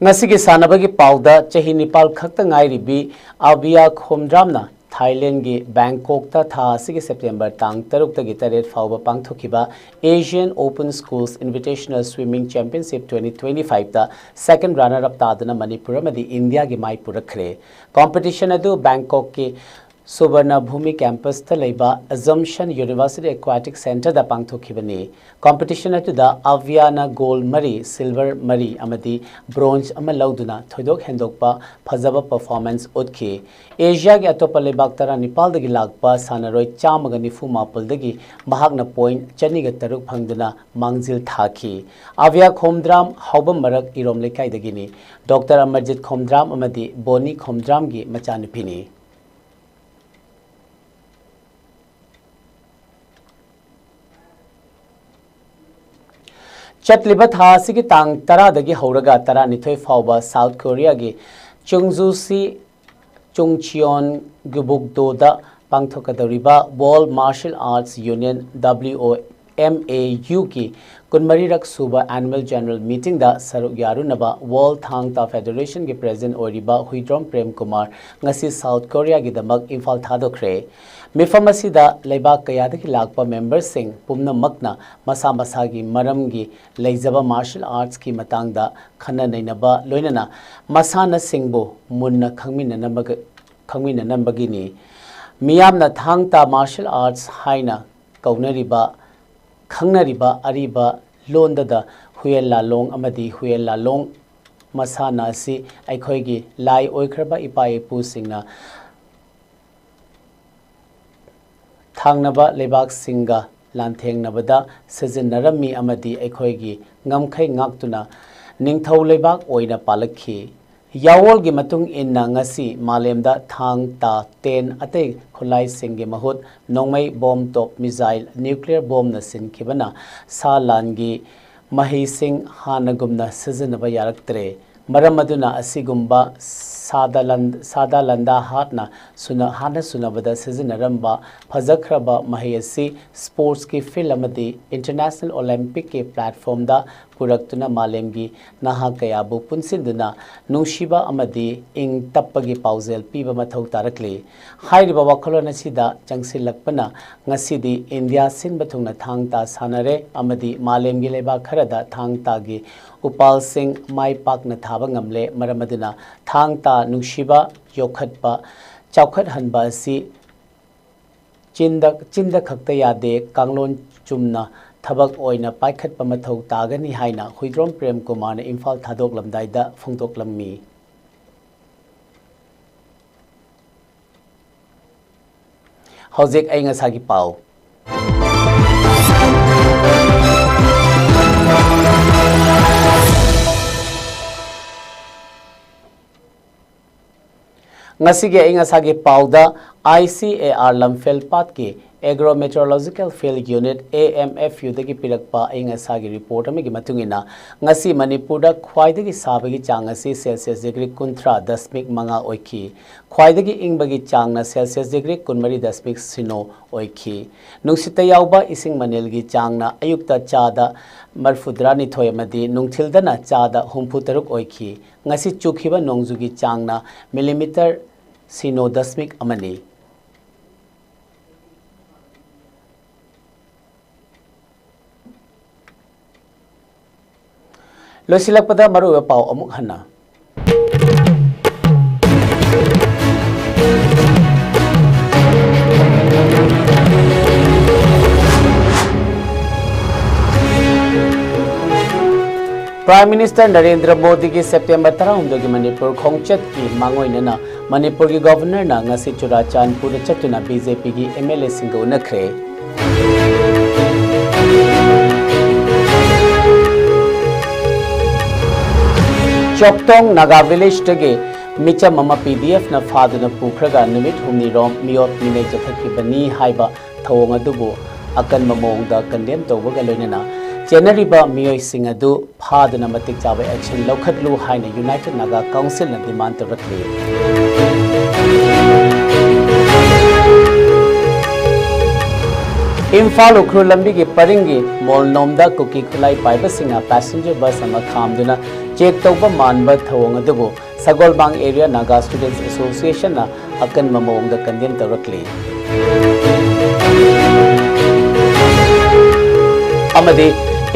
ꯉꯁꯤꯒꯤ ꯁꯥꯟꯅꯕꯒꯤ ꯄꯥꯎꯗ, ꯆꯍꯤ ꯅꯤꯄꯥꯜ ꯈꯛꯇ ꯉꯥꯏꯔꯤꯕꯤ ꯑꯕꯤꯌꯥ ꯈꯣꯝꯗ꯭ꯔꯥꯝꯅ ꯊꯥꯏꯂꯦꯟꯒꯤ ꯕꯦꯡꯀꯣꯛꯇ ꯊꯥ ꯑꯁꯤꯒꯤ ꯁꯦꯞꯇꯦꯝꯕꯔ ꯇꯥꯡ ꯇꯔꯨꯛꯇꯒꯤ ꯇꯔꯦꯠ ꯐꯥꯎꯕ ꯄꯥꯡꯊꯣꯛꯈꯤꯕ Asian Open Schools Invitational Swimming Championship twenty twenty-fiveꯇ second runner up ꯇꯥꯗꯨꯅ ꯃꯅꯤꯄꯨꯔ ꯑꯃꯗꯤ ꯏꯟꯗꯤꯌꯥꯒꯤ ꯃꯥꯏ ꯄꯨꯔꯛꯈ꯭ꯔꯦ꯫ Competition ꯑꯗꯨ ꯕꯦꯡꯀꯣꯛꯀꯤ ꯁꯨꯕꯔꯅ ꯚꯨꯃꯤ ꯀꯦꯝꯄꯁꯇ ꯂꯩꯕ Assumption University Aquatic Centreꯗ ꯄꯥꯡꯊꯣꯛꯈꯤꯕꯅꯤ꯫ ꯀꯝꯄꯤꯇꯤꯁꯟ ꯑꯗꯨꯗ ꯑꯚꯤꯌꯥꯅ ꯒꯣꯜ ꯃꯔꯤ, ꯁꯤꯜꯚꯔ ꯃꯔꯤ ꯑꯃꯗꯤ ꯕ꯭ꯔꯣꯟꯖ ꯑꯃ ꯂꯧꯗꯨꯅ ꯊꯣꯏꯗꯣꯛ ꯍꯦꯟꯗꯣꯛꯄ ꯐꯖꯕ ꯄꯔꯐꯣꯔꯃꯦꯟꯁ ꯎꯠꯈꯤ꯫ ꯑꯦꯁꯤꯌꯥꯒꯤ ꯑꯇꯣꯞꯄ ꯂꯩꯕꯥꯛ ꯇꯔꯥꯅꯤꯄꯥꯜꯗꯒꯤ ꯂꯥꯛꯄ ꯁꯥꯟꯅꯔꯣꯏ ꯆꯥꯝꯃꯒ ꯅꯤꯐꯨ ꯃꯥꯄꯜꯗꯒꯤ ꯃꯍꯥꯛꯅ ꯄꯣꯏꯟꯠ ꯆꯅꯤꯒ ꯇꯔꯨꯛ ꯐꯪꯗꯨꯅ ꯃꯥꯡꯖꯤꯜ ꯊꯥꯈꯤ꯫ ꯑꯚꯤꯌꯥ ꯈꯣꯝꯗ꯭ꯔꯥꯝ ꯍꯥꯎꯕꯝ ꯃꯔꯛ ꯏꯔꯣꯝ ꯂꯩꯀꯥꯏꯗꯒꯤꯅꯤ꯫ ꯗꯣꯛꯇꯔ ꯑꯃꯔꯖꯤꯠ ꯈꯣꯝꯗ꯭ꯔꯥꯝ ꯑꯃꯗꯤ ꯕꯣꯅꯤ ꯈꯣꯝꯗ꯭ꯔꯥꯝꯒꯤ ꯃꯆꯥꯅꯨꯄꯤꯅꯤ꯫ ꯆꯠꯂꯤꯕ ꯊꯥ ꯑꯁꯤꯒꯤ ꯇꯥꯡ ꯇꯔꯥꯗꯒꯤ ꯍꯧꯔꯒ ꯇꯔꯥꯅꯤꯊꯣꯏ ꯐꯥꯎꯕ ꯁꯥꯎꯠ ꯀꯣꯔꯤꯌꯥꯒꯤ ꯆꯨꯡꯖꯨꯁꯤ ꯆꯨꯡꯆꯤꯌꯣꯟ ꯒꯨꯕꯨꯛꯗꯣꯗ ꯄꯥꯡꯊꯣꯛꯀꯗꯧꯔꯤꯕ World Martial Arts Union, W O M A Uꯒꯤ ꯀꯨꯟꯃꯔꯤꯔꯛ ꯁꯨꯕ Annual General Meetingꯗ ꯁꯔꯨꯛ ꯌꯥꯔꯨꯅꯕ World ꯊꯥꯡ ꯇꯥ Federationꯒꯤ President ꯑꯣꯏꯔꯤꯕ ꯍꯨꯏꯗ꯭ꯔꯣꯝ ꯄ꯭ꯔꯦꯝ ꯀꯨꯃꯥꯔ ꯉꯁꯤ ꯁꯥꯎꯠ ꯀꯣꯔꯤꯌꯥꯒꯤꯗꯃꯛ ꯏꯝꯐꯥꯜ ꯊꯥꯗꯣꯛꯈ꯭ꯔꯦ꯫ ꯃꯤꯐꯝ ꯑꯁꯤꯗ ꯂꯩꯕꯥꯛ ꯀꯌꯥꯗꯒꯤ ꯂꯥꯛꯄ ꯃꯦꯝꯕꯔꯁꯤꯡ ꯄꯨꯝꯅꯃꯛꯅ ꯃꯁꯥ ꯃꯁꯥꯒꯤ ꯃꯔꯝꯒꯤ ꯂꯩꯖꯕ ꯃꯥꯔꯁꯦꯜ ꯑꯥꯔꯠꯁꯀꯤ ꯃꯇꯥꯡꯗ ꯈꯟꯅ ꯅꯩꯅꯕ, ꯂꯣꯏꯅꯅ ꯃꯁꯥꯟꯅꯁꯤꯡꯕꯨ ꯃꯨꯟꯅ ꯈꯪꯃꯤꯟꯅꯅꯕꯒ-, ꯈꯪꯃꯤꯟꯅꯅꯕꯒꯤꯅꯤ꯫ ꯃꯤꯌꯥꯝꯅ ꯊꯥꯡ ꯇꯥ ꯃꯥꯔꯁꯦꯜ ꯑꯥꯔꯠꯁ ꯍꯥꯏꯅ ꯀꯧꯅꯔꯤꯕ, ꯈꯪꯅꯔꯤꯕ ꯑꯔꯤꯕ ꯂꯣꯟꯗꯗ ꯍꯨꯌꯦꯟ ꯂꯥꯂꯣꯡ ꯑꯃꯗꯤ ꯍꯨꯌꯦꯟ ꯂꯥꯂꯣꯡ ꯃꯁꯥꯟꯅ ꯑꯁꯤ ꯑꯩꯈꯣꯏꯒꯤ ꯂꯥꯏ ꯑꯣꯏꯈ꯭ꯔꯕ ꯏꯄꯥ ꯏꯄꯨꯁꯤꯡꯅ ꯊꯪꯅꯕ ꯂꯩꯕꯥꯛꯁꯤꯡꯒ ꯂꯥꯟꯊꯦꯡꯅꯕꯗ ꯁꯤꯖꯤꯟꯅꯔꯝꯃꯤ ꯑꯃꯗꯤ ꯑꯩꯈꯣꯏꯒꯤ ꯉꯝꯈꯩ ꯉꯥꯛꯇꯨꯅ ꯅꯤꯡꯊꯧ ꯂꯩꯕꯥꯛ ꯑꯣꯏꯅ ꯄꯥꯜꯂꯛꯈꯤ꯫ ꯌꯥꯋꯣꯜꯒꯤ ꯃꯇꯨꯡ ꯏꯟꯅ ꯉꯁꯤ ꯃꯥꯂꯦꯝꯗ ꯊꯥꯡ ꯇꯥ ꯇꯦꯟ ꯑꯇꯩ ꯈꯨꯠꯂꯥꯏꯁꯤꯡꯒꯤ ꯃꯍꯨꯠ ꯅꯣꯡꯃꯩ ꯕꯣꯝ, ꯇꯣꯞ, ꯃꯤꯖꯥꯏꯜ, ꯅ꯭ꯌꯨꯀ꯭ꯂꯤꯌꯔ ꯕꯣꯝꯅ ꯁꯤꯟꯈꯤꯕꯅ ꯁꯥ ꯂꯥꯟꯒꯤ ꯃꯍꯩꯁꯤꯡ ꯍꯥꯟꯅꯒꯨꯝꯅ ꯁꯤꯖꯤꯟꯅꯕ ꯌꯥꯔꯛꯇ꯭ꯔꯦ꯫ ꯃꯔꯝ ꯑꯗꯨꯅ ꯑꯁꯤꯒꯨꯝꯕ ꯁꯥꯗ ꯂꯟ-, ꯁꯥꯗ ꯂꯟꯗꯥ ꯍꯥꯠꯅ ꯁꯨꯅ-, ꯍꯥꯠꯅ ꯁꯨꯅꯕꯗ ꯁꯤꯖꯤꯟꯅꯔꯝꯕ ꯐꯖꯈ꯭ꯔꯕ ꯃꯍꯩ ꯑꯁꯤ ꯁ꯭ꯄꯣꯔꯠꯁꯀꯤ ꯐꯤꯜꯗ ꯑꯃꯗꯤ ꯏꯟꯇꯔꯅꯦꯁꯅꯦꯜ ꯑꯣꯂꯦꯝꯄꯤꯛꯀꯤ ꯄ꯭ꯂꯦꯠꯐꯣꯝꯗ ꯄꯨꯔꯛꯇꯨꯅ ꯃꯥꯂꯦꯝꯒꯤ ꯅꯍꯥ ꯀꯌꯥꯕꯨ ꯄꯨꯟꯁꯤꯟꯗꯨꯅ ꯅꯨꯡꯁꯤꯕ ꯑꯃꯗꯤ ꯏꯪ ꯇꯞꯄꯒꯤ ꯄꯥꯎꯖꯦꯜ ꯄꯤꯕ ꯃꯊꯧ ꯇꯥꯔꯛꯂꯤ꯫ ꯍꯥꯏꯔꯤꯕ ꯋꯥꯈꯜꯂꯣꯟ ꯑꯁꯤꯗ ꯆꯪꯁꯤꯜꯂꯛꯄꯅ ꯉꯁꯤꯗꯤ ꯏꯟꯗꯤꯌꯥ ꯁꯤꯟꯕ ꯊꯨꯡꯅ ꯊꯥꯡ ꯇꯥ ꯁꯥꯟꯅꯔꯦ ꯑꯃꯗꯤ ꯃꯥꯂꯦꯝꯒꯤ ꯂꯩꯕꯥꯛ ꯈꯔꯗ ꯊꯥꯡ ꯇꯥꯒꯤ ꯎꯄꯥꯜꯁꯤꯡ ꯃꯥꯏ ꯄꯥꯛꯅ ꯊꯥꯕ ꯉꯝꯂꯦ꯫ ꯃꯔꯝ ꯑꯗꯨꯅ ꯊꯥꯡ ꯇꯥ ꯅꯨꯡꯁꯤꯕ ꯌꯣꯛꯈꯠꯄ, ꯆꯥꯎꯈꯠꯍꯟꯕ ꯑꯁꯤ ꯆꯤꯟꯗ, ꯆꯤꯟꯗ ꯈꯛꯇ ꯌꯥꯗꯦ, ꯀꯥꯡꯂꯣꯟ ꯆꯨꯝꯅ ꯊꯕꯛ ꯑꯣꯏꯅ ꯄꯥꯏꯈꯠꯄ ꯃꯊꯧ ꯇꯥꯒꯅꯤ ꯍꯥꯏꯅ ꯍꯨꯏꯗ꯭ꯔꯣꯝ ꯄ꯭ꯔꯦꯝ ꯀꯨꯃꯥꯔꯅ ꯏꯝꯐꯥꯜ ꯊꯥꯗꯣꯛꯂꯝꯗꯥꯏꯗ ꯐꯣꯡꯗꯣꯛꯂꯝꯃꯤ꯫ ꯍꯧꯖꯤꯛ ꯑꯏꯪ ꯑꯁꯥꯒꯤ ꯄꯥꯎ꯫ ꯉꯁꯤꯒꯤ ꯑꯏꯪ ꯑꯁꯥꯒꯤ ꯄꯥꯎꯗ, I C A R ꯂꯝꯐꯦꯜ ꯄꯥꯠꯀꯤ Agro Meteorological Field Unit, A M F U ꯗꯒꯤ ꯄꯤꯔꯛꯄ ꯑꯏꯪ ꯑꯁꯥꯒꯤ ꯔꯤꯄꯣꯔꯠ ꯑꯃꯒꯤ ꯃꯇꯨꯡ ꯏꯟꯅ, ꯉꯁꯤ ꯃꯅꯤꯄꯨꯔꯗ ꯈ꯭ꯋꯥꯏꯗꯒꯤ ꯁꯥꯕꯒꯤ ꯆꯥꯡ ꯑꯁꯤ ꯁꯦꯜꯁꯤꯌꯁ ꯗꯤꯒ꯭ꯔꯤ ꯀꯨꯟꯊ꯭ꯔꯥ ꯗꯁꯃꯤꯛ ꯃꯉꯥ ꯑꯣꯏꯈꯤ꯫ ꯈ꯭ꯋꯥꯏꯗꯒꯤ ꯏꯪꯕꯒꯤ ꯆꯥꯡꯅ ꯁꯦꯜꯁꯤꯌꯁ ꯗꯤꯒ꯭ꯔꯤ ꯀꯨꯟꯃꯔꯤ ꯗꯁꯃꯤꯛ ꯁꯤꯅꯣ ꯑꯣꯏꯈꯤ꯫ ꯅꯨꯡꯁꯤꯠꯇ ꯌꯥꯎꯕ ꯏꯁꯤꯡ ꯃꯅꯤꯜꯒꯤ ꯆꯥꯡꯅ ꯑꯌꯨꯛꯇ ꯆꯥꯗ ꯃꯔꯐꯨꯇꯔꯥꯅꯤꯊꯣꯏ ꯑꯃꯗꯤ ꯅꯨꯡꯊꯤꯜꯗꯅ ꯆꯥꯗ ꯍꯨꯝꯐꯨꯇꯔꯨꯛ ꯑꯣꯏꯈꯤ꯫ ꯉꯁꯤ ꯆꯨꯈꯤꯕ ꯅꯣꯡꯖꯨꯒꯤ ꯆꯥꯡꯅ ꯃꯤꯂꯤꯃꯤꯇꯔ ꯁꯤꯅꯣ ꯗꯁꯃꯤꯛ ꯑꯃꯅꯤ꯫ ꯂꯣꯏꯁꯤꯜꯂꯛꯄꯗ ꯃꯔꯨꯑꯣꯏꯕ ꯄꯥꯎ ꯑꯃꯨꯛ ꯍꯟꯅ꯫ Prime Minister ꯅꯔꯦꯟꯗ꯭ꯔ ꯃꯣꯗꯤꯒꯤ ꯁꯦꯞꯇꯦꯝꯕꯔ ꯇꯔꯥꯍꯨꯝꯗꯣꯏꯒꯤ ꯃꯅꯤꯄꯨꯔ ꯈꯣꯡꯆꯠꯀꯤ ꯃꯥꯡꯑꯣꯏꯅꯅ ꯃꯅꯤꯄꯨꯔꯒꯤ ꯒꯣꯚꯔꯅꯔꯅ ꯉꯁꯤ ꯆꯨꯔꯥꯆꯥꯟꯄꯨꯔꯗ ꯆꯠꯇꯨꯅ B J P ꯒꯤ M L A ꯁꯤꯡꯒ ꯎꯅꯈ꯭ꯔꯦ꯫ ꯆꯣꯛꯇꯣꯡ ꯅꯥꯒꯥ ꯚꯤꯂꯦꯖꯇꯒꯤ ꯃꯤꯆꯝ ꯑꯃ P D F ꯅ ꯐꯥꯗꯨꯅ ꯄꯨꯈ꯭ꯔꯒ ꯅꯨꯃꯤꯠ ꯍꯨꯝꯅꯤꯔꯣꯝ ꯃꯤꯑꯣꯠ ꯃꯤꯅꯩ ꯆꯠꯊꯈꯤꯕꯅꯤ ꯍꯥꯏꯕ ꯊꯧꯑꯣꯡ ꯑꯗꯨꯕꯨ ꯑꯀꯟꯕ ꯃꯑꯣꯡꯗ ꯀꯟꯗꯦꯝ ꯇꯧꯕꯒ ꯂꯣꯏꯅꯅ ꯆꯦꯟꯅꯔꯤꯕ ꯃꯤꯑꯣꯏꯁꯤꯡ ꯑꯗꯨ ꯐꯥꯗꯨꯅ ꯃꯇꯤꯛ ꯆꯥꯕ action ꯂꯧꯈꯠꯂꯨ ꯍꯥꯏꯅ United Naga Council ꯅ demand ꯇꯧꯔꯛꯂꯤ꯫ ꯏꯝꯐꯥꯜ ꯎꯈ꯭ꯔꯨꯜ ꯂꯝꯕꯤꯒꯤ ꯄꯔꯤꯡꯒꯤ ꯃꯣꯜꯅꯣꯝꯗ ꯀꯨꯀꯤ ꯈꯨꯠꯂꯥꯏ ꯄꯥꯏꯕꯁꯤꯡꯅ passenger bus ꯑꯃ ꯈꯥꯝꯗꯨꯅ check ꯇꯧꯕ ꯃꯥꯟꯕ ꯊꯧꯑꯣꯡ ꯑꯗꯨꯕꯨ ꯁꯒꯣꯜꯕꯥꯡ Area Naga Students Association ꯅ ꯑꯀꯟꯕ ꯃꯑꯣꯡꯗ condemn ꯇꯧꯔꯛꯂꯤ꯫ ꯑꯃꯗꯤ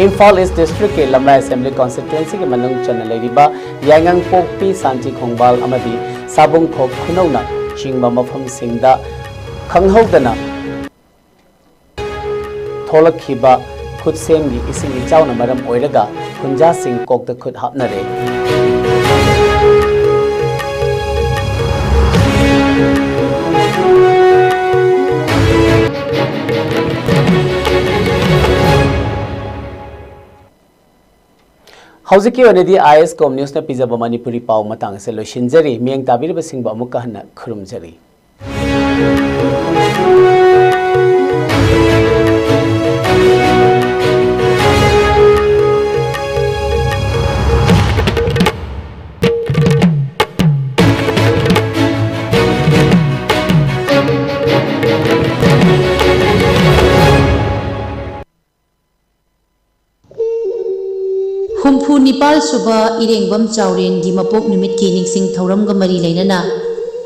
ꯏꯝꯐꯥꯜ East District ꯀꯤ ꯂꯝꯂꯥꯏ Assembly Constituency ꯒꯤ ꯃꯅꯨꯡ ꯆꯟꯅ ꯂꯩꯔꯤꯕ ꯌꯥꯏꯉꯪꯄꯣꯛꯄꯤ, ꯁꯥꯟꯆꯤ ꯈꯣꯡꯕꯥꯜ ꯑꯃꯗꯤ ꯁꯥꯕꯨꯡꯈꯣꯛ ꯈꯨꯅꯧꯅ ꯆꯤꯡꯕ ꯃꯐꯝꯁꯤꯡꯗ ꯈꯪꯍꯧꯗꯅ ꯊꯣꯛꯂꯛꯈꯤꯕ ꯈꯨꯠꯁꯦꯝꯒꯤ ꯏꯁꯤꯡ ꯏꯆꯥꯎꯅ ꯃꯔꯝ ꯑꯣꯏꯔꯒ ꯈꯨꯟꯖꯥꯁꯤꯡ ꯀꯣꯛꯇ ꯈꯨꯠ ꯍꯥꯞꯅꯔꯦ꯫ ꯍꯧꯖꯤꯛꯀꯤ ꯑꯣꯏꯅꯗꯤ ꯑꯥꯏ ꯑꯦꯁ ꯀꯣꯝ ꯅ꯭ꯌꯨꯁꯅ ꯄꯤꯖꯕ ꯃꯅꯤꯄꯨꯔꯤ ꯄꯥꯎ ꯃꯇꯥꯡ ꯑꯁꯤ ꯂꯣꯏꯁꯤꯟꯖꯔꯤ꯫ ꯃꯤꯠꯌꯦꯡ ꯇꯥꯕꯤꯔꯤꯕꯁꯤꯡꯕꯨ ꯑꯃꯨꯛꯀ ꯍꯟꯅ ꯈꯨꯔꯨꯝꯖꯔꯤ꯫ ꯍꯨꯝꯐꯨ ꯅꯤꯄꯥꯜ ꯁꯨꯕ ꯏꯔꯦꯡꯕꯝ ꯆꯥꯎꯔꯦꯟꯒꯤ ꯃꯄꯣꯛ ꯅꯨꯃꯤꯠꯀꯤ ꯅꯤꯡꯁꯤꯡ ꯊꯧꯔꯝꯒ ꯃꯔꯤ ꯂꯩꯅꯅ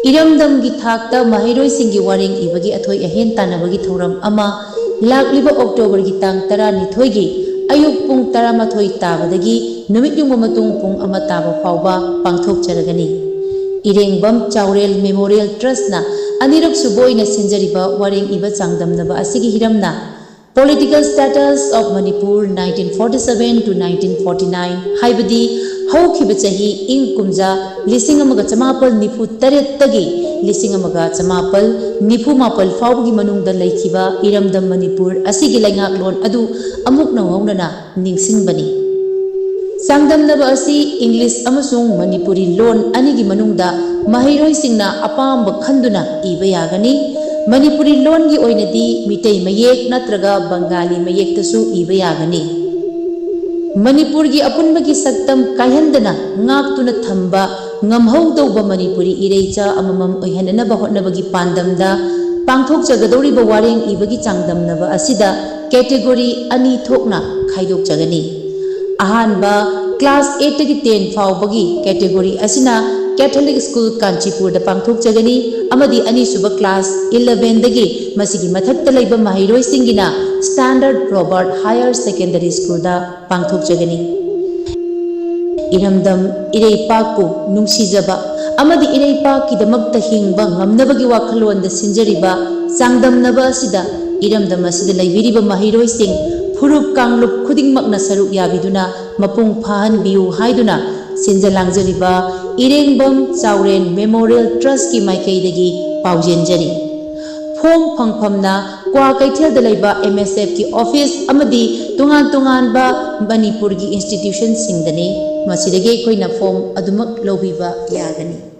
ꯏꯔꯝꯗꯝꯒꯤ ꯊꯥꯛꯇ ꯃꯍꯩꯔꯣꯏꯁꯤꯡꯒꯤ ꯋꯥꯔꯦꯡ ꯏꯕꯒꯤ ꯑꯊꯣꯏ ꯑꯍꯦꯟ ꯇꯥꯟꯅꯕꯒꯤ ꯊꯧꯔꯝ ꯑꯃ ꯂꯥꯛꯂꯤꯕ ꯑꯣꯛꯇꯣꯕꯔꯒꯤ ꯇꯥꯡ ꯇꯔꯥꯅꯤꯊꯣꯏꯒꯤ ꯑꯌꯨꯛ ꯄꯨꯡ ꯇꯔꯥꯃꯥꯊꯣꯏ ꯇꯥꯕꯗꯒꯤ ꯅꯨꯃꯤꯠ ꯌꯨꯡꯕ ꯃꯇꯨꯡ ꯄꯨꯡ ꯑꯃ ꯇꯥꯕ ꯐꯥꯎꯕ ꯄꯥꯡꯊꯣꯛꯆꯔꯒꯅꯤ꯫ ꯏꯔꯦꯡꯕꯝ ꯆꯥꯎꯔꯦꯜ ꯃꯦꯃꯣꯔꯤꯌꯦꯜ ꯇ꯭ꯔꯁꯅ ꯑꯅꯤꯔꯛ ꯁꯨꯕ ꯑꯣꯏꯅ ꯁꯤꯟꯖꯔꯤꯕ ꯋꯥꯔꯦꯡ ꯏꯕ ꯆꯥꯡꯗꯝꯅꯕ ꯑꯁꯤꯒꯤ ꯍꯤꯔꯝꯅ Political Status of Manipur nineteen forty-seven to nineteen forty-nine, ꯍꯥꯏꯕꯗꯤ ꯍꯧꯈꯤꯕ ꯆꯍꯤ ꯏꯪ ꯀꯨꯝꯖꯥ ꯂꯤꯁꯤꯡ ꯑꯃꯒ ꯆꯃꯥꯄꯜ ꯅꯤꯐꯨ ꯇꯔꯦꯠꯇꯒꯤ ꯂꯤꯁꯤꯡ ꯑꯃꯒ ꯆꯃꯥꯄꯜ ꯅꯤꯐꯨ ꯃꯥꯄꯜ ꯐꯥꯎꯕꯒꯤ ꯃꯅꯨꯡꯗ ꯂꯩꯈꯤꯕ ꯏꯔꯝꯗꯝ ꯃꯅꯤꯄꯨꯔ ꯑꯁꯤꯒꯤ ꯂꯩꯉꯥꯛꯂꯣꯟ ꯑꯗꯨ ꯑꯃꯨꯛ ꯅꯧꯍꯧꯅꯅ ꯅꯤꯡꯁꯤꯡꯕꯅꯤ꯫ ꯆꯥꯡꯗꯝꯅꯕ ꯑꯁꯤ ꯏꯪꯂꯤꯁ ꯑꯃꯁꯨꯡ ꯃꯅꯤꯄꯨꯔꯤ ꯂꯣꯟ ꯑꯅꯤꯒꯤ ꯃꯅꯨꯡꯗ ꯃꯍꯩꯔꯣꯏꯁꯤꯡꯅ ꯑꯄꯥꯝꯕ ꯈꯟꯗꯨꯅ ꯏꯕ ꯌꯥꯒꯅꯤ꯫ ꯃꯅꯤꯄꯨꯔꯤ ꯂꯣꯟꯒꯤ ꯑꯣꯏꯅꯗꯤ ꯃꯤꯇꯩ ꯃꯌꯦꯛ ꯅꯠꯇ꯭ꯔꯒ ꯕꯪꯒꯥꯂꯤ ꯃꯌꯦꯛꯇꯁꯨ ꯏꯕ ꯌꯥꯒꯅꯤ꯫ ꯃꯅꯤꯄꯨꯔꯒꯤ ꯑꯄꯨꯟꯕꯒꯤ ꯁꯛꯇꯝ ꯀꯥꯏꯍꯟꯗꯅ ꯉꯥꯛꯇꯨꯅ ꯊꯝꯕ ꯉꯝꯍꯧꯗꯧꯕ ꯃꯅꯤꯄꯨꯔꯤ ꯏꯔꯩꯆꯥ ꯑꯃꯃꯝ ꯑꯣꯏꯍꯟꯅꯅꯕ ꯍꯣꯠꯅꯕꯒꯤ ꯄꯥꯟꯗꯝꯗ ꯄꯥꯡꯊꯣꯛꯆꯒꯗꯧꯔꯤꯕ ꯋꯥꯔꯦꯡ ꯏꯕꯒꯤ ꯆꯥꯡꯗꯝꯅꯕ ꯑꯁꯤꯗ category ꯑꯅꯤ ꯊꯣꯛꯅ ꯈꯥꯏꯗꯣꯛꯆꯒꯅꯤ꯫ ꯑꯍꯥꯟꯕ, class eight ꯇꯒꯤ ten ꯐꯥꯎꯕꯒꯤ category ꯑꯁꯤꯅ Catholic School ꯀꯥꯟꯆꯤꯄꯨꯔꯗ ꯄꯥꯡꯊꯣꯛꯆꯒꯅꯤ ꯑꯃꯗꯤ ꯑꯅꯤꯁꯨꯕ class eleven ꯗꯒꯤ ꯃꯁꯤꯒꯤ ꯃꯊꯛꯇ ꯂꯩꯕ ꯃꯍꯩꯔꯣꯏꯁꯤꯡꯒꯤꯅ Standard Robert Higher Secondary School ꯗ ꯄꯥꯡꯊꯣꯛꯆꯒꯅꯤ꯫ ꯏꯔꯝꯗꯝ ꯏꯔꯩꯄꯥꯛꯄꯨ ꯅꯨꯡꯁꯤꯖꯕ ꯑꯃꯗꯤ ꯏꯔꯩꯄꯥꯛꯀꯤꯗꯃꯛꯇ ꯍꯤꯡꯕ ꯉꯝꯅꯕꯒꯤ ꯋꯥꯈꯜꯂꯣꯟꯗ ꯁꯤꯟꯖꯔꯤꯕ ꯆꯥꯡꯗꯝꯅꯕ ꯑꯁꯤꯗ ꯏꯔꯝꯗꯝ ꯑꯁꯤꯗ ꯂꯩꯕꯤꯔꯤꯕ ꯃꯍꯩꯔꯣꯏꯁꯤꯡ ꯐꯨꯔꯨꯞ ꯀꯥꯡꯂꯨꯞ ꯈꯨꯗꯤꯡꯃꯛꯅ ꯁꯔꯨꯛ ꯌꯥꯕꯤꯗꯨꯅ ꯃꯄꯨꯡ ꯐꯥꯍꯟꯕꯤꯌꯨ ꯍꯥꯏꯗꯨꯅ ꯁꯤꯟꯖ ꯂꯥꯡꯖꯔꯤꯕ ꯏꯔꯦꯡꯕꯝ ꯆꯥꯎꯔꯦꯟ ꯃꯦꯃꯣꯔꯤꯌꯦꯜ ꯇ꯭ꯔꯁꯀꯤ ꯃꯥꯏꯀꯩꯗꯒꯤ ꯄꯥꯎꯖꯦꯟꯖꯔꯤ꯫ ꯐꯣꯝ ꯐꯪꯐꯝꯅ ꯀ꯭ꯋꯥꯀꯩꯊꯦꯜꯗ ꯂꯩꯕ ꯑꯦꯝ ꯑꯦꯁ ꯑꯦꯐꯀꯤ ꯑꯣꯐꯤꯁ ꯑꯃꯗꯤ ꯇꯣꯉꯥꯟ ꯇꯣꯉꯥꯟꯕ ꯃꯅꯤꯄꯨꯔꯒꯤ ꯏꯟꯁꯇꯤꯇ꯭ꯌꯨꯁꯟꯁꯤꯡꯗꯅꯤ꯫ ꯃꯁꯤꯗꯒꯤ ꯑꯩꯈꯣꯏꯅ ꯐꯣꯝ ꯑꯗꯨꯃꯛ ꯂꯧꯕꯤꯕ ꯌꯥꯒꯅꯤ꯫